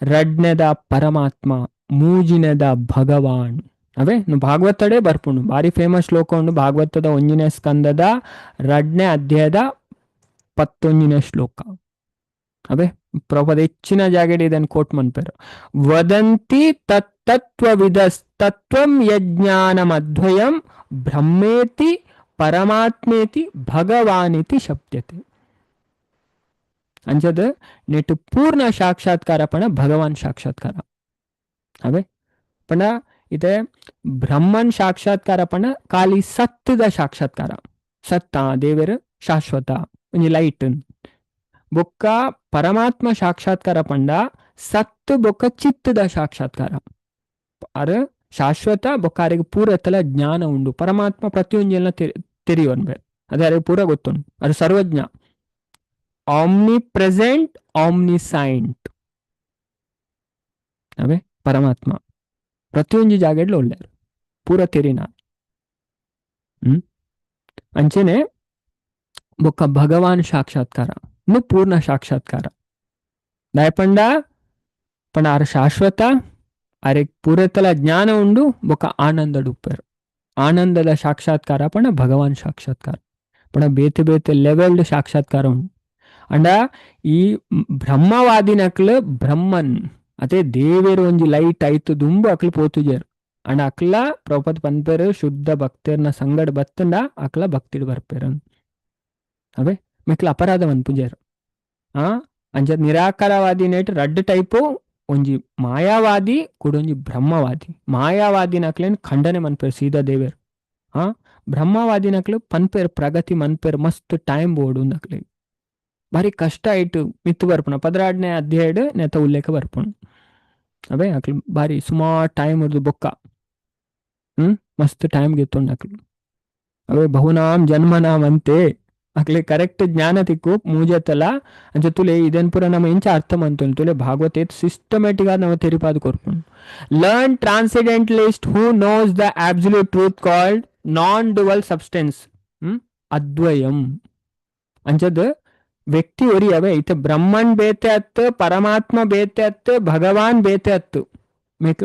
ರಡ್ನೆದ ಪರಮಾತ್ಮ, ಮೂಜಿನೆದ ಭಗವಾನ್. ಅವೇ ಭಾಗವತಡೇ ಬರ್ಪುಂಡು ಬಾರಿ ಫೇಮಸ್ ಶ್ಲೋಕ ಉಂಡು ಭಾಗವತದ 1ನೇ ಸ್ಕಂದದ 2ನೇ ಅಧ್ಯಾಯದ 19ನೇ ಶ್ಲೋಕ. ಅವೇ ಪ್ರಭುಪಾದ ಹೆಚ್ಚಿನ ಜಾಗಡೆ ಇದನ್ನು ಕೋಟ್ ಮನ್ಪೇರು. ವದಂತಿ ತತ್ತತ್ವವಿದಸ್ತತ್ವಂ ಯಜ್ಞಾನಮದ್ವಯಂ ಬ್ರಹ್ಮೇತಿ ಪರಮಾತ್ಮೇತಿ ಭಗವಾನಿತಿ ಶಬ್ದತೆ. ಅಂಚದ ನೆಟ್ಟು ಪೂರ್ಣ ಸಾಕ್ಷಾತ್ಕಾರ ಪಣ ಭಗವಾನ್ ಸಾಕ್ಷಾತ್ಕಾರ. ಅವೇ ಪಣ ಇದೆ ಬ್ರಹ್ಮನ್ ಸಾಕ್ಷಾತ್ಕಾರ ಪಣ ಖಾಲಿ ಸತ್ತದ ಸಾಕ್ಷಾತ್ಕಾರ. ಸತ್ತ ದೇವರು ಶಾಶ್ವತ ಒಂಜಿ ಲೈಟ್. ಬೊಕ್ಕ ಪರಮಾತ್ಮ ಸಾಕ್ಷಾತ್ಕಾರ ಪಂಡ ಸತ್ತು ಬೊಕ್ಕ ಚಿತ್ತದ ಸಾಕ್ಷಾತ್ಕಾರ. ಅರ ಶಾಶ್ವತ ಬೊಕ್ಕ ಅರೆಗೆ ಪೂರತಲ ಜ್ಞಾನ ಉಂಡು. ಪರಮಾತ್ಮ ಪ್ರತಿಯೊಂಜೆಲ್ಲ ತೆರಿಯೋನ್ಬೆ ಅದೇ ಅರೆಗೆ ಪೂರ ಗೊತ್ತುಂಡು. ಅದು ಸರ್ವಜ್ಞ, omni present, omniscient. ಅವೇ ಪರಮಾತ್ಮ ಪ್ರತಿಯೊಂಜಿ ಜಾಗೆಡ್ಲ ಒಳ್ಳೆಯರು ಪೂರ ತೆರಿನ. ಅಂಚೆನೆ ಬೊಕ್ಕ ಭಗವಾನ್ ಸಾಕ್ಷಾತ್ಕಾರ ಇನ್ನು ಪೂರ್ಣ ಸಾಕ್ಷಾತ್ಕಾರ. ದಾಯಪಂಡ ಪಂಡ ಆರ್ ಶಾಶ್ವತ, ಅರೆ ಪೂರತಲ ಜ್ಞಾನ ಉಂಡು ಬೊಕ್ಕ ಆನಂದಡ್ ಉಪ್ಪೆರು. ಆನಂದದ ಸಾಕ್ಷಾತ್ಕಾರ ಪಂಡ ಭಗವಾನ್ ಸಾಕ್ಷಾತ್ಕಾರ. ಪಂಡ ಬೇತೆ ಬೇತೆ ಲೆವೆಲ್ ಸಾಕ್ಷಾತ್ಕಾರ ಉಂಡು. ಅಂಡ ಈ ಬ್ರಹ್ಮವಾದಿನಕ್ಲು ಬ್ರಹ್ಮನ್ ಅದೇ ದೇವೇರು ಒಂಜಿ ಲೈಟ್ ಆಯ್ತು ದುಂಬು ಅಕ್ಲು ಪೋತುಜೇರು. ಅಂಡ ಅಕ್ಲ ಪ್ರಭುಪಾದ ಪನ್ಪೇರು ಶುದ್ಧ ಭಕ್ತರ್ನ ಸಂಗಡ ಬತ್ತಂಡ ಅಕ್ಲ ಭಕ್ತಿಡ್ ಬರ್ಪೇರು. ಅವೇ ಮೆಕ್ಲ ಅಪರಾಧ ಮನ್ಪುಜೇರು. ಆ ಅಂಚ ನಿರಾಕಾರವಾದಿ ನೇಟ್ ರಡ್ಡ್ ಟೈಪು, ಒಂಜಿ ಮಾಯಾವಾದಿ ಕುಡೊಂಜಿ ಬ್ರಹ್ಮವಾದಿ. ಮಾಯಾವಾದಿನಕ್ಲೇನ್ ಖಂಡನೆ ಮನ್ಪೇರು ಸೀದಾ ದೇವೇರು. ಆ ಬ್ರಹ್ಮವಾದಿನಕ್ಲು ಪನ್ಪೇರು ಪ್ರಗತಿ ಮನ್ಪೇರು ಮಸ್ತ್ ಟೈಮ್ ಬೋರ್ಡು ಅಕ್ಲೆ ಭಾರಿ ಕಷ್ಟ ಆಯ್ತು ಮಿತ್ತು ಬರ್ಪುಣ. 12ನೇ ಅಧ್ಯಾಯ ನೆತ್ತ ಉಲ್ಲೇಖ ಬರ್ಪುಣ. ಅವೇ ಅಕ್ಲು ಭಾರಿ ಸುಮಾರು ಟೈಮ್ ಉರ್ದು ಬೊಕ್ಕ ಮಸ್ತ್ ಟೈಮ್ ಗೆತ್ತುಂಡು ಅಕ್ಲು. ಅವೇ ಬಹುನಾಮ್ ಜನ್ಮನಾಮ್ ಅಂತೆ ಅಕ್ಲೆ ಕರೆಕ್ಟ್ ಜ್ಞಾನ ತಿಕ್ಕು ಮೂಜತ್ತಲ ಅಂಚ ತುಲೆ ಇದನ್ ಪೂರ ನಮ್ಮ ಇಂಚ ಅರ್ಥ ಮಂತುಂಡು. ತುಲೆ ಭಾಗವತ ಸಿಸ್ಟಮೆಟಿಕ್ ಆದ್ ನಮ್ಮ ತೆರಿಪಾದ ಕೊರ್ಪುಂಡು. Learn transcendentalist who knows the absolute truth called non dual substance ಅದ್ವಯಂ. ಅಂಚದ ವ್ಯಕ್ತಿ ಒರಿ ಅವೇ ಐತೆ ಬ್ರಹ್ಮನ್ ಬೇತೆ ಅತ್ತು, ಪರಮಾತ್ಮ ಬೇತೆ ಅತ್ತು, ಭಗವಾನ್ ಬೇತೆ ಅತ್ತು.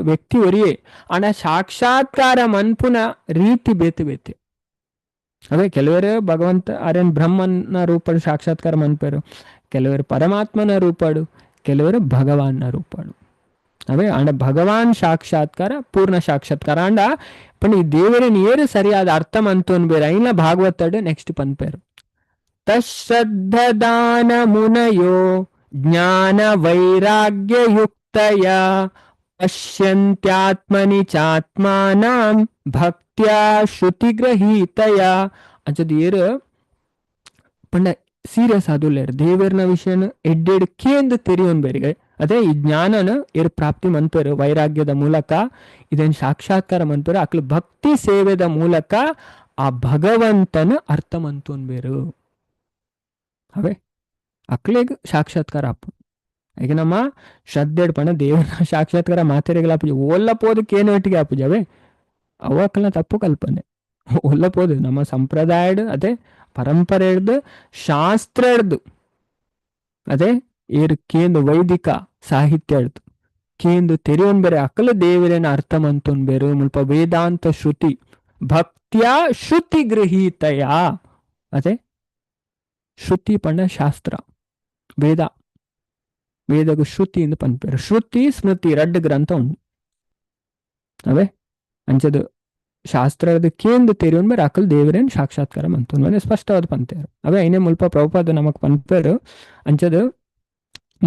ವ್ಯಕ್ತಿ ಒರಿಯೇ ಅಣ ಸಾಕ್ಷಾತ್ಕಾರ ಮನ್ಪುನ ರೀತಿ ಬೇತೆ ಬೇತೆ. ಅವೇ ಕೆಲವರು ಭಗವಂತ ಅರೇನ್ ಬ್ರಹ್ಮನ ರೂಪಡು ಸಾಕ್ಷಾತ್ಕಾರ ಮನ್ಪೇರು, ಕೆಲವರು ಪರಮಾತ್ಮನ ರೂಪಡು, ಕೆಲವರು ಭಗವಾನ್ನ ರೂಪಡು. ಅವೇ ಅಂಡ ಭಗವಾನ್ ಸಾಕ್ಷಾತ್ಕಾರ ಪೂರ್ಣ ಸಾಕ್ಷಾತ್ಕಾರ. ಅಂಡ ಪಂಡ ಈ ದೇವರನ್ ಏರು ಸರಿಯಾದ ಅರ್ಥ ಮಂತೋನ್ ಬೇರೆ ಐನ ಭಾಗವತಡು ನೆಕ್ಸ್ಟ್ ಪನ್ಪೇರು. ತಶ್ರದ್ಧದಾನ ಮುನಯೋ ಜ್ಞಾನ ವೈರಾಗ್ಯಯುಕ್ತಯ ಪಶ್ಯಂತ್ಯಾತ್ಮನಿ ಚಾತ್ಮಾನಾಂ ಭಕ್ತ್ಯಾ ಶ್ರುತಿಗ್ರಹೀತಯ. ಅಂಚದ ಏರು ಪಂಡ ಸೀರಿಯಸ್ ಆದುಲ್ಲೇರು ದೇವರ್ನ ವಿಷಯನ ಎಡ್ಡೆಡ್ ಕೇಂದ್ರ ತೆರಿಯೋನ್ ಬೇರಿಗೆ. ಅದೇ ಈ ಜ್ಞಾನನ ಏರು ಪ್ರಾಪ್ತಿ ಮನ್ಪೇರು ವೈರಾಗ್ಯದ ಮೂಲಕ, ಇದನ್ ಸಾಕ್ಷಾತ್ಕಾರ ಮನ್ಪೇರು ಅಕ್ಲು ಭಕ್ತಿ ಸೇವೆದ ಮೂಲಕ ಆ ಭಗವಂತನ ಅರ್ಥ ಮಂತೋನ್ ಬೇರು. ಅವೇ ಅಕ್ಲೆಗ್ ಸಾಕ್ಷಾತ್ಕಾರ ಅಪ್ಪು. ಈಗ ನಮ್ಮ ಶ್ರದ್ಧೆ ಪಣ ದೇವರ ಸಾಕ್ಷಾತ್ಕಾರ ಮಾತೆರೆಗಳ ಪೂಜೆ ಓಲ್ಲ ಪೋದಕ್ಕೆ ಏನು ಒಟ್ಟಿಗೆ ಆ ಪೂಜೆ ಅವೇ ಅವು ಅಕ್ಕಲ್ನ ತಪ್ಪು ಕಲ್ಪನೆ. ಒಲ್ಲ ಪೋದು ನಮ್ಮ ಸಂಪ್ರದಾಯಡ್ ಅದೇ ಪರಂಪರೆ ಹಿಡ್ದು ಶಾಸ್ತ್ರ ಹಿಡ್ದು ಅದೇ ಏರು ಕೇಂದ್ರ ವೈದಿಕ ಸಾಹಿತ್ಯ ಹಿಡ್ದು ಕೇಂದ್ರ ತೆರಿಯೋನ್ ಬೇರೆ ಅಕಲ ದೇವರೇನ ಅರ್ಥ ಮಂತೋನ್ ಬೇರೆ ಮುಲ್ಪ ವೇದಾಂತ ಶ್ರುತಿ ಭಕ್ತಿಯ ಶ್ರುತಿ ಗೃಹೀತಯ. ಅದೇ ಶ್ರುತಿ ಪಂಡ ಶಾಸ್ತ್ರ ವೇದ ವೇದಗ ಶ್ರುತಿ ಎಂದು ಪನ್ಪೇರು. ಶ್ರುತಿ ಸ್ಮೃತಿ ರಡ್ಡು ಗ್ರಂಥ ಉಂಟು. ಅವೇ ಅಂಚದ ಶಾಸ್ತ್ರದ ಕೇಂದ್ರ ತೆರಿಯೊನ್ ಬೇರೆ ಅಕಲ್ ದೇವರೇನ್ ಸಾಕ್ಷಾತ್ಕಾರ ಮಂತೊನ್ ಸ್ಪಷ್ಟವಾದ ಪಂತೇರು. ಅವೇ ಐನೇ ಮುಲ್ಪ ಪ್ರಭುಪಾದ ನಮಕ್ ಪನ್ಪೇರು. ಅಂಚದ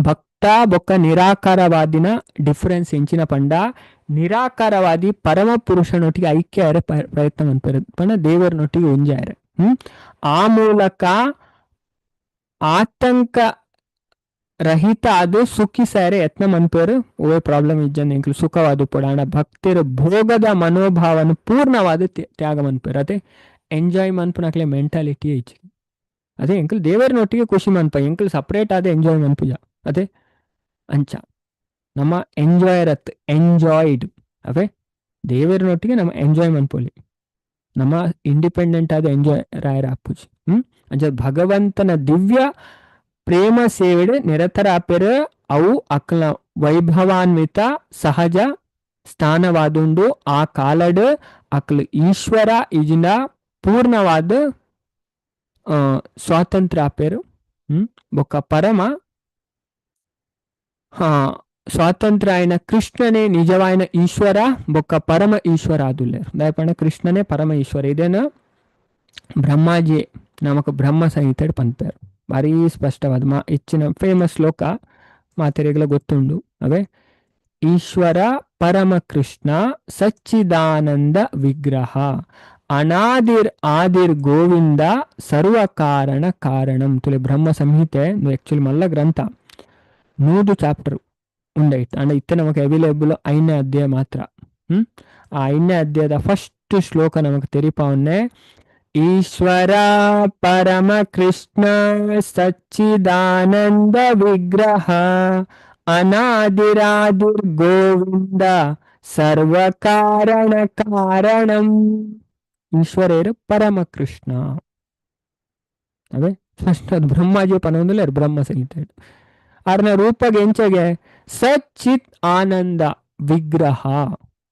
ಭಕ್ತ ಬೊಕ್ಕ ನಿರಾಕಾರವಾದಿನ ಡಿಫರೆನ್ಸ್ ಎಂಚಿನ ಪಂಡ, ನಿರಾಕಾರವಾದಿ ಪರಮ ಪುರುಷನೊಟ್ಟಿಗೆ ಐಕ್ಯ ಆಯರೆ ಪ್ರಯತ್ನ ಮನ್ಪೇರು ಪಂಡ ದೇವರನೊಟ್ಟಿಗೆ ಒಂಜಾಯರೆ. ಆ ಮೂಲಕ ಆತಂಕ ರಹಿತ ಅದು ಸುಖಿಸಾರೆ ಯತ್ನ ಮನ್ಪೇರು, ಓವೇ ಪ್ರಾಬ್ಲಮ್ ಇಜ್ಜಂದೆ ಎಂಕ್ಲು ಸುಖವಾದ ಪೋಡ. ಭಕ್ತಿರ ಭೋಗದ ಮನೋಭಾವನ ಪೂರ್ಣವಾದ ತ್ಯಾಗ ಮನ್ಪೇರು. ಅದೇ ಎಂಜಾಯ್ ಮನ್ಪುನಕ್ಲೆ ಮೆಂಟಾಲಿಟಿ ಇಜ್ಜಿ. ಅದೇ ಎಂಕ್ಲು ದೇವರನೊಟ್ಟಿಗೆ ಖುಷಿ ಮನ್ಪ, ಎಂಕ್ಲು ಸಪ್ರೇಟ್ ಆದ ಎಂಜಾಯ್ ಮನ್ಪುಜ. ಅದೇ ಅಂಚ ನಮ್ಮ ಎಂಜಾಯರ್ ಅತ್ ಎಂಜಾಯ್ಡ್. ಅವೇ ದೇವರನೊಟ್ಟಿಗೆ ನಮ್ಮ ಎಂಜಾಯ್ ಮನ್ಪೊಲಿ, ನಮ್ಮ ಇಂಡಿಪೆಂಡೆಂಟ್ ಆದ ಎಂಜಾಯ್ ರಾಯರ ಅಪ್ಪುಜಿ. ಅಂಚ ಭಗವಂತನ ದಿವ್ಯ ಪ್ರೇಮ ಸೇವೆಡೆ ನಿರತರ ಆಪೆರ್ ಅವು ಅಕ್ಲ ವೈಭವಾನ್ವಿತ ಸಹಜ ಸ್ಥಾನವಾದುಂಡು. ಆ ಕಾಲಡ್ ಅಕ್ಲು ಈಶ್ವರ ಇಜಿಂದ ಪೂರ್ಣವಾದ ಸ್ವಾತಂತ್ರ್ಯ ಆಪೆರು. ಬೊಕ್ಕ ಪರಮ ಸ್ವಾತಂತ್ರ್ಯ ಆಯ್ನ ಕೃಷ್ಣನೇ ನಿಜವಾಯ್ನ ಈಶ್ವರ ಬೊಕ್ಕ ಪರಮ ಈಶ್ವರ ಆದುಲ್ಲೇರು. ದಯಪಂಡ ಕೃಷ್ಣನೇ ಪರಮ ಈಶ್ವರ. ಇದೇನ ಬ್ರಹ್ಮಾಜಿ ನಮಕ್ ಬ್ರಹ್ಮ ಸಂಹಿತೆ ಪನ್ಪೇರು. ಭಾರೀ ಸ್ಪಷ್ಟವಾದ ಮಾ ಇಚ್ಚಿನ ಫೇಮಸ್ ಶ್ಲೋಕ ಮಾತೆರೆಗ್ಲ ಗೊತ್ತುಂಡು. ಅವೇ ಈಶ್ವರ ಪರಮ ಕೃಷ್ಣ ಸಚ್ಚಿದಾನಂದ ವಿಗ್ರಹ ಅನಾದಿರ್ ಆದಿರ್ ಗೋವಿಂದ ಸರ್ವ ಕಾರಣ ಕಾರಣಂ. ತುಲೆ ಬ್ರಹ್ಮ ಸಂಹಿತೆ ಆಕ್ಚುಲಿ ಮಲ್ಲ ಗ್ರಂಥ, 100 ಚಾಪ್ಟರ್ ಉಂಡೈಟ್. ಅಂಡ ಇತ್ತೆ ನಮಕ್ ಅವೈಲೇಬಲ್ 5ನೇ ಅಧ್ಯಾಯ ಮಾತ್ರ. ಆ 5ನೇ ಅಧ್ಯಾಯದ ಫಸ್ಟ್ ಶ್ಲೋಕ ನಮಕ್ ತೆರಿಪಾವನ್ನೆ ಈಶ್ವರ ಪರಮ ಕೃಷ್ಣ ಸಚ್ಚಿದಾನಂದ ವಿಗ್ರಹ ಅನಾದಿರಾದಿರ್ ಗೋವಿಂದ ಸರ್ವ ಕಾರಣ ಕಾರಣಂ. ಈಶ್ವರೇರು ಪರಮ ಕೃಷ್ಣ. ಅವೇ ಫಸ್ಟ್ ಅದು ಬ್ರಹ್ಮಾಜಿ ಪನೊಂದುಲ್ಲೆರ್ ಬ್ರಹ್ಮ ಸಂಹಿತೆ. ಆರ್ನ ರೂಪಗೆ ಎಂಚಗೆ ಸಚ್ಚಿತ್ ಆನಂದ ವಿಗ್ರಹ.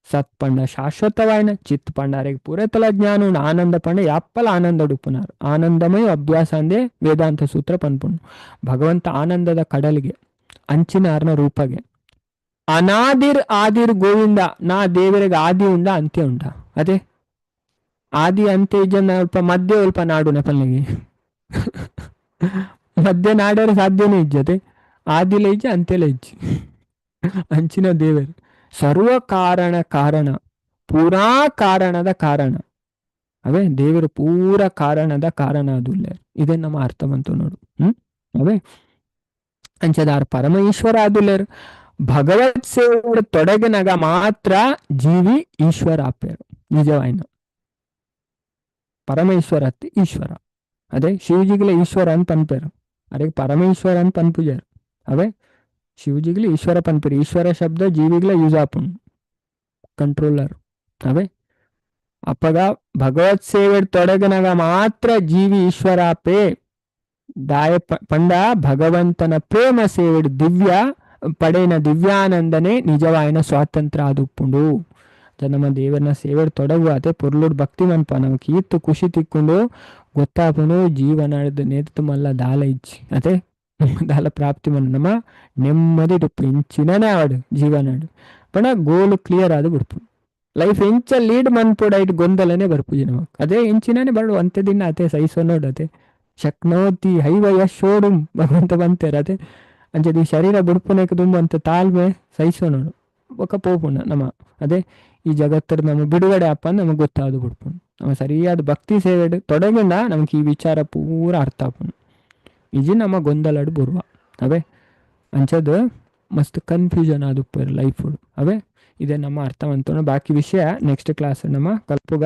ಸತ್ ಪಂಡ ಶಾಶ್ವತವಾಯ್ನ, ಚಿತ್ ಪಂಡಾರಿಗೆ ಪೂರತಲ ಜ್ಞಾನ, ಆನಂದ ಪಂಡ ಯಾಪ್ಪಲ ಆನಂದ ಉಡುಪುನಾರ್. ಆನಂದಮಯ ಅಭ್ಯಾಸ ಅಂದೇ ವೇದಾಂತ ಸೂತ್ರ ಪನ್ಪುಂಡು. ಭಗವಂತ ಆನಂದದ ಕಡಲಿಗೆ ಅಂಚಿನ ಆರ್ನ ರೂಪಗೆ. ಅನಾದಿರ್ ಆದಿರ್ ಗೋವಿಂದ, ನಾ ದೇವರಿಗೆ ಆದಿ ಉಂಡ ಅಂತ್ಯ ಉಂಡ. ಅದೇ ಆದಿ ಅಂತ್ಯ ಇಜ್ಜಂದ ಅಲ್ಪ ಮಧ್ಯ ಅಲ್ಪ ನಾಡು ನೆಪಲ್ನಿಗೆ ಮಧ್ಯ ನಾಡರೆ ಸಾಧ್ಯನೇ ಇಜ್ಜತೆ. ಆದಿಲ ಇಜ್ಜಿ ಅಂತ್ಯಲ ಇಜ್ಜಿ ಅಂಚಿನ ದೇವರು ಸರ್ವ ಕಾರಣ ಕಾರಣ ಪೂರಾ ಕಾರಣದ ಕಾರಣ. ಅವೇ ದೇವರು ಪೂರ ಕಾರಣದ ಕಾರಣ ಅದುಲ್ಲೆ. ಇದೇ ನಮ್ಮ ಅರ್ಥ ಬಂತು ನೋಡು. ಅವೇ ಅಂಚದಾರ್ ಪರಮ ಈಶ್ವರ ಆದುಲ್ಲೇರು. ಭಗವತ್ ಸೇವೆ ತೊಡಗಿನಾಗ ಮಾತ್ರ ಜೀವಿ ಈಶ್ವರ ಆಪೇರು. ನಿಜವಾಯ್ನ ಪರಮೇಶ್ವರ ಅತ್ತಿ ಈಶ್ವರ. ಅದೇ ಶಿವಜಿಗ್ಲೆ ಈಶ್ವರ ಅಂತ ಪನ್ಪೇರು, ಅದೇ ಪರಮೇಶ್ವರ ಅಂತ ಪನ್ಪುಜಾರು. ಅವೇ ಶಿವಜಿಗ್ಲೆ ಈಶ್ವರ ಪನ್ಪೇರು. ಈಶ್ವರ ಶಬ್ದ ಜೀವಿಗ್ಲೆ ಯೂಸ್ ಆಪುಂಡು, ಕಂಟ್ರೋಲರ್. ಅವೇ ಅಪ್ಪಗ ಭಗವತ್ ಸೇವೆ ತೊಡಗಿನಾಗ ಮಾತ್ರ ಜೀವಿ ಈಶ್ವರ ಆಪೇ. ದಾಯ ಪಂಡ ಭಗವಂತನ ಪ್ರೇಮ ಸೇವೆ ದಿವ್ಯ ಪಡೆಯನ ದಿವ್ಯಾನಂದನೇ ನಿಜವಾಯಿನ ಸ್ವಾತಂತ್ರ್ಯ ಆದುಪ್ಪುಂಡು. ನಮ್ಮ ದೇವರನ್ನ ಸೇವೆ ತೊಡಗುವ ಅದೇ ಪೊರ್ಲುಡ್ ಭಕ್ತಿ ಮನ್ಪ ನಮಕ್ ಈತ್ ಖುಷಿ ತಿಕ್ಕೊಂಡು ಗೊತ್ತಾಪುಂಡು ಜೀವನದ ನೇತು ಮಲ್ಲ ದಾಲ ಇಜ್ಜಿ. ಅದೇ ದಾಲ ಪ್ರಾಪ್ತಿ ಮನ್ ನಮ್ಮ ನೆಮ್ಮದಿ ಡುಪ್ಪು ಇಂಚಿನನೇ ಆಡು ಜೀವನಾಡು ಪಂಡ ಗೋಲು ಕ್ಲಿಯರ್ ಆದ ಬಿಡ್ಪು. ಲೈಫ್ ಎಂಚ ಲೀಡ್ ಮನ್ಪೋಡ it ಗೊಂದಲನೇ ಬರ್ಪುಜಿ ನಮಕ್. ಅದೇ ಎಂಚಿನನೇ ಬರಡು ಅಂತೆ ದಿನ ಅದೇ ಸಹಿಸೋ ನೋಡು. ಅದೇ ಶಕ್ನೋತಿ ಹೈವಯ ಶೋಡುಂ ಭಗವಂತ ಬಂತೇರ. ಅದೇ ಅಂಚದ ಈ ಶರೀರ ಬುಡ್ಪುನಕ್ಕೆ ತುಂಬ ಅಂತ ತಾಳ್ಮೆ ಸಹಿಸೋ ನೋಡು ಬೊಕ ಪೋಪುಂಡ ನಮ್ಮ. ಅದೇ ಈ ಜಗತ್ತರ ನಮ್ಮ ಬಿಡುಗಡೆ ಅಪ್ಪ ನಮಗೆ ಗೊತ್ತಾದ ಬಿಡ್ಪುಂಡು. ನಮ್ಮ ಸರಿಯಾದ ಭಕ್ತಿ ಸೇವೆ ತೊಡಗಿಂದ ನಮ್ಗೆ ಈ ವಿಚಾರ ಪೂರ ಅರ್ಥ ಆಪುಂಡು. ಇಜಿ ನಮ್ಮ ಗೊಂದಲಡು ಬರುವ. ಅವೇ ಅಂಚದ ಮಸ್ತ್ ಕನ್ಫ್ಯೂಷನ್ ಆದುಪ್ಪು ಲೈಫ್. ಅವೇ ಇದೇ ನಮ್ಮ ಅರ್ಥ ಅಂತೋಣ. ಬಾಕಿ ವಿಷಯ ನೆಕ್ಸ್ಟ್ ಕ್ಲಾಸ್ ನಮ್ಮ ಕಲ್ಪುಗ.